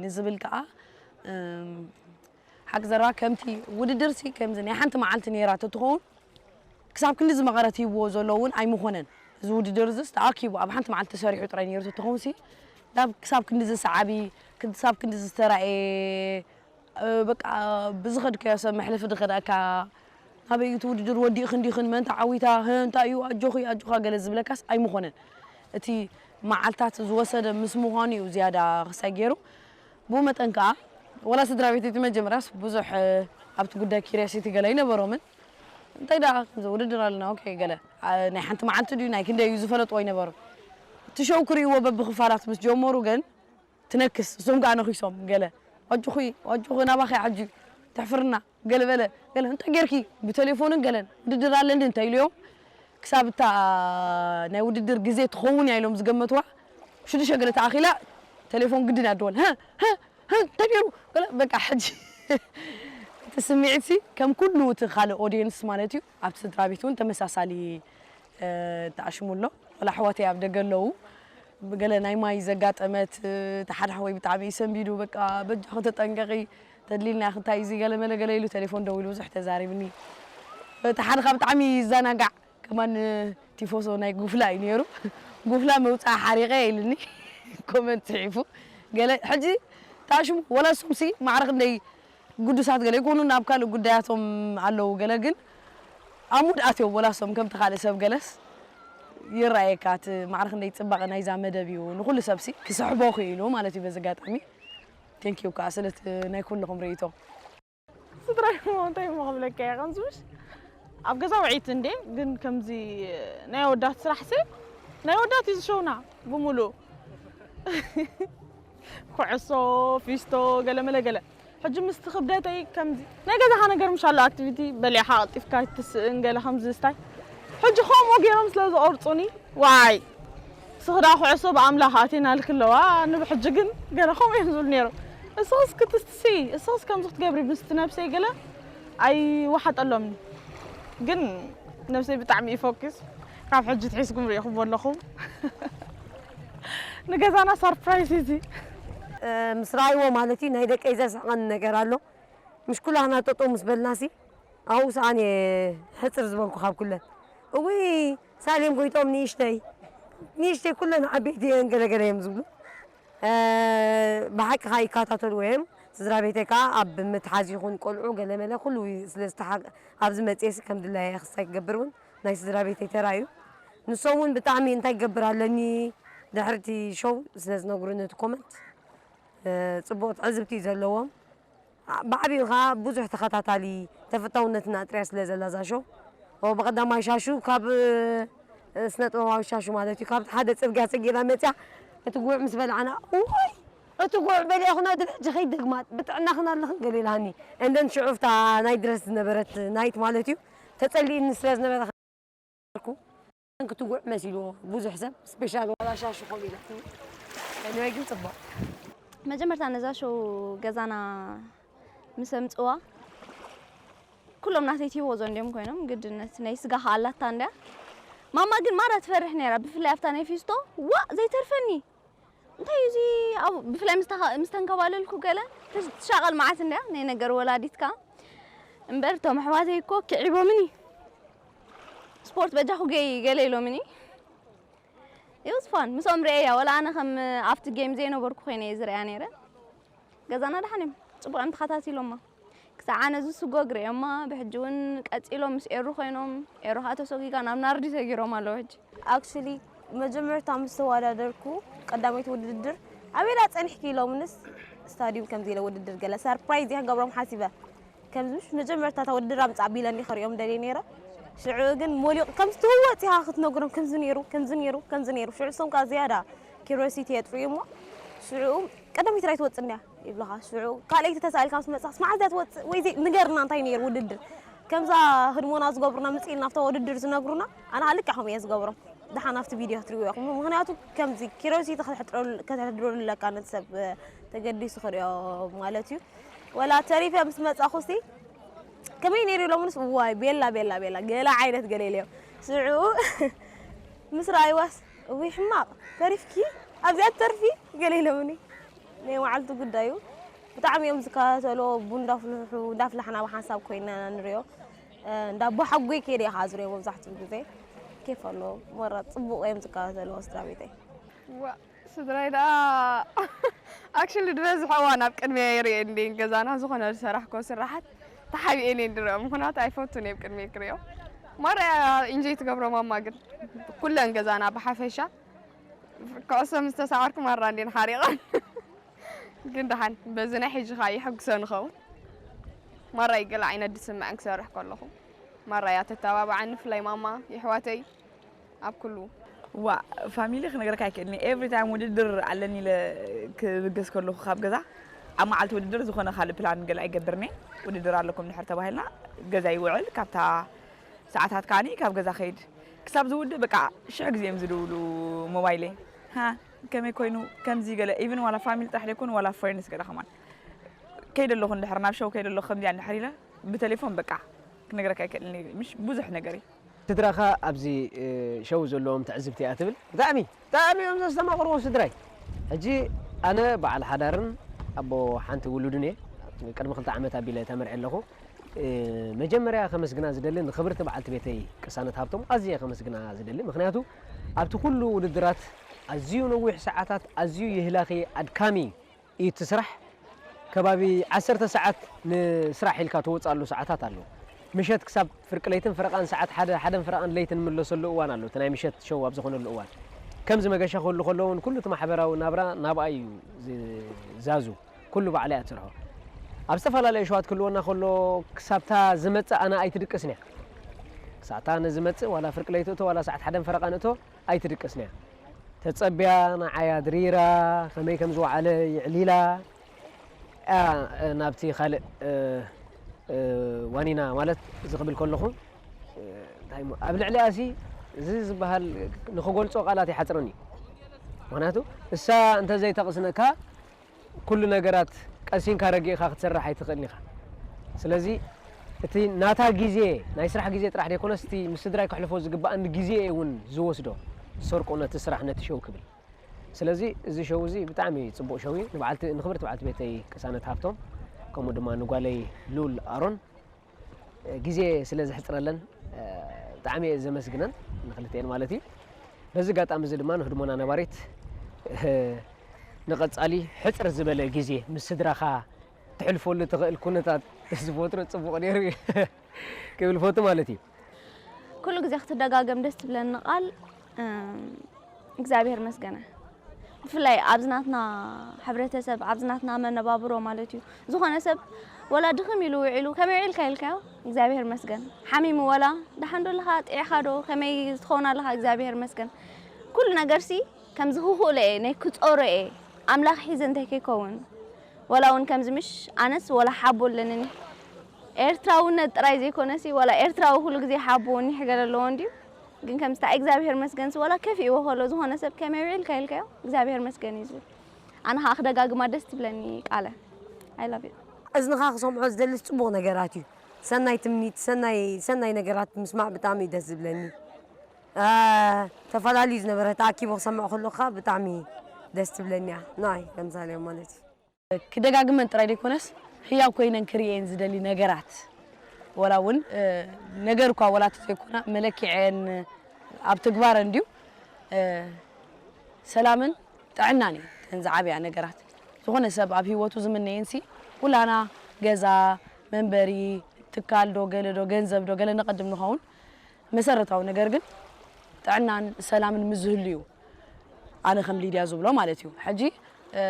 ንዝብል ከዓ ሓቂ ዘረባ ከምቲ ውድድር ሲ ከምዚ ናይ ሓንቲ መዓልቲ ነይራ ተትኸውን ክሳብ ክንዲ ዝመቐረት ሂብዎ ዘሎ እውን ኣይምኾነን። እዚ ውድድር እዚስ ተኣኪቡ ኣብ ሓንቲ መዓልቲ ተሰሪሑ ጥራይ ነይሩ ተትኸውን ሲ ናብ ክሳብ ክንዲ ዝሰዓቢ ክሳብ ክንዲ ዝተራእየ በቃ ብዝኸድካዮ ሰብ መሕለፊ ዝኸዳእካ ናበይ እቲ ውድድር ወዲእኽን ዲኽን መን ተዓዊታ እንታይ እዩ ኣጆኺ ኣጆኻ ገለ ዝብለካስ ኣይምኾነን እቲ መዓልታት ዝወሰደ ምስ ምዃኑ እዩ ዝያዳ ክሳይ ገይሩ ብኡ መጠን ከዓ ወላ ስድራ ቤት እቲ መጀመርያስ ብዙሕ ኣብቲ ጉዳይ curiosity ገለ ኣይነበሮምን እንታይ ደኣ ከምዚ ውድድር ኣለና ኦኬ ገለ ናይ ሓንቲ መዓልቲ ድዩ ናይ ክንደይ እዩ ዝፈለጥዎ ኣይነበሩ እቲ ሸው ክርእይዎ በብክፋላት ምስ ጀመሩ ግን ትነክስ እሶም ከዓ ነኺሶም ገለ ዋጅኹ ዋጅኹ ናባኸ ዓጁ ተሕፍርና ገለ በለ ገለ እንታይ ጌርኪ ብቴሌፎንን ገለን ውድድር ኣለኒ እንታይ ኢሉዮም ክሳብ እታ ናይ ውድድር ግዜ ትኸውን እያ ኢሎም ዝገመትዋ ሽዱሽተ ገለ ተኣኺላ ቴሌፎን ግድን ኣድወል እንታይ ገይሩ በቃ ሕጂ እቲ ስምዒት ሲ ከም ኩሉ እቲ ካልእ ኦዲየንስ ማለት እዩ ኣብቲ ስድራ ቤት እውን ተመሳሳሊ ተኣሽሙ ኣሎ ወላ ኣሕዋተይ ኣብ ደገ ኣለዉ ገለ ናይ ማይ ዘጋጠመት እቲ ሓደ ሓወይ ብጣዕሚ እዩ ሰንቢዱ በቃ በጃኺ ተጠንቀቂ ተድሊልና ክንታይ እዚ ገለ መለ ገለ ኢሉ ቴሌፎን ደዊሉ ብዙሕ ተዛሪብኒ እቲ ሓደ ካብ ብጣዕሚ ይዘናጋዕ ከማን ቲፎዞ ናይ ጉፍላ እዩ ነይሩ ጉፍላ መውፃእ ሓሪቀ ኢልኒ ኮመንት ፅሒፉ ገለ ሕጂ ታሽሙ ወላ እሶም ሲ ማዕረ ክንደይ ግዱሳት ገለ ይኮኑ ናብ ካልእ ጉዳያቶም ኣለዉ ገለ ግን ኣብ ሙድ ኣትዮም ወላ እሶም ከምቲ ካልእ ሰብ ገለስ ይረኣየካ እቲ ማዕረ ክንደይ ፅባቐ ናይዛ መደብ እዩ ንኩሉ ሰብ ሲ ክስሕቦ ክኢሉ ማለት እዩ በዚ ኣጋጣሚ thank you ከዓ ስለቲ ናይ ኩልኹም ርእይቶ ስድራይ እሞ እንታይ እሞ ክብለካ እየ ከምዚ ምሽ ኣብ ገዛ ውዒት እንዴ ግን ከምዚ ናይ ኣወዳት ስራሕ ሲ ናይ ኣወዳት እዩ ዝሸውና ብምሉእ ኩዕሶ ፊስቶ ገለመለ ገለ ሕጂ ምስቲ ክብደተይ ከምዚ ናይ ገዛኻ ነገር ምሽ ኣሎ ኣክቲቪቲ በሊዕኻ ቀልጢፍካ ይትስእን ገለ ከምዚ ስታይ ሕጂ ከምኡ ገይሮም ስለ ዝቆርፁኒ ዋይ እስኺ ደኣ ኩዕሶ ብኣምላኽ ኣቲናልኪ ኣለዋ ንብሕጂ ግን ገለ ከምኡ እዮም ዝብሉ ነይሮም እስኽስ ክትስትሲ እስኽስ ከምዚ ክትገብሪ ምስቲ ነብሰይ ገለ ኣይወሓጠሎምን ግን ነብሰይ ብጣዕሚ እዩ ፎኪስ ካብ ሕጂ ትሒዝኩም ሪኢኹሞ ኣለኹም ንገዛና ሰርፕራይዝ እዚ ምስ ረኣይዎ ማለት እዩ ናይ ደቀይ ዘስሕቐኒ ነገር ኣሎ ምሽ ኩላህና ጠጠው ምስ በልናሲ ኣብኡ ሰኣን እየ ሕፅር ዝበልኩ ካብ ኩለን እውይ ሳሌም ጎይቶም ንእሽተይ ንእሽተይ ኩለን ዓበይቲ እየን ገለገለ እዮም ዝብሉ ብሓቂ ከዓ ይከታተልዎ እዮም ስድራ ቤተይ ከዓ ኣብ ምትሓዝ ይኹን ቆልዑ ገለመለ ኩሉ ስለ ኣብዚ መፅኤሲ ከም ድላየ ክሳይ ክገብር እውን ናይ ስድራ ቤተይ ተራ እዩ ንሶም እውን ብጣዕሚ እንታይ ክገብር ኣለኒ ድሕርቲ ሾው ስለ ዝነግሩኒ እቲ ኮመንት ፅቡቕ ትዕዝብቲ እዩ ዘለዎም ብዓብዩ ከዓ ብዙሕ ተኸታታሊ ተፈታውነትና ኣጥርያ ስለ ዘላ እዛ ሾው ብቐዳማይ ሻሹ ካብ ስነ ጥበባዊ ሻሹ ማለት እዩ ካብቲ ሓደ ፅርግያ ሰጊራ መፅያ እቲ ጉዕ ምስ በልዓና እዋይ እቲ ጉዕ በሊዕኹና ድሕጂ ከይደግማ ብጥዕናኽን ኣለኽን ገለ ኢልሃኒ and then ሽዑ ፍታ ናይ ድረስ ዝነበረት ናይት ማለት እዩ ተፀሊእኒ ስለ ዝነበረ ክትጉዕ መሲልዎ ብዙሕ ሰብ ስፔሻል ዋላ ሻሹ ኮም ኢላ Anyway ግን ጽቡቕ። መጀመርታ ነዛ ሾው ገዛና ምስ ኣምጽዋ ኩሎም ናተይ ቲፎዞ እንዲዮም ኮይኖም፣ ግድነት ናይ ስጋ ከኣላታ እንድያ። ማማ ግን ማራ ትፈርሕ ነይራ፣ ብፍላይ ኣብታ ናይ ፊስቶ፣ ዋእ ዘይተርፈኒ። እንታይ እዩ እዚ? ኣብ ብፍላይ ምስ ተኻ- ምስ ተንከባለልኩ ገለ ትሽ- ትሻቐል መዓት እንድያ፣ ናይ ነገር ወላዲትካ። እምበር እቶም ኣሕዋተይ እኮ ክዒቦምኒ። ስፖርት በጃኹ ገይ ገለ ኢሎምኒ። ይውስፋን ምስኦም ርእያ፣ ወላ ኣነ ከም ኣብቲ ጌም ዘይነበርኩ ኮይነ እየ ዝርእያ ነይረ። ገዛና ደሓን እዮም፣ ጽቡቕ እዮም ተኸታቲሎማ። ክሳዕ ኣነ ዝስጎግ ርእዮማ፣ ብሕጂ እውን ቀጺሎም ምስ ኤሩ ኮይኖም፣ ኤሩ ኸኣ ተሰጊጋ ናብ ናርዲ ሰጊሮም ኣለዉ ሕጂ። Actually መጀመርታ ምስ ተወዳደርኩ ቀዳመይቲ ውድድር ኣበይ ዳ ጸኒሕኪ ኢሎምንስ፣ ስታድዩም ከምዚ ኢለ ውድድር ገለ ሰርፕራይዝ እየ ክገብሮም ሓሲበ። ከምዚ ምሽ መጀመርታ እታ ውድድር ኣምጽኣ ቢለኒ ክርእዮም ደልየ ነይረ። ሽዑ ግን ሞሊቑ ከምዚ ትህወጽ ኢኻ ክትነግሮም፣ ከምዚ ነይሩ፣ ከምዚ ነይሩ፣ ከምዚ ነይሩ። ሽዑ እሶም ከኣ ዝያዳ ኪሮሲቲ የጥርዩ እሞ፣ ሽዑ ቀዳመይቲ ጥራይ ትወጽእ እንድያ ይብሉኻ። ሽዑ ካልኣይቲ ተሳኢልካ ምስ መጻእስ መዓዝ እያ ትወጽእ ወይ ዘይ-፣ ንገርና እንታይ ነይሩ ውድድር። ከምዛ ህድሞና ዝገብሩና ምጽኢና ኣብታ ውድድር ዝነግሩና፣ ኣነ ከኣ ልክዕ ከምኡ እየ ዝገብሮም። ደሓን ኣብቲ ቪድዮ ክትርእይዎ ኢኹም። ምኽንያቱ ከምዚ ኪሮሲቲ ከተሕድረሉ ኣለካ ነቲ ሰብ ተገዲሱ ክርእዮ ማለት እዩ። ወላ ተሪፈ ምስ መጻኹሲ ከመይ ነይሩ ኢሎምንስ፣ እዋይ ቤላ ቤላ ቤላ ገለ ዓይነት ገለ ኢለዮም። ሽዑ ምስ ረኣይዋስ እውይ ሕማቕ ተሪፍኪ ኣብዚኣ ትተርፊ ገለ ኢሎምኒ። ናይ መዓልቲ ጉዳዩ ብጣዕሚ እዮም ዝከታተልዎ። ቡን እንዳፍልሑ እንዳፍላሕና ብሓንሳብ ኮይና ንሪኦ። እንዳ ኣቦሓጎይ ከይደ እየ ከዓ ዝሪኦ መብዛሕትኡ ግዜ። ኬፍ ኣለዎ። መራ ጽቡቕ እዮም ዝከታተልዎ ስድራ ቤተይ። ዋ ስድራይ ደኣ ኣክሽሊ ዝበዝሐ እዋን ኣብ ቅድሚያ የርእየኒ ገዛና ዝኾነ ዝሰራሕኮ ስራሓት ተሓቢኤን እየ ዝሪኦ። ምኽንያቱ ኣይፈቱን እየ ኣብ ቅድሚያ ክሪኦ። ማራ እያ ኢንጆይ ትገብሮ ማማ ግን ኩለን ገዛና ብሓፈሻ ኩዕሶ ምስ ተሳዓርኩ ማራ እንዴን ሓሪቐን። ግን ደሓን በዚ ናይ ሕጂ ኸዓ ይሕጉሰ ንኸውን። ማራ እዩ ገለ ዓይነት ዝስምዐን ክሰርሕ ከለኹ። ማራ እያ ተተባብዓኒ፣ ብፍላይ ማማ፣ የሕዋተይ ኣብ ኩሉ። ዋ ፋሚሊ ክነግረካ ኣይክእልን። ኤቭሪ ታይም ውድድር ኣለኒ ኢለ ክብገስ ከለኹ ካብ ገዛ ኣብ መዓልቲ ውድድር ዝኾነ ካልእ ፕላን ገለ ኣይገብርን እየ። ውድድር ኣለኩም ድሕር ተባሂልና ገዛ ይውዕል። ካብታ ሰዓታት ከዓኒ ካብ ገዛ ከይድ ክሳብ ዝውድእ በቃ ሽሕ ግዜ እዮም ዝድውሉ ሞባይለይ። ሃ ከመይ ኮይኑ ከምዚ ገለ ኢቭን ዋላ ፋሚሊ ጥራሕ ደይኮኑ ዋላ ፍሬንድስ ገለ ከማን ከይደ ኣለኹ እንድሕር ናብ ሸው ከይደ ኣለኹ ከምዚኣ እንድሕር ኢለ ብቴሌፎን በቃ ክነግረካ ኣይክእልን እየ። ምሽ ብዙሕ ነገር እዩ። ስድራኻ ኣብዚ እ፣ ሸው ዘለዎም ትዕዝብቲ እያ ትብል። ብጣዕሚ ብጣዕሚ እዮም ዘስተማቕርዎ ስድራይ። ሕጂ ኣነ በዓል ሓዳርን ኣቦ ሓንቲ ውሉድን እየ። ቅድሚ ክልተ ዓመት ኣቢለ ተመርዐ ኣለኹ። እ፣ መጀመርያ ከመስግና ዝደሊ ንክብርቲ በዓልቲ ቤተይ ቅሳነት ሃብቶም ኣዝየ ከመስግና ዝደሊ። ምኽንያቱ ኣብቲ ኩሉ ውድድራት ኣዝዩ ነዊሕ ሰዓታት ኣዝዩ ይህላኺ ኣድካሚ እዩ እቲ ስራሕ። ከባቢ ዓሰርተ ሰዓት ንስራሕ ኢልካ ትወፅኣሉ ሰዓታት ኣሎ። ምሸት ክሳብ ፍርቂ ለይትን ፈረቓን ሰዓት ሓደ፣ ሓደን ፈረቓን ለይቲ ንምለሰሉ እዋን ኣሎ። እቲ ናይ ምሸት ሸው ኣብ ዝኾነሉ እዋን ከምዚ መገሻ ክህሉ ከሎ እውን ኩሉ እቲ ማሕበራዊ ናብራ ናብኣ እዩ ዝዛዙ። ኩሉ ባዕላ እያ ትሰርሖ። ኣብ ዝተፈላለዩ ሸዋት ክህልወና ከሎ ክሳብታ ዝመፅእ ኣነ ኣይትድቅስን እያ። ክሳብታ ኣነ ዝመፅእ ዋላ ፍርቂ ለይቲ እቶ ዋላ ሰዓት ሓደን ፈረቓን እቶ ኣይትድቅስን እያ። ተጸብያ፣ ንዓይ ኣድሪራ፣ ከመይ ከም ዝወዓለ የዕሊላ እያ ናብቲ ካልእ እ፣ እ፣ ዋኒና ማለት እዚ ክብል ከለኹ እ፣ እንታይ እሞ፣ ኣብ ልዕሊኣሲ እዚ ዝበሃል ንኽገልጾ ቃላት ይሓጽረኒ። ምኽንያቱ እሳ እንተዘይተቕስነካ ኩሉ ነገራት ቀሲንካ ረጊእካ ክትሰርሕ ኣይትኽእልን ኢኻ። ስለዚ እቲ ናታ ግዜ ናይ ስራሕ ግዜ ጥራሕ ደይኮነስ እቲ ምስ ስድራይ ከሕልፎ ዝግብኣኒ ግዜ እየ እውን ዝወስዶ ዝሰርቆ ነቲ ስራሕ ነቲ ሸው ክብል። ስለዚ እዚ ሸው እዚ ብጣዕሚ ጽቡቕ ሸው እዩ። ንበዓልቲ ንኽብርቲ በዓልቲ ቤተይ ቅሳነት ሃብቶም ከምኡ ድማ ንጓለይ ሉል ኣሮን ግዜ ስለ ዘሕጽረለን ብጣዕሚ እየ ዘመስግነን ንክልተኤን ማለት እዩ። በዚ ኣጋጣሚ እዚ ድማ ንህድሞና ነባሪት ንቐጻሊ ሕጽር ዝበለ ግዜ ምስ ስድራኻ ትሕልፈሉ ትኽእል ኩነታት ዝፈጥሩ ጽቡቕ ነይሩ እዩ ክብል ፈቱ ማለት እዩ። ኩሉ ግዜ ክትደጋገም ደስ ትብለኒ ቃል እግዚኣብሔር መስገነ። ብፍላይ ኣብዚ ናትና ሕብረተሰብ ኣብዚ ናትና መነባብሮ ማለት እዩ ዝኾነ ሰብ ወላ ድኽም ኢሉ ውዒሉ ከመይ ውዒልካ ኢልካዮ እግዚኣብሔር መስገን ሓሚሙ ወላ ደሓን ዶ ኣለኻ ጥዒኻ ዶ ከመይ ትኸውን ኣለኻ እግዚኣብሔር መስገን ኩሉ ነገርሲ ከምዚ ክኽእሎ እየ ናይ ክጾሮ እየ ኣምላኽ ሒዘ እንታይ ከይከውን ወላ እውን ከምዚ ምሽ ኣነስ ወላ ሓቦ ኣለንኒ ኤርትራውነት ጥራይ ዘይኮነሲ ወላ ኤርትራዊ ኩሉ ግዜ ሓቦ ኒሕ ገለ ኣለዎ እንድዩ ግን ከምስታ እግዚኣብሔር መስገን ስወላ ከፊእዎ ከሎ ዝኾነ ሰብ ከመይ ውዒልካ ኢልካዮ እግዚኣብሔር መስገን እዩ ዝብል። ኣነ ከዓ ክደጋግማ ደስ ትብለኒ ቃለ። I love you። እዝንኻ ክሰምዖ ዝደልስ ጽቡቕ ነገራት እዩ። ሰናይ ትምኒት፣ ሰናይ ሰናይ ነገራት ምስማዕ ብጣዕሚ እዩ ደስ ዝብለኒ። አ፣ ተፈላለዩ ዝነበረ ተኣኪቦ ክሰምዕ ከለኻ ብጣዕሚ ደስ ትብለኒ እያ። ንዓይ ከምሳሌ ማለት እዩ። ክደጋግመን ጥራይ ዘይኮነስ ህያው ኮይነን ክርእየን ዝደሊ ነገራት፣ ወላ እውን፣ እ፣ ነገር እኳ ወላ ተዘይኮና መለኪዐን ኣብ ተግባረን ድዩ፣ እ፣ ሰላምን ጥዕናን እዩ እተን ዝዓብያ ነገራት። ዝኾነ ሰብ ኣብ ህይወቱ ዝምነየንሲ ኩላና ገዛ፣ መንበሪ፣ ትካል ዶ ገለ ዶ ገንዘብ ዶ ገለ ነቐድም ንኸውን፣ መሰረታዊ ነገር ግን ጥዕናን ሰላምን ምስ ዝህሉ እዩ። ኣነ ከም ሊድያ ዝብሎ ማለት እዩ። ሕጂ፣ እ፣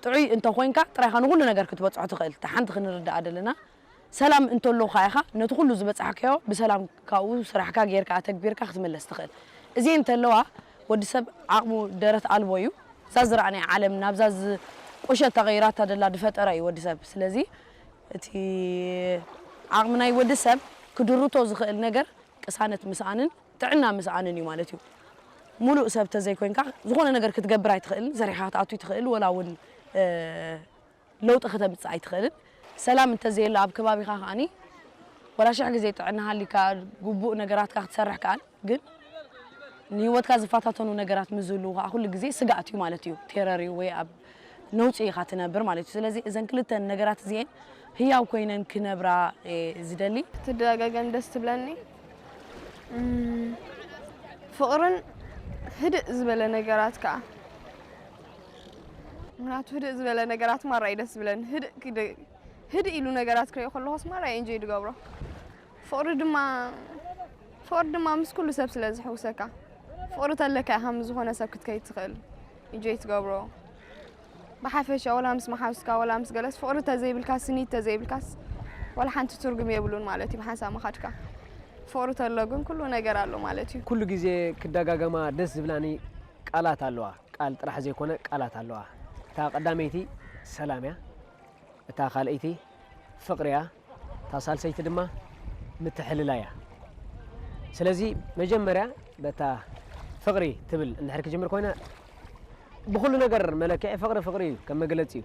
ጥዑይ እንተኾይንካ ጥራይኻ ንኹሉ ነገር ክትበጽሖ ትኽእል። እታ ሓንቲ ክንርዳኣ ዘለና፣ ሰላም እንተሎካ ኢኻ ነቲ ኩሉ ዝበጻሕካዮ ብሰላም ካብኡ ስራሕካ ጌርካ ኣተግቢርካ ክትምለስ ትኽእል። እዚኤን እንተለዋ ወዲ ሰብ ዓቕሙ ደረት ኣልቦ እዩ። እዛ ዝረኣናያ ዓለም ናብዛ ዝ-፣ ቁሸት ተቐይራታ ደላ ዝፈጠራ እዩ ወዲ ሰብ። ስለዚ እቲ ዓቕሚ ናይ ወዲ ሰብ ክድርቶ ዝኽእል ነገር ቅሳነት ምስኣንን ጥዕና ምስኣንን እዩ ማለት እዩ። ሙሉእ ሰብ ተዘይኮይንካ ዝኾነ ነገር ክትገብር ኣይትኽእልን፣ ሰሪሕካ ክትኣቱ ኣይትኽእል፣ ወላ እውን፣ እ፣ ለውጢ ከተምጽእ ኣይትኽእልን። ሰላም እንተዘየሎ ኣብ ከባቢኻ ከኣኒ ወላ ሽሕ ግዜ ጥዕና ሃሊካ ግቡእ ነገራትካ ክትሰርሕ ከኣል፣ ግን ንህይወትካ ዝፈታተኑ ነገራት ምስ ዝህልዉ ከኣ ኩሉ ግዜ ስግኣት እዩ ማለት እዩ። ቴረር እዩ ወይ ኣብ ነውጺ ኢኻ ትነብር ማለት እዩ። ስለዚ እዘን ክልተ ነገራት እዚኤን ህያው ኮይነን ክነብራ እየ ዝደሊ። ክትደጋገም ደስ ትብለኒ። እም፣ ፍቕርን ህድእ ዝበለ ነገራት ከኣ። ምኽንያቱ ህድእ ዝበለ ነገራት ማራ እዩ ደስ ዝብለኒ። ህድእ ክደ-፣ ህድእ ኢሉ ነገራት ክሪኦ ከለኹስ ማራ እየ ኢንጆይ ዝገብሮ። ፍቕሪ ድማ፣ ፍቕሪ ድማ ምስ ኩሉ ሰብ ስለ ዝሕውሰካ፣ ፍቕሪ ተለካ ኢኻ ምስ ዝኾነ ሰብ ክትከይድ ትኽእል፣ ኢንጆይ ትገብሮ። ብሓፈሻ ወላ ምስ መሓውስካ ወላ ምስ ገለስ ፍቕሪ ተዘይብልካ፣ ስኒት ተዘይብልካስ ወላ ሓንቲ ትርጉም የብሉን ማለት እዩ ብሓንሳብ ምኻድካ። ፍቕሪ ተሎ ግን ኩሉ ነገር ኣሎ ማለት እዩ። ኩሉ ግዜ ክደጋገማ ደስ ዝብላኒ ቃላት ኣለዋ። ቃል ጥራሕ ዘይኮነ ቃላት ኣለዋ። እታ ቀዳመይቲ ሰላም እያ። እታ ካልኣይቲ ፍቕሪ እያ። እታ ሳልሰይቲ ድማ ምትሕልላይ እያ። ስለዚ መጀመርያ በታ ፍቕሪ ትብል እንድሕር ክጅምር ኮይነ፣ ብኹሉ ነገር መለክዒ ፍቕሪ ፍቕሪ እዩ፣ ከም መግለጺ እዩ።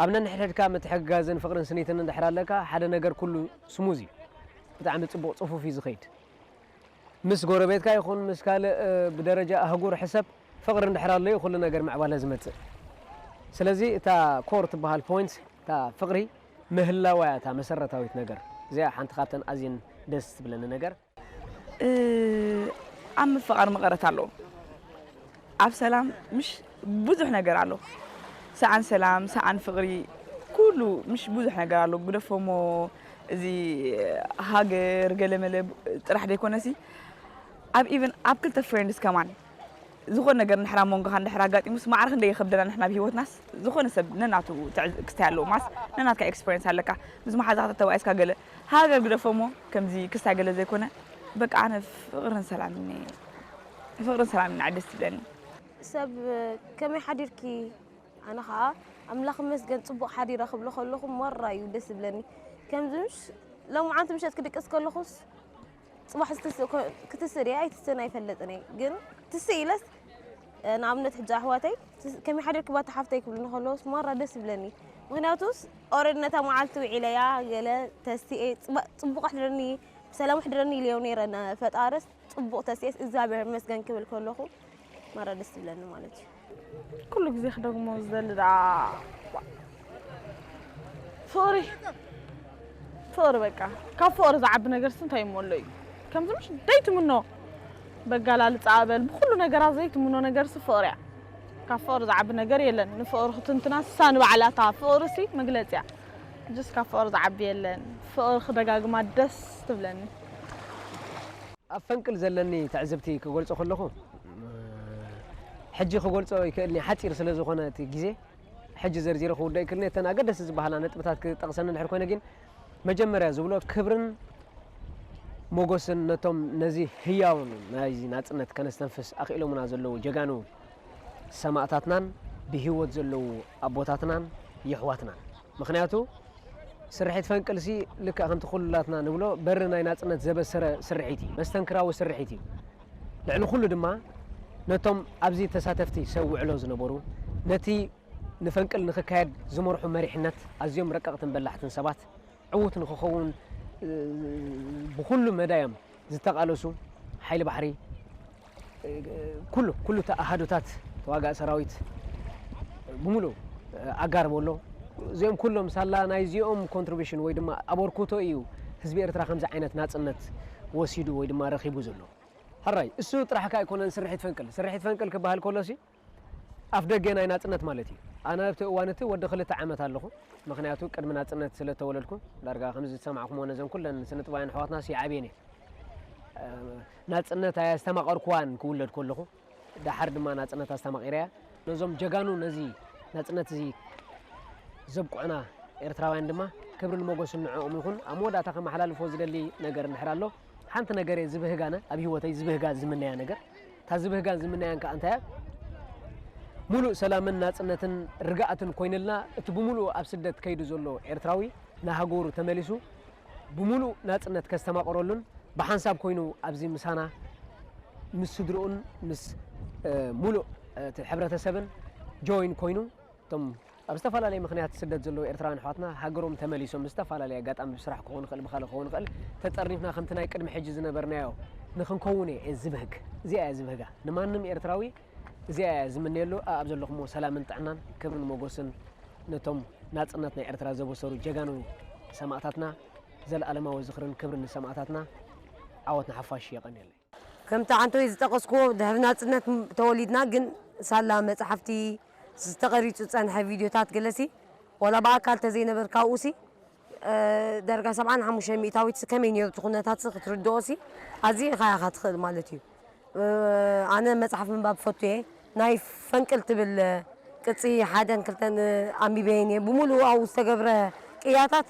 ኣብ ነንሕድሕድካ ምትሕግጋዝን ፍቕርን ስኒትን እንድሕር ኣለካ፣ ሓደ ነገር ኩሉ ስሙዝ እዩ። ብጣዕሚ ጽቡቕ ጽፉፍ እዩ ዝኸይድ። ምስ ጎረቤትካ ይኹን ምስ ካልእ፣ እ፣ ብደረጃ ኣህጉር ሕሰብ፣ ፍቕሪ እንድሕር ኣሎ እዩ ኩሉ ነገር ምዕባለ ዝመጽእ። ስለዚ እታ ኮር ትበሃል ፖይንት፣ እታ ፍቕሪ ምህላዋ እያ እታ መሰረታዊት ነገር። እዚኣ ሓንቲ ካብተን ኣዝየን ደስ ትብለኒ ነገር። እ፣ ኣብ ምፍቓር መቐረት ኣለዎ። ኣብ ሰላም ምሽ ብዙሕ ነገር ኣሎ። ሰኣን ሰላም፣ ሰኣን ፍቕሪ፣ ኩሉ ምሽ ብዙሕ ነገር ኣሎ። ግደፎሞ እዚ ሃገር ገለመለ ጥራሕ ዘይኮነሲ፣ ኣብ ኢቨን ኣብ ክልተ ፍሬንድስ ከማን ዝኾነ ነገር ንሕና መንጎኻ እንድሕር ኣጋጢሙስ ማዕረ ክንደይ ይኸብደና ንሕና ኣብ ህይወትናስ። ዝኾነ ሰብ ነናቱ ትዕዝ-፣ ክስታይ ኣለዎ ማስ ነናትካ ኤክስፐሪንስ ኣለካ። ምስ መሓዛኻ ተተባኢስካ ገለ ሃገር ግደፎሞ ከምዚ ክስታይ ገለ ዘይኮነ በቃ ኣነ ፍቕርን ሰላምን እየ። ፍቕርን ሰላምን ንዓይ ደስ ትብለኒ። ሰብ ከመይ ሓዲርኪ? ኣነ ኸኣ ኣምላኽ ይመስገን ጽቡቕ ሓዲረ ክብሎ ከለኹ ሞራ እዩ ደስ ዝብለኒ። ከምዚ ምሽ ሎምዓንቲ ምሸት ክድቅስ ከለኹስ ጽባሕ ዝትስእ ኮ-፣ ክትስእ ድየ ኣይትስእን ኣይፈልጥን እየ። ግን ትስእ ኢለስ፣ እ፣ ንኣብነት ሕጂ ኣሕዋተይ ትስ-፣ ከመይ ሓዲርኪ ባታ ሓፍተይ ክብሉኒ ከለዉስ ሞራ ደስ ይብለኒ። ምኽንያቱስ ኦረዲ ነታ መዓልቲ ውዒለያ ገለ ተሲኤ ጽባ-፣ ጽቡቕ ኣሕድረኒ፣ ብሰላም ኣሕድረኒ ኢለዮ ነይረ ንፈጣርስ ጽቡቕ ተሲኤስ እግዚኣብሔር ይመስገን ክብል ከለኹ ማራ ደስ ትብለኒ ማለት እዩ። ኩሉ ግዜ ክደግሞ ዝደሊ ደኣ ፍቕሪ፣ ፍቕሪ በቃ። ካብ ፍቕሪ ዝዓቢ ነገርሲ እንታይ እሞ ኣሎ እዩ? ከምዚ ምሽ ዘይትምኖ በጋላልጻ በል፣ ብኹሉ ነገራት ዘይትምኖ ነገርሲ ፍቕሪ እያ። ካብ ፍቕሪ ዝዓቢ ነገር የለን። ንፍቕሪ ክትንትና ንሳ ንባዕላ እታ ፍቕሪሲ መግለጺ እያ። ሕጅስ ካብ ፍቕሪ ዝዓቢ የለን። ፍቕሪ ክደጋግማ ደስ ትብለኒ። ኣብ ፈንቅል ዘለኒ ትዕዝብቲ ክገልጾ ከለኹ፣ ሕጂ ክገልጾ ይክእልኒ፣ ሓጺር ስለ ዝኾነ እቲ ግዜ፣ ሕጂ ዘርዚረ ክውድኦ ይክእልኒ። እተን ኣገደስቲ ዝበሃላ ነጥብታት ክጠቕሰኒ እንድሕር ኮይነ ግን፣ መጀመርያ ዝብሎ ክብርን ሞገስን ነቶም ነዚ ህያውን ናይዚ ናጽነት ከነስተንፍስ ኣኽኢሎምና ዘለዉ ጀጋኑ ሰማእታትናን ብህይወት ዘለዉ ኣቦታትናን የሕዋትናን። ምኽንያቱ ስርሒት ፈንቅልሲ ልክዕ ከምቲ ኩላትና ንብሎ በሪ ናይ ናጽነት ዘበሰረ ስርሒት እዩ። መስተንክራዊ ስርሒት እዩ። ልዕሊ ኩሉ ድማ ነቶም ኣብዚ ተሳተፍቲ ሰብ ውዕሎ ዝነበሩ፣ ነቲ ንፈንቅል ንኽካየድ ዝመርሑ መሪሕነት ኣዝዮም ረቀቕትን በላሕትን ሰባት ዕዉት ንኽኸውን፣ እ፣ ብኹሉ መዳዮም ዝተቃለሱ ሓይሊ ባሕሪ፣ እ፣ ኩሉ፣ ኩሉ እቲ ኣሃዱታት ተዋጋኢ ሰራዊት ብምሉእ፣ እ፣ ኣጋርቦ ኣሎ። እዚኦም ኩሎም ሳላ ናይዚኦም ኮንትሪቢሽን ወይ ድማ ኣበርክቶ እዩ ህዝቢ ኤርትራ ከምዚ ዓይነት ናጽነት ወሲዱ ወይ ድማ ረኺቡ ዘሎ። ሕራይ፣ እሱ ጥራሕ ከኣ ኣይኮነን ስርሒት ፈንቅል። ስርሒት ፈንቅል ክበሃል ከሎሲ ኣፍ ደገ ናይ ናጽነት ማለት እዩ። ኣነ ኣብቲ እዋን እቲ ወዲ ክልተ ዓመት ኣለኹ። ምኽንያቱ ቅድሚ ናጽነት ስለ ተወለድኩ፣ ዳርጋ ከምዚ ዝሰማዕኩምዎ ነዘን ኩለን ስነ ጥበባውያን ኣሕዋትና ሲዓብየን እየ። እ፣ ናጽነት ኣስተማቐርኩዋን ክውለድ ከለኹ፣ ደሓር ድማ ናጽነት ኣስተማቒረያ። ነዞም ጀጋኑ ነዚ ናጽነት እዚ ዘብቅዑና ኤርትራውያን ድማ ክብርን ሞገስን ንዕኦም ይኹን። ኣብ መወዳእታ ከመሓላልፎ ዝደሊ ነገር እንድሕር ኣሎ፣ ሓንቲ ነገር እየ ዝብህጋነ፣ ኣብ ህይወተይ ዝብህጋ ዝምነያ ነገር። እታ ዝብህጋን ዝምነያን ከኣ እንታይ እያ? ሙሉእ ሰላምን ናጽነትን ርግኣትን ኮይንልና፣ እቲ ብምሉኡ ኣብ ስደት ከይዱ ዘሎ ኤርትራዊ ንሃገሩ ተመሊሱ ብምሉእ ናጽነት ከስተማቕረሉን ብሓንሳብ ኮይኑ ኣብዚ ምሳና ምስ ስድርኡን ምስ፣ እ፣ ሙሉእ እቲ ሕብረተሰብን ጆይን ኮይኑ፣ እቶም ኣብ ዝተፈላለየ ምኽንያት ስደት ዘለዉ ኤርትራውያን ኣሕዋትና ሃገሮም ተመሊሶም ብዝተፈላለየ ኣጋጣሚ ብስራሕ ክኸውን ይኽእል፣ ብኻልእ ክኸውን ይኽእል፣ ተጠርኒፍና ከምቲ ናይ ቅድሚ ሕጂ ዝነበርናዮ ንኽንከውን እየ ዝብህግ። እዚኣ እያ ዝብህጋ። ንማንም ኤርትራዊ እዚኣ እያ ዝምነየሉ። ኣብ ዘለኹሞ ሰላምን ጥዕናን ክብርን ሞጎስን ነቶም ናጽነት ናይ ኤርትራ ዘበሰሩ ጀጋኑ ሰማእታትና። ዘለኣለማዊ ዝኽርን ክብርን ንሰማእታትና። ዓወት ንሓፋሽ። የቐንየለይ። ከምቲ ዓንቶይ ዝጠቐስክዎ፣ ድሕሪ ናጽነት ተወሊድና፣ ግን ሳላ መጽሓፍቲ፣ ዝተቐሪጹ ዝጸንሐ ቪድዮታት ገለሲ፣ ዋላ ብኣካል ተዘይነበርካ ኣብኡሲ፣ እ፣ ዳርጋ ሰብዓን ሓሙሽተን ሚእታዊት ከመይ ነይሩ እቲ ኩነታትሲ ክትርድኦሲ ኣዝዩ ኢኻ ኢኻ ትኽእል ማለት እዩ። እ፣ ኣነ መጽሓፍ ምንባብ ፈቱ እየ። ናይ ፈንቅል ትብል ቅጺ ሓደን ክልተን ኣንቢበየን እየ። ብምሉኡ ኣብኡ ዝተገብረ ቅያታት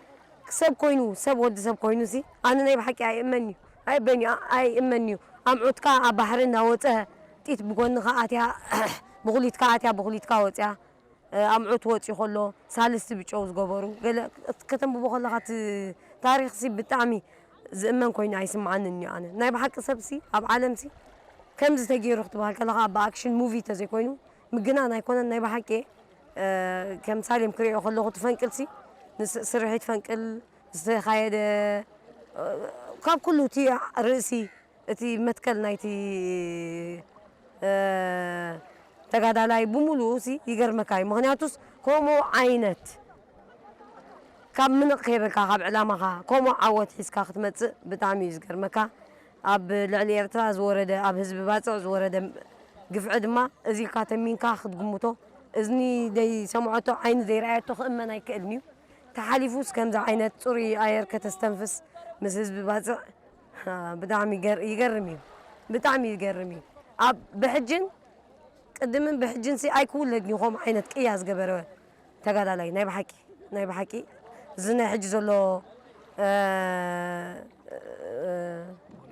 ሰብ ኮይኑ፣ ሰብ ወዲ ሰብ ኮይኑሲ፣ ኣነ ናይ ብሓቂ ኣይእመን እዩ። ኣይበን እዩ፣ ኣይእመን እዩ። ኣምዑትካ ኣብ ባሕሪ እናወጸ፣ ጢት ብጎንኻ ኣትያ፣ ብኹሊትካ ኣትያ፣ ብኹሊትካ ወጽያ፣ እ፣ ኣምዑት ወጽዩ ከሎ፣ ሳልስቲ ብጨው ዝገበሩ፣ ገለ ከተንብቦ ከለኻ፣ እቲ ታሪኽሲ ብጣዕሚ ዝእመን ኮይኑ ኣይስምዓንን እዩ። ኣነ ናይ ብሓቂ ሰብሲ፣ ኣብ ዓለምሲ፣ ከምዚ ተገይሩ ክትበሃል ከለኻ፣ ብኣክሽን ሙቪ ተዘይኮይኑ፣ ምግናን ኣይኮነን፣ ናይ ብሓቂ፣ እ፣ ከም ሳሌም ክሪኦ ከለኹ፣ እቲ ፈንቅልሲ፣ ንስ-፣ ስርሒት ፈንቅል ዝተኻየደ፣ እ፣ ካብ ኩሉ እቲ ርእሲ፣ እቲ መትከል ናይቲ፣ እ፣ ተጋዳላይ ብምሉኡ ሲ ይገርመካ እዩ። ምኽንያቱስ ከምኡ ዓይነት ካብ ምንቕ ከይበልካ፣ ካብ ዕላማኻ ከምኡ ዓወት ሒዝካ ክትመጽእ ብጣዕሚ እዩ ዝገርመካ። ኣብ ልዕሊ ኤርትራ ዝወረደ፣ ኣብ ህዝቢ ባጽዕ ዝወረደ ግፍዒ ድማ እዚ ኢልካ ተሚንካ ክትግምቶ፣ እዝኒ ዘይሰምዐቶ፣ ዓይኒ ዘይረኣየቶ ክእመን ኣይክእልን እዩ። ተሓሊፉስ ከምዚ ዓይነት ጽሩይ ኣየር ከተስተንፍስ ምስ ህዝቢ ባጽዕ፣ ብጣዕሚ ይገር-፣ ይገርም እዩ። ብጣዕሚ ይገርም እዩ። ኣብ ብሕጅን ቅድምን ብሕጅን ሲ ኣይክውለድን እዩ ከምኡ ዓይነት ቅያ ዝገበረ ተጋዳላይ። ናይ ብሓቂ፣ ናይ ብሓቂ እዚ ናይ ሕጂ ዘሎ፣ እ፣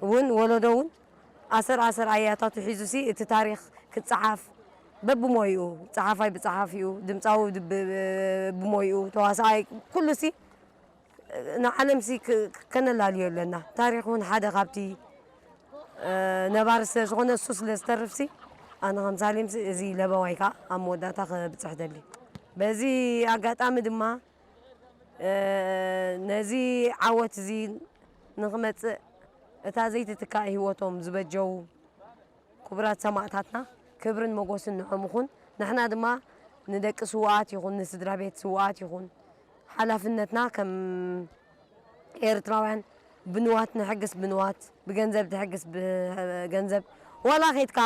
እውን ወለዶ እውን ኣሰር ኣሰር ኣያታቱ ሒዙ ሲ እቲ ታሪኽ ክጸሓፍ በብሞይኡ፣ ጸሓፋይ ብጸሓፊኡ፣ ድምጻዊ ብ-፣ ብ-፣ ብሞይኡ፣ ተዋሳኣይ ኩሉ ሲ ንዓለም ሲ ክ-፣ ከነላልዮ ኣለና። ታሪኽ እውን ሓደ ካብቲ፣ እ፣ ነባሪ ስለ ዝኾነ እሱ ስለ ዝተርፍ ሲ ኣነ ከም ሳሌም ሲ እዚ ለበዋይ ከኣ ኣብ መወዳእታ ከብጽሕ ደሊ። በዚ ኣጋጣሚ ድማ፣ እ፣ ነዚ ዓወት እዚ ንኽመጽእ እታ ዘይትትካእ ህይወቶም ዝበጀዉ ክቡራት ሰማእታትና ክብርን መጎስን ንዖም ይኹን። ንሕና ድማ ንደቂ ስውኣት ይኹን ንስድራ ቤት ስውኣት ይኹን ሓላፍነትና ከም ኤርትራውያን ብንዋት ንሕግስ ብንዋት፣ ብገንዘብ ትሕግስ ብገንዘብ፣ ዋላ ኸይድካ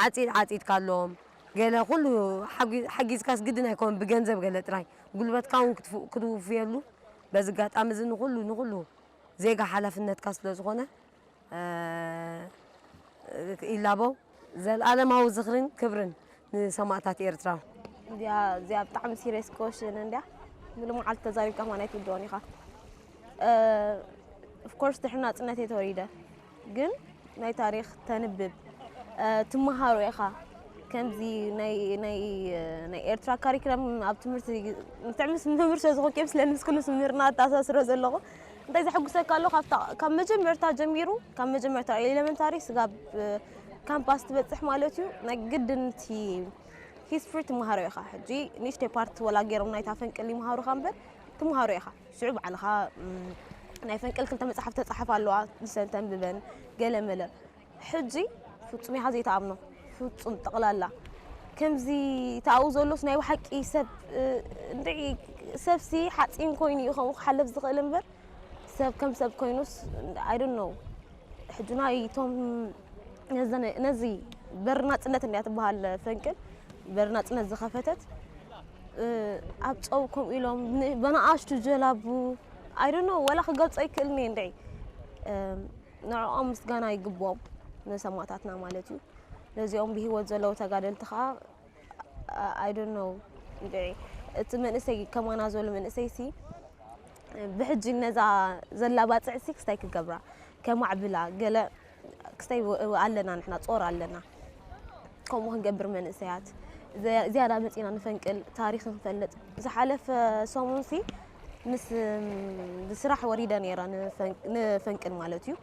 ዓጺድ ዓጺድካሎም ገለ ኩሉ ሓጊ-፣ ሓጊዝካስ ግድን ኣይኮን ብገንዘብ ገለ ጥራይ ጉልበትካ እውን ክትፍ-፣ ክትውፍየሉ በዚ ኣጋጣሚ እዚ ንኹሉ ንኹሉ ዜጋ ሓላፍነትካ ስለ ዝኾነ እ፣ ይላበው። ዘልኣለማዊ ዝኽርን ክብርን ንሰማእታት ኤርትራ። እንዲያ፣ እዚኣ ብጣዕሚ ሲሪየስ ኮሽን እንዲያ። ሙሉ መዓልቲ ተዛሪብካ ከማን ኣይትውድኦን ኢኻ። እ፣ ኦፍ ኮርስ ድሕሪ ናጽነት እየ ተወሊደ፣ ግን ናይ ታሪኽ ተንብብ፣ እ፣ ትመሃሮ ኢኻ። ከምዚ ናይ ናይ ናይ ኤርትራ ካሪክለም ኣብ ትምህርቲ ንትዕምስ መምህር ስለ ዝኾንኩም ስለ ምስ ኩሉ ስምህርና ኣተኣሳስሮ ዘለኹ እንታይ ዘሐጉሰካ ኣሎ? ካብታ ካብ መጀመርታ ጀሚሩ ካብ መጀመርታ ኤሌመንታሪ ስጋብ ካምፓስ ትበጽሕ ማለት እዩ። ናይ ግድን እቲ ሂስትሪ ትመሃሮ ኢኻ። ሕጂ ንእሽተይ ፓርት ወላ ገይሮም ናይታ ፈንቅል ይመሃሩኻ እምበር ትመሃሮ ኢኻ። ሽዑ ባዕልኻ ናይ ፈንቅል ክልተ መጽሓፍ ተጻሓፍ ኣለዋ ንሰን ተንብበን ገለ መለ ሕጂ ፍጹም ኢኻ ዘይትኣምኖ ፍጹም ጠቕላላ ከምዚ ተኣው ዘሎስ ናይ ብሓቂ ሰብ እንድዒ ሰብሲ ሓፂን ኮይኑ እዩ ከምኡ ክሓለፍ ዝኽእል እምበር ሰብ ከም ሰብ ኮይኑስ I don't know ሕጂ ናይ እቶም ነዚ በሪ ናፅነት እንድያ ትበሃል ፈንቅል በሪ ናፅነት ዝኸፈተት ኣብ ጨው ከምኡ ኢሎም በናኣሽቱ ጀላቡ I don't know ወላ ክገልፆ ኣይክእልን እየ እንድዒ ንዕኦም ምስጋና ይግብኦም ንሰማእታትና ማለት እዩ። ነዚኦም ብህይወት ዘለዉ ተጋደልቲ ከዓ I don't know እንድዒ እቲ መንእሰይ ከማና ዘሎ መንእሰይ ሲ ብሕጂ ነዛ ዘላ ባፅዕ ሲ ክስታይ ክገብራ ከማዕብላ ገለ ክስታይ ኣለና ንሕና ጾር ኣለና ከምኡ ክንገብር መንእሰያት ዝያዳ መፂና ንፈንቅል ታሪክ ንፈልጥ ዝሓለፈ ሰሙን ሲ ምስ ብስራሕ ወሪደ ነይረ ንፈንቅል ማለት እዩ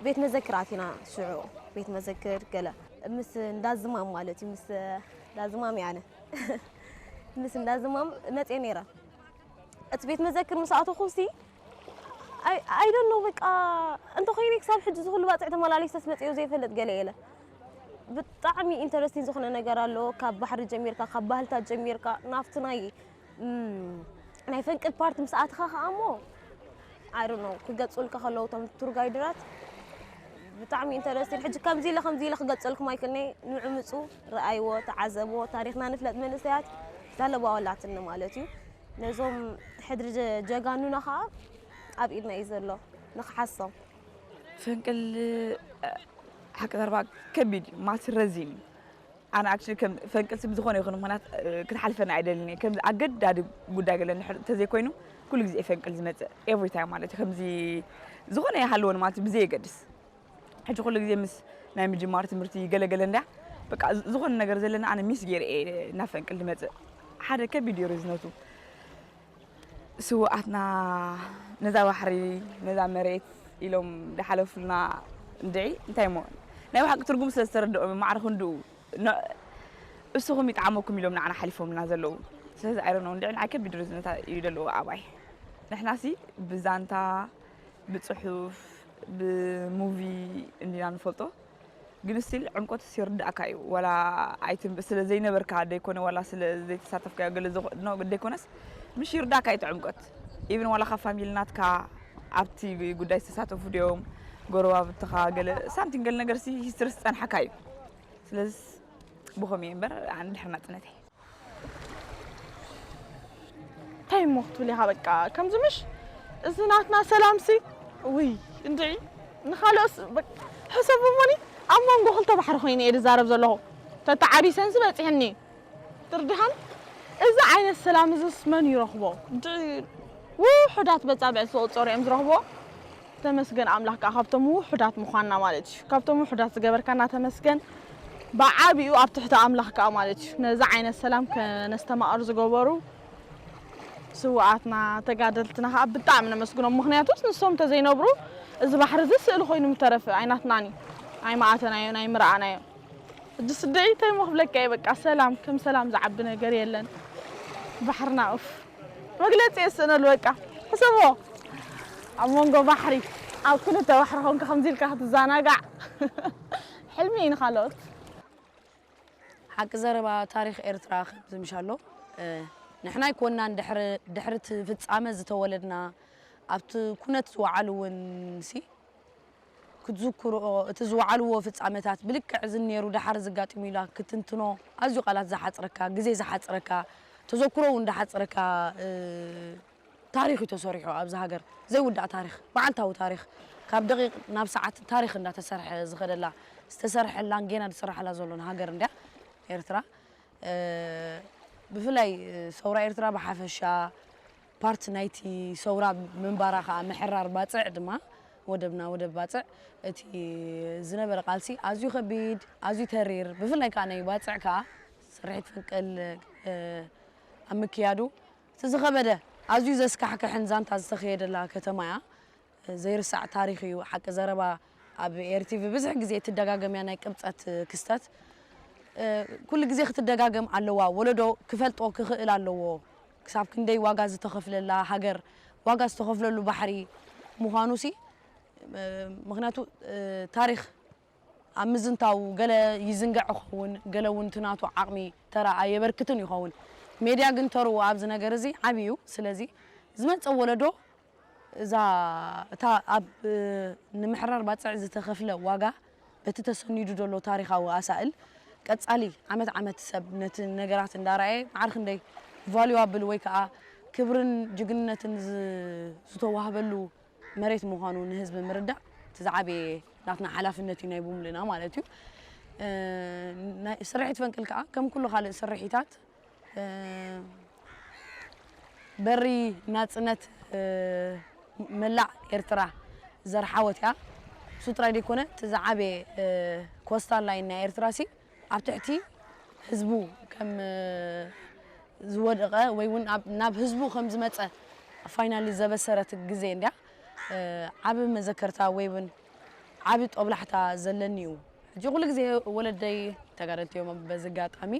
ቤት መዘክር ኣቲና ሽዑ ቤት መዘክር ገለ ምስ እንዳዝማም ማለት እዩ ምስ እንዳዝማም ያነ ምስ እንዳዝማም መፅየ ነይረ እቲ ቤት መዘክር ምስ ኣተኹ ሲ I don't know በቃ እንተኾይነ ክሳብ ሕጂ ዝኹሉ ባፅዕ ተመላሊሰስ መፅዮ ዘይፈልጥ ገለ የለ ብጣዕሚ ኢንተረስቲን ዝኾነ ነገር ኣሎ ካብ ባሕሪ ጀሚርካ ካብ ባህልታት ጀሚርካ ናብቲ ናይ ናይ ፈንቅል ፓርት ምስ ኣትኻ ከዓ እሞ I don't know ክገልፁልካ ከለዉ እቶም ቱር ጋይድራት ብጣዕሚ ኢንተረስቲን ሕጂ ከምዚ ኢለ ከምዚ ኢለ ክገልፀልኩም ኣይክእልኒ ንዑ ምፁ ረኣይዎ ተዓዘብዎ ታሪክና ንፍለጥ መንእሰያት ዛለባ ወላትኒ ማለት እዩ ነዞም ሕድሪ ጀጋኑና ከዓ ኣብ ኢድና እዩ ዘሎ ንክሓሶም ፈንቅል ሓቂ ዘረባ ከቢድ እዩ ማለት ረዚን እዩ ኣነ ኣክቹሊ ከም ፈንቅልሲ ብዝኾነ ይኹን ምኽንያት ክትሓልፈኒ ኣይደልን እየ ከም ኣገዳዲ ጉዳይ ገለ እንድሕር እንተዘይኮይኑ ኩሉ ግዜ ፈንቅል ዝመፅእ ኤቭሪ ታይም ማለት እዩ ከምዚ ዝኾነ ይሃልወኒ ማለት እዩ ብዘየገድስ ሕጂ ኩሉ ግዜ ምስ ናይ ምጅማር ትምህርቲ ገለገለ እንድያ በቃ ዝኾነ ነገር ዘለና ኣነ ሚስ ገይረ እየ ናብ ፈንቅል ዝመፅእ ሓደ ከቢድ እዩ ርዝነቱ ስውኣትና ነዛ ባሕሪ ነዛ መሬት ኢሎም ዝሓለፉልና እንድዒ እንታይ እሞ ናይ ብሓቂ ትርጉም ስለ ዝተረድኦም ማዕረ ክንድኡ እስኹም ይጥዓመኩም ኢሎም ንዓና ሓሊፎምልና ዘለዉ ስለዚ ኣይረኖ እንድዒ ንዓይ ከቢድ ርዝነታ እዩ ዘለዎ ኣባይ ንሕናሲ ብዛንታ ብፅሑፍ ብሙቪ እንዲና ንፈልጦ ግን ስቲል ዕምቆትስ ይርዳእካ እዩ ዋላ ኣይትንብ ስለ ዘይነበርካ ደይኮነ ዋላ ስለ ዘይተሳተፍካዮ ገለ ደይኮነስ ምሽ ይርዳእካ እዩ እቲ ዕምቆት ኢቭን ዋላ ካብ ፋሚሊ ናትካ ኣብቲ ጉዳይ ዝተሳተፉ ድዮም ጎረባብትኻ ገለ ሳምቲንግ ገለ ነገር ሲ ሂስትሪ ዝፀንሓካ እዩ ስለዚ ብኸም እየ እምበር ኣነ ድሕሪ ናፅነተይ እንታይ እሞ ክትብል ኢኻ በቃ ከምዚ ምሽ እዚ ናትና ሰላምሲ ውይ እንድዒ ንኻልኦስ ሕሰቡ እሞኒ ኣብ መንጎ ክልተ ባሕሪ ኮይነ እየ ዝዛረብ ዘለኹ ተተዓቢሰንሲ በፂሕኒ ትርድሃን እዚ ዓይነት ሰላም እዝስ መን ይረኽቦ እንድዒ ውሑዳት በፃብዕ ዝተቆፀሩ እዮም ዝረኽቦ ተመስገን ኣምላኽ ከዓ ካብቶም ውሑዳት ምዃንና ማለት እዩ። ካብቶም ውሑዳት ዝገበርካና ተመስገን። ብዓቢኡ ኣብ ትሕቲ ኣምላኽ ከዓ ማለት እዩ። ነዚ ዓይነት ሰላም ከነስተማቕር ዝገበሩ ስውኣትና ተጋደልትና ከዓ ብጣዕሚ ነመስግኖም። ምኽንያቱስ ንሶም እንተዘይነብሩ እዚ ባሕሪ እዚ ስእሊ ኮይኑ ምተረፈ ኣይናትናን እዩ። ኣይመኣተናዮን ኣይምረኣናዮን። ሕጂ ስደይ እንታይ እሞ ክብለካ እየ በቃ ሰላም ከም ሰላም ዝዓቢ ነገር የለን። ባሕርና ኡፍ። መግለፂ የስእነሉ በቃ ሕሰቦ ኣብ መንጎ ባሕሪ ኣብ ክልተ ባሕሪ ኮንካ ከምዚ ኢልካ ክትዘናጋዕ ሕልሚ እዩ ንካልኦት ሓቂ ዘረባ ታሪክ ኤርትራ ከምዚ ምሽ ኣሎ ንሕና ኣይኮናን ድሕሪ እቲ ፍፃመ ዝተወለድና ኣብቲ ኩነት ዝወዓሉ እውን ሲ ክትዝክርኦ እቲ ዝወዓልዎ ፍጻመታት ብልክዕ እዚ ነይሩ ደሓር እዚ ኣጋጢሙ ኢላ ክትንትኖ ኣዝዩ ቃላት ዝሓጽረካ ግዜ ዝሓጽረካ ተዘክሮ እውን ዝሓጽረካ ታሪኽ እዩ ተሰሪሑ ኣብዚ ሃገር ዘይውዳእ ታሪኽ መዓልታዊ ታሪኽ ካብ ደቂቕ ናብ ሰዓት ታሪኽ እንዳተሰርሐ ዝኸደላ ዝተሰርሐላን ጌና ዝስረሓላ ዘሎን ሃገር እንድያ ኤርትራ ብፍላይ ሰውራ ኤርትራ ብሓፈሻ ፓርት ናይቲ ሰውራ ምንባራ ከዓ ምሕራር ባፅዕ ድማ ወደብና ወደብ ባጽዕ እቲ ዝነበረ ቃልሲ ኣዝዩ ከቢድ፣ ኣዝዩ ተሪር፣ ብፍላይ ከኣ ናይ ባጽዕ ከኣ ስርሒት ፈንቅል ኣብ ምክያዱ እቲ ዝኸበደ ኣዝዩ ዘስካሕክሕን ዛንታ ዝተኸየደላ ከተማ እያ። ዘይርሳዕ ታሪኽ እዩ። ሓቂ ዘረባ ኣብ ኤርቲቪ ብዙሕ ግዜ እትደጋገም እያ ናይ ቅብጸት ክስተት። ኩሉ ግዜ ክትደጋገም ኣለዋ። ወለዶ ክፈልጦ ክኽእል ኣለዎ። ክሳብ ክንደይ ዋጋ ዝተኸፍለላ ሃገር፣ ዋጋ ዝተኸፍለሉ ባሕሪ ምዃኑሲ፣ ምኽንያቱ ታሪኽ ኣብ ምዝንታው ገለ ይዝንጋዕ ይኸውን፣ ገለ እውን እቲ ናቱ ዓቕሚ ተራ ኣየበርክትን ይኸውን። ሜድያ ግን ተርኡ ኣብዚ ነገር እዚ ዓብዪ እዩ። ስለዚ ዝመጽእ ወለዶ እዛ እታ ኣብ ንምሕራር ባጽዕ ዝተኸፍለ ዋጋ በቲ ተሰኒዱ ዘሎ ታሪኻዊ ኣሳእል ቀጻሊ ዓመት ዓመት ሰብ ነቲ ነገራት እንዳረኣየ ማዕረ ክንደይ ቫልዩ ኣብል ወይ ከዓ ክብርን ጅግንነትን ዝ- ዝተዋህበሉ መሬት ምዃኑ ንህዝቢ ምርዳእ እቲ ዝዓበየ ናትና ሓላፍነት እዩ ናይ ብምሉእና ማለት እዩ። ናይ ስርሒት ፈንቅል ከዓ ከም ኩሉ ካልእ ስርሒታት በሪ ናጽነት መላእ ኤርትራ ዘርሓወት እያ። እሱ ጥራይ ዘይኮነ እቲ ዝዓበየ ኮስታል ላይን ናይ ኤርትራ ሲ ኣብ ትሕቲ ህዝቡ ከም ዝወደቐ ወይ እውን ናብ ህዝቡ ከም ዝመፀ ፋይናሊ ዘበሰረት ግዜ እንድያ። ዓብ መዘከርታ ወይ እውን ዓብ ጦብላሕታ ዘለኒ እዩ። ሕጂ ኩሉ ግዜ ወለደይ ተጋደልቲ እዮም። በዚ ኣጋጣሚ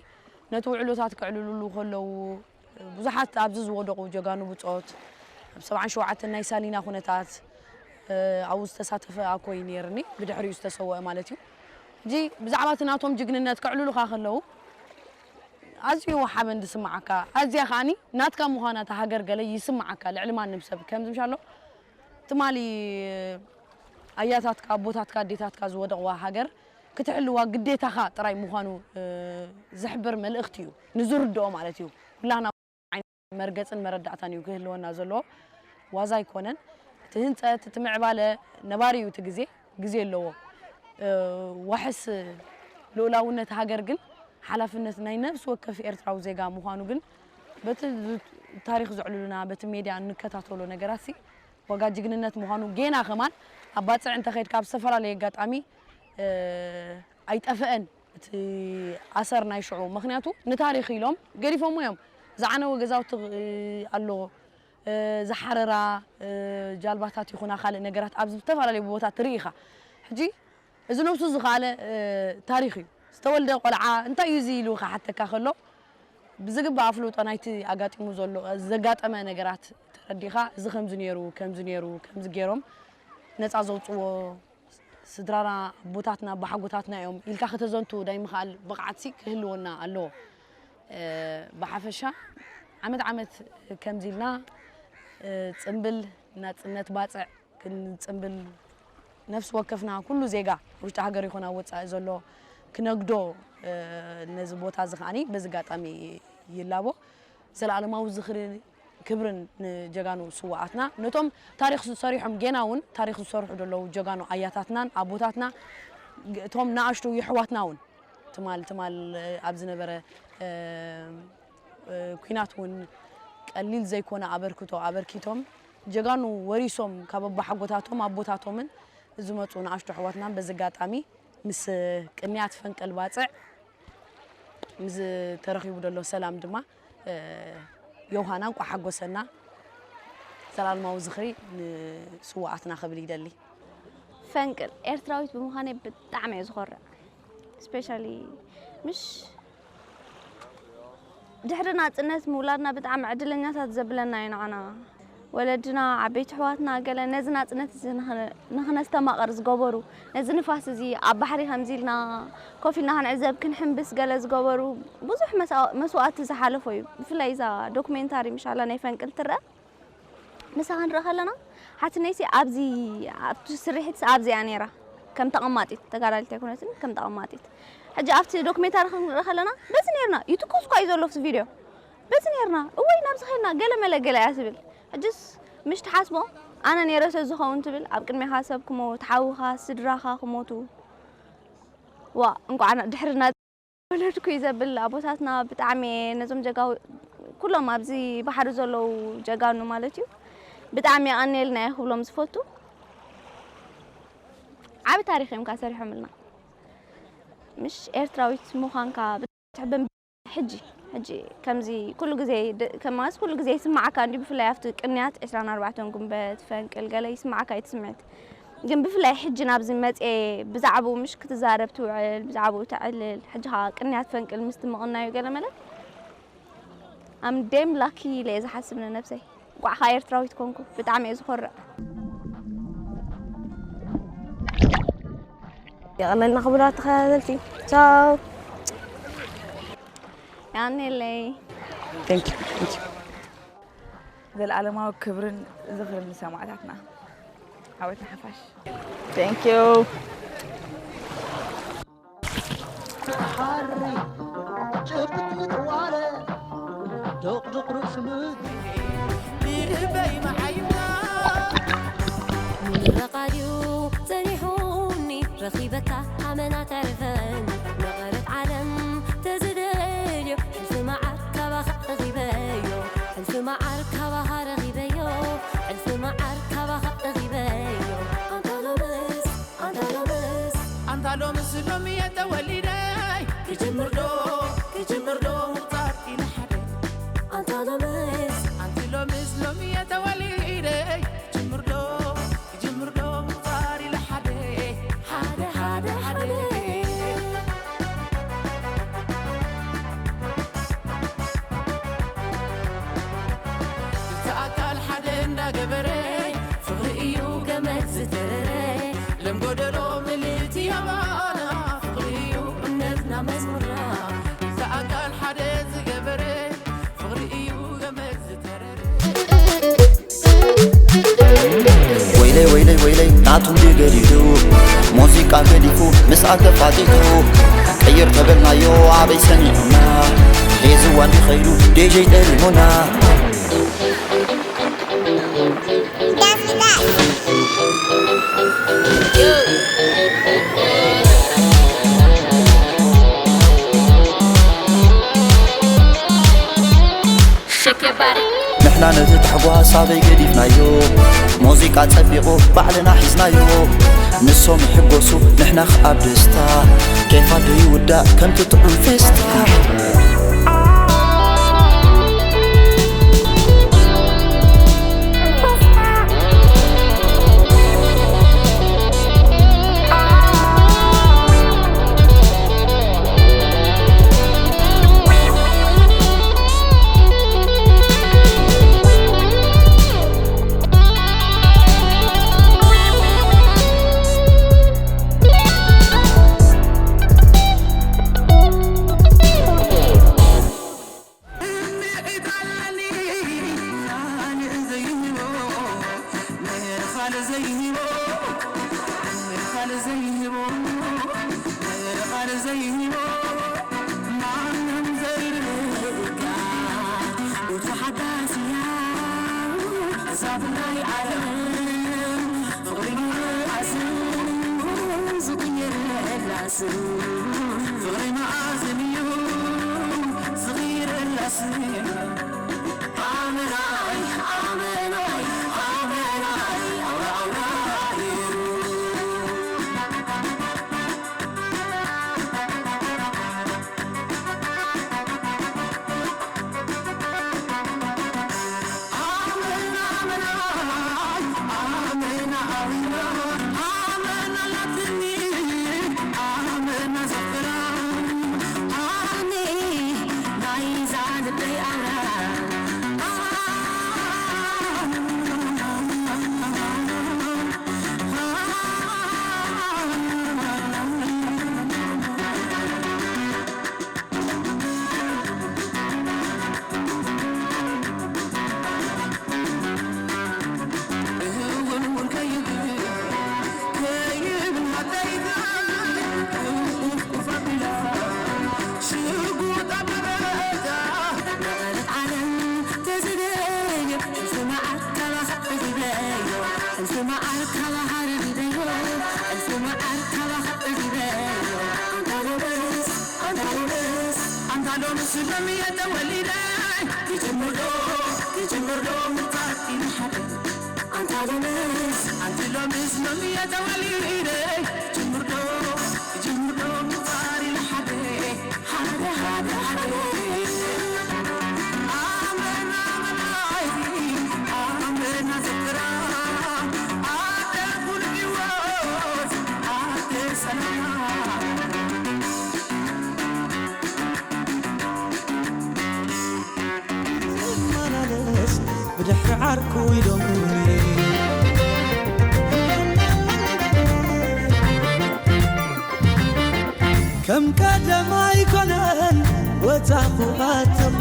ነቲ ውዕሎታት ክዕልሉሉ ከለዉ ብዙሓት ኣብዚ ዝወደቑ ጀጋኑ ብጾት ኣብ ሰብዓን ሸውዓተን ናይ ሳሊና ኩነታት ኣብኡ ዝተሳተፈ ኣኮይ ነይርኒ፣ ብድሕሪኡ ዝተሰወአ ማለት እዩ። ሕጂ ብዛዕባ እቲ ናቶም ጅግንነት ከዕልሉኻ ከለዉ ኣዝዩ ሓበን ዝስምዓካ፣ ኣዝያ ከዓኒ ናትካ ምዃና እታ ሃገር ገለ ይስምዓካ። ልዕሊ ማንም ሰብ ከምዚ ምሻሎ ትማሊ ኣያታትካ ኣቦታትካ ኣዴታትካ ዝወደቕዋ ሃገር ክትሕልዋ ግዴታኻ ጥራይ ምዃኑ ዝሕብር መልእኽቲ እዩ፣ ንዝርድኦ ማለት እዩ። ኩላህና መርገጽን መረዳእታን እዩ ክህልወና ዘለዎ። ዋዛ ኣይኮነን። እቲ ህንጸት፣ እቲ ምዕባለ ነባሪ እዩ። እቲ ግዜ ግዜ ኣለዎ። ዋሕስ ልኡላውነት ሃገር ግን ሓላፍነት ናይ ነፍሲ ወከፍ ኤርትራዊ ዜጋ ምዃኑ ግን በቲ ታሪኽ ዘዕልሉና በቲ ሜድያ እንከታተሎ ነገራት ሲ ዋጋ ጅግንነት ምዃኑ ጌና ከማን ኣብ ባጽዕ እንተኸይድካ ኣብ ዝተፈላለየ ኣጋጣሚ ኣይጠፍአን እቲ ኣሰር ናይ ሽዑ። ምኽንያቱ ንታሪኽ ኢሎም ገዲፎሞ እዮም። ዝዓነወ ገዛውቲ ኣሎ፣ ዝሓረራ ጃልባታት ይኹና ካልእ ነገራት ኣብ ዝተፈላለየ ቦታት ትርኢ ኢኻ። ሕጂ እዚ ነብሱ ዝኸኣለ ታሪኽ እዩ። ዝተወልደ ቆልዓ እንታይ እዩ እዚ ኢሉ ክሓተካ ከሎ ብዝግባእ ኣፍልጦ ናይቲ ኣጋጢሙ ዘሎ ዘጋጠመ ነገራት ተረዲኻ እዚ ከምዚ ነይሩ ከምዚ ነይሩ ከምዚ ገይሮም ነፃ ዘውፅዎ ስድራና ኣቦታትና ኣቦሓጎታትና እዮም ኢልካ ከተዘንቱ ናይ ምኽኣል ብቕዓትሲ ክህልወና ኣለዎ። ብሓፈሻ ዓመት ዓመት ከምዚ ኢልና ፅምብል ናፅነት ባፅዕ ክንፅምብል ነፍሲ ወከፍና ኩሉ ዜጋ ውሽጢ ሃገር ይኹን ኣብ ወፃኢ ዘሎ ክነግዶ ነዚ ቦታ እዚ ከዓኒ በዚ ኣጋጣሚ ይላቦ። ዘለኣለማዊ ዝኽሪ ክብርን ንጀጋኑ ስዋኣትና ነቶም ታሪኽ ዝሰሪሖም ጌና እውን ታሪኽ ዝሰርሑ ዘለዉ ጀጋኑ ኣያታትናን ኣቦታትና እቶም ንኣሽቱ የሕዋትና እውን ትማል ትማል ኣብ ዝነበረ ኩናት እውን ቀሊል ዘይኮነ ኣበርክቶ ኣበርኪቶም ጀጋኑ ወሪሶም ካብ ኣቦሓጎታቶም ኣቦታቶምን ዝመፁ ንኣሽቱ ኣሕዋትናን በዚ ኣጋጣሚ ምስ ቅንያት ፈንቅል ባፅዕ ምስ ተረኺቡ ዘሎ ሰላም ድማ ዮሃና እንቋዕ ሓጎሰና። ዘላለማዊ ዝኽሪ ንስዋኣትና ክብል ይደሊ። ፈንቅል ኤርትራዊት ብምዃነይ ብጣዕሚ እየ ዝኾርዕ። ስፔሻሊ ምሽ ድሕሪ ናጽነት ምውላድና ብጣዕሚ ዕድለኛታት ዘብለና እዩ ንዓና። ወለድና፣ ዓበይቲ ኣሕዋትና ገለ ነዚ ናጽነት እዚ ንኽነ- ንኽነስተማቕር ዝገበሩ፣ ነዚ ንፋስ እዚ ኣብ ባሕሪ ከምዚ ኢልና ኮፍ ኢልና ክንዕዘብ ክንሕምብስ ገለ ዝገበሩ ብዙሕ መስዋ- መስዋእቲ ዝሓለፎ እዩ። ብፍላይ እዛ ዶክሜንታሪ ምሻላ ናይ ፈንቅል ትረአ ንሳ ክንርኢ ከለና ሓትነይሲ ኣብዚ ኣብቲ ስርሒት ኣብዚኣ ነይራ ከም ተቐማጢት ተጋዳሊት ኣይኮነትን ከም ተቐማጢት ሕጂ ኣብቲ ዶክሜንታሪ ክንርኢ ከለና በዚ ነይርና ይትኮስ እኳ እዩ ዘሎ ኣብቲ ቪድዮ በዚ ነይርና እወይ ናብዚ ኸድና ገለ መለ ገለ እያ ትብል ሕጅስ ምሽ ትሓስቦ ኣነ ነይረ ተዝኸውን ትብል ኣብ ቅድሜኻ ሰብ ክሞት ሓውኻ ስድራኻ ክሞቱ ዋ እንቋዕ ድሕሪ ወለድኩ እዩ ዘብል ኣቦታትና ብጣዕሚ ነዞም ጀጋው ኩሎም ኣብዚ ባሕሪ ዘለዉ ጀጋኑ ማለት እዩ ብጣዕሚ የቐንየልና እየ ክብሎም ዝፈቱ ዓቢ ታሪኽ እዮም ከኣ ሰሪሖምልና። ምሽ ኤርትራዊት ምዃንካ ብትሕበን ሕጂ፣ ሕጂ ከምዚ ኩሉ ግዜ ድ-፣ ከማስ ኩሉ ግዜ ይስምዓካ እንዲ ብፍላይ ኣብቲ ቅንያት ዕስራን ኣርባዕተን ጉንበት ፈንቅል ገለ ይስምዓካ እዩ እቲ ስምዒት። ግን ብፍላይ ሕጂ ናብዚ መጽኤ ብዛዕባኡ ምሽ ክትዛረብ ትውዕል፣ ብዛዕባኡ ተዕልል። ሕጂ ኸኣ ቅንያት ፈንቅል ምስ ትምቕናዩ ገለ መለ I'm damn lucky ኢለ እየ ዝሓስብ ንነብሰይ። እንቋዕ ኸኣ ኤርትራዊት ኮንኩ። ብጣዕሚ እየ ዝኾርዕ። የቐነልና ክቡራት ተኸታተልቲ። ቻው። ያኔለይ። Thank you. Thank you. ዘለዓለማዊ ክብርን ዝኽርን ንሰማእታትና። ዓወት ንሓፋሽ። Thank you. ብረቓ ድዩ ጸኒሑኒ ረኺበካ ኣመና ተርፈኒ መቐረት ዓለም ተዝደልዮ ሕልፊ መዓር ካባኻ ረኺበዮ ሕልፊ መዓር ካባኻ ረኺበዮ ሕልፊ መዓር ካባኻ ረኺበዮ ኣንታ ሎምስ ኣንታ ሎምስ ኣንታ ሎምስ ሎሚ እየ ተወሊደ ክጅምር ዶ ክጅምር ዶ ምቑጻር ኢለ ሓደ ኣንታ ሎምስ ኣንቲ ሎምስ ሎሚ እየ ተወሊደ ክጅምር ዶ ክጅምር ዶ ምቑጻር ኢለ ሓደ ሓደ ሓደ ሓደ እቲ ኣካል ሓደ እንዳገበረ ፍቕሪ እዩ ገመድ ዝተረረ ለም ጎደሎ ምልእቲ ኣባና ፍቕሪ እዩ እምነትና መዝሙርና እቲ ኣካል ሓደ ዝገበረ ፍቕሪ እዩ ገመድ ዝተረረ ወይለይ ወይለይ ወይለይ ናቱ እንዲ ገዲዱ ሙዚቃ ገዲፉ ምስኣ ተፋጢጡ ቅይር ተበልናዮ ኣበይ ሰሚዑና ሒዝዋ እንዲ ኸይዱ ዲጀይ ጠሊሙና ንሕና ነቲ ታሕጓስ ኣበይ ገዲፍናዮ ሙዚቃ ጸቢቑ ባዕልና ሒዝናዮ ንሶም ይሕጎሱ ንሕና ኸኣ ብደስታ ኬፋ ዶ ይውዳእ ከምቲ ጥዑም ፌስታ ኣንታ ሎምስ፣ ኣንቲ ሎምስ፣ ሎሚ እየ ተወሊደ። ክጅምር ዶ፣ ክጅምር ዶ ምቑጻር ኢለ ሓደ፣ ሓደ፣ ሓደ፣ ሓደ። ኣመና መላእቲ፣ ኣመና ዘክራ፣ ኣደ ኩሉ ህይወት፣ ኣደ ሰላምና። ዝመላለስ ብድሕሪ ዓርኩ ኢሎምኒ። ከም ቀደም ኣይኮነን ወጻኹ ኣተኹ።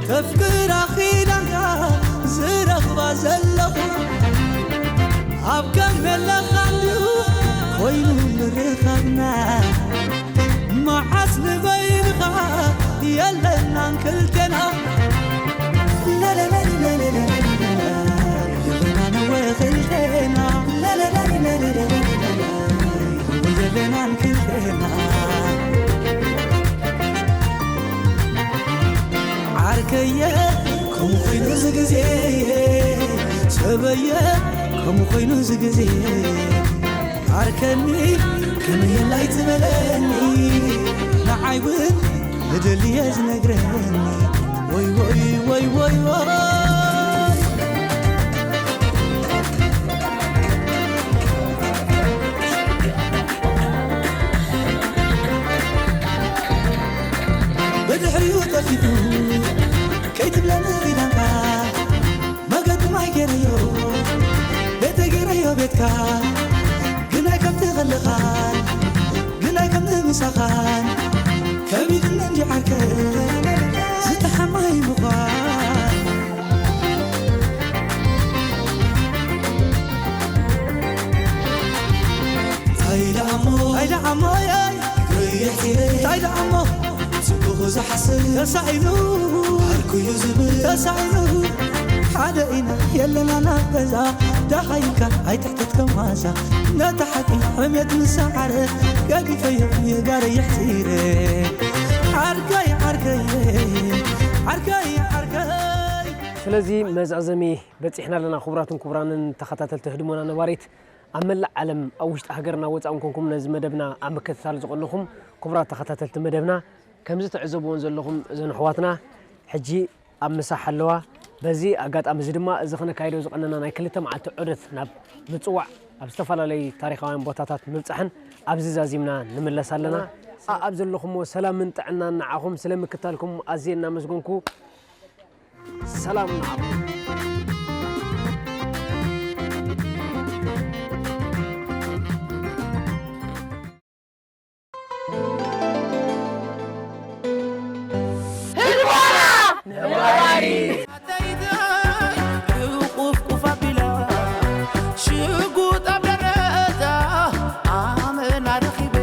ከፍቅራ ኺዳንካ ዝረኽባ ዘለኹ። ኣብ ከም የለኻን ድዩ ኮይኑ ምርኻብና? መዓስ ንበይንኻ የለናን ክልቴና። ለለለለለለለ፣ የለናን እወ ክልቴና። ለለለለለለለ፣ የለናን ክልቴና። ዓርከየ፣ ከምኡ ኮይኑ እዚ ግዜ፣ ሰበየ፣ ከምኡ ኮይኑ እዚ ግዜ። ዓርከኒ፣ ከመይ የላይ ትበለኒ፣ ንዓይ እውን ንደልየ ዝነግረኒ። ወይ፣ ወይ፣ ወይ፣ ወይ፣ ወይ። ብድሕሪኡ ጠፊኡ ከይትብለኒ ኺዳንካ፣ መገዲ ማይ ገይረዮ፣ ቤተይ ገይረዮ ቤትካ፣ ግናይ ከምቲ ኸለኻን፣ ግናይ ከምቲ ምሳኻን፣ ከቢድኒ እንጂ ዓርከይ ዝተሓማይ ምዃን። እንታይ ደኣ እሞ፣ እንታይ ደኣ እሞ፣ እይ፣ ይግረይ የሕፂረይ። እንታይ ደኣ እሞ፣ ጽቡቕ ዝሓስብ ተሳኢኑ፣ ዓርኩ እዩ ዝብል ተሳኢኑ። ሓደ ኢና የለና ናብ ገዛ፣ ደሃይካ ኣይትሕተት ከም ዋዛ። ነታ ሓቂ ሕሜት ምስ ሰዓረ፣ ገዲፈዮ የጋረ የሕፂረ። ዓርከይ፣ ዓርከይ፣ ዓርከይ፣ ዓርከይ። ስለዚ መዛዘሚ በጺሕና ኣለና። ክቡራትን ክቡራንን ተኸታተልቲ ህድሞና ነባሪት፣ ኣብ መላእ ዓለም፣ ኣብ ውሽጢ ሃገርና ወጻእን ኮንኩም ነዚ መደብና ኣብ ምክትታል ዝቐነኹም ክቡራት ተኸታተልቲ መደብና፣ ከምዚ ትዕዘብዎን ዘለኹም እዘን ኣሕዋትና ሕጂ ኣብ ምሳሕ ኣለዋ። በዚ ኣጋጣሚ እዚ ድማ እዚ ክነካይዶ ዝቐነና ናይ ክልተ መዓልቲ ዑደት ናብ ምጽዋዕ ኣብ ዝተፈላለዩ ታሪኻውያን ቦታታት ምብጻሕን ኣብዚ ዛዚምና ንምለስ ኣለና። ኣኣብ ዘለኹምዎ ሰላምን ጥዕናን ንዓኹም ስለ ምክታልኩም ኣዝየ እናመስገንኩ ሰላም ንዓኹም። ህድሞና ነባሪ። ኣተይተይ፣ ቁፍ ቁፍ ኣቢላ፣ ሽጉጥ ኣብ ደረታ፣ ኣመና ረኺበ፣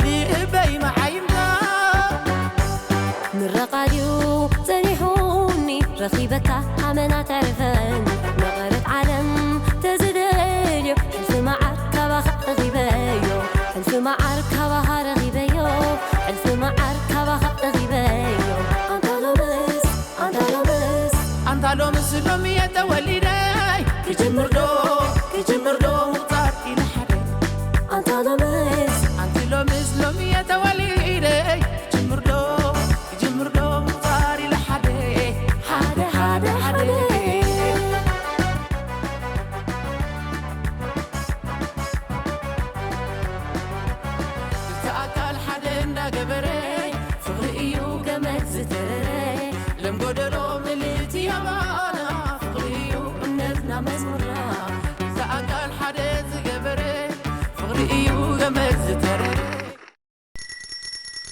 ልበይ መዓይምታ። ምረቓ ድዩ ጸኒሑኒ፣ ረኺበካ ኣመና ተርፈን፣ መቐረት ዓለም ተዝደልዮ፣ ሕልፊ መዓር ካባኻ ረኺበዮ፣ ሕልፊ መዓር ካባኻ ረኺበዮ፣ ሕልፊ መዓር ካባኻ ረኺበዮ። ኣንታ ሎምስ፣ ኣንታ ሎምስ፣ ኣንታ ሎምስ ሎሚ እየ ተወሊደ። ክጅምር ዶ፣ ክጅምር ዶ ምቑጻር ኢለ ሓደ። ኣንታ ሎምስ፣ ኣንቲ ሎምስ ሎሚ እየ ተወሊደ። ክጅምር ዶ፣ ክጅምር ዶ ምቑጻር ኢለ ሓደ። ሓደ፣ ሓደ፣ ሓደ። ክልተ ኣካል ሓደ እንዳገበረ፣ ፍቕሪ እዩ ገመድ ዝተረረ። ለም ጎደሎ ምልእቲ ኣባና፣ ፍቕሪ እዩ እምነትና መዝሙርና። ክልተ ኣካል ሓደ ዝገበረ፣ ፍቕሪ እዩ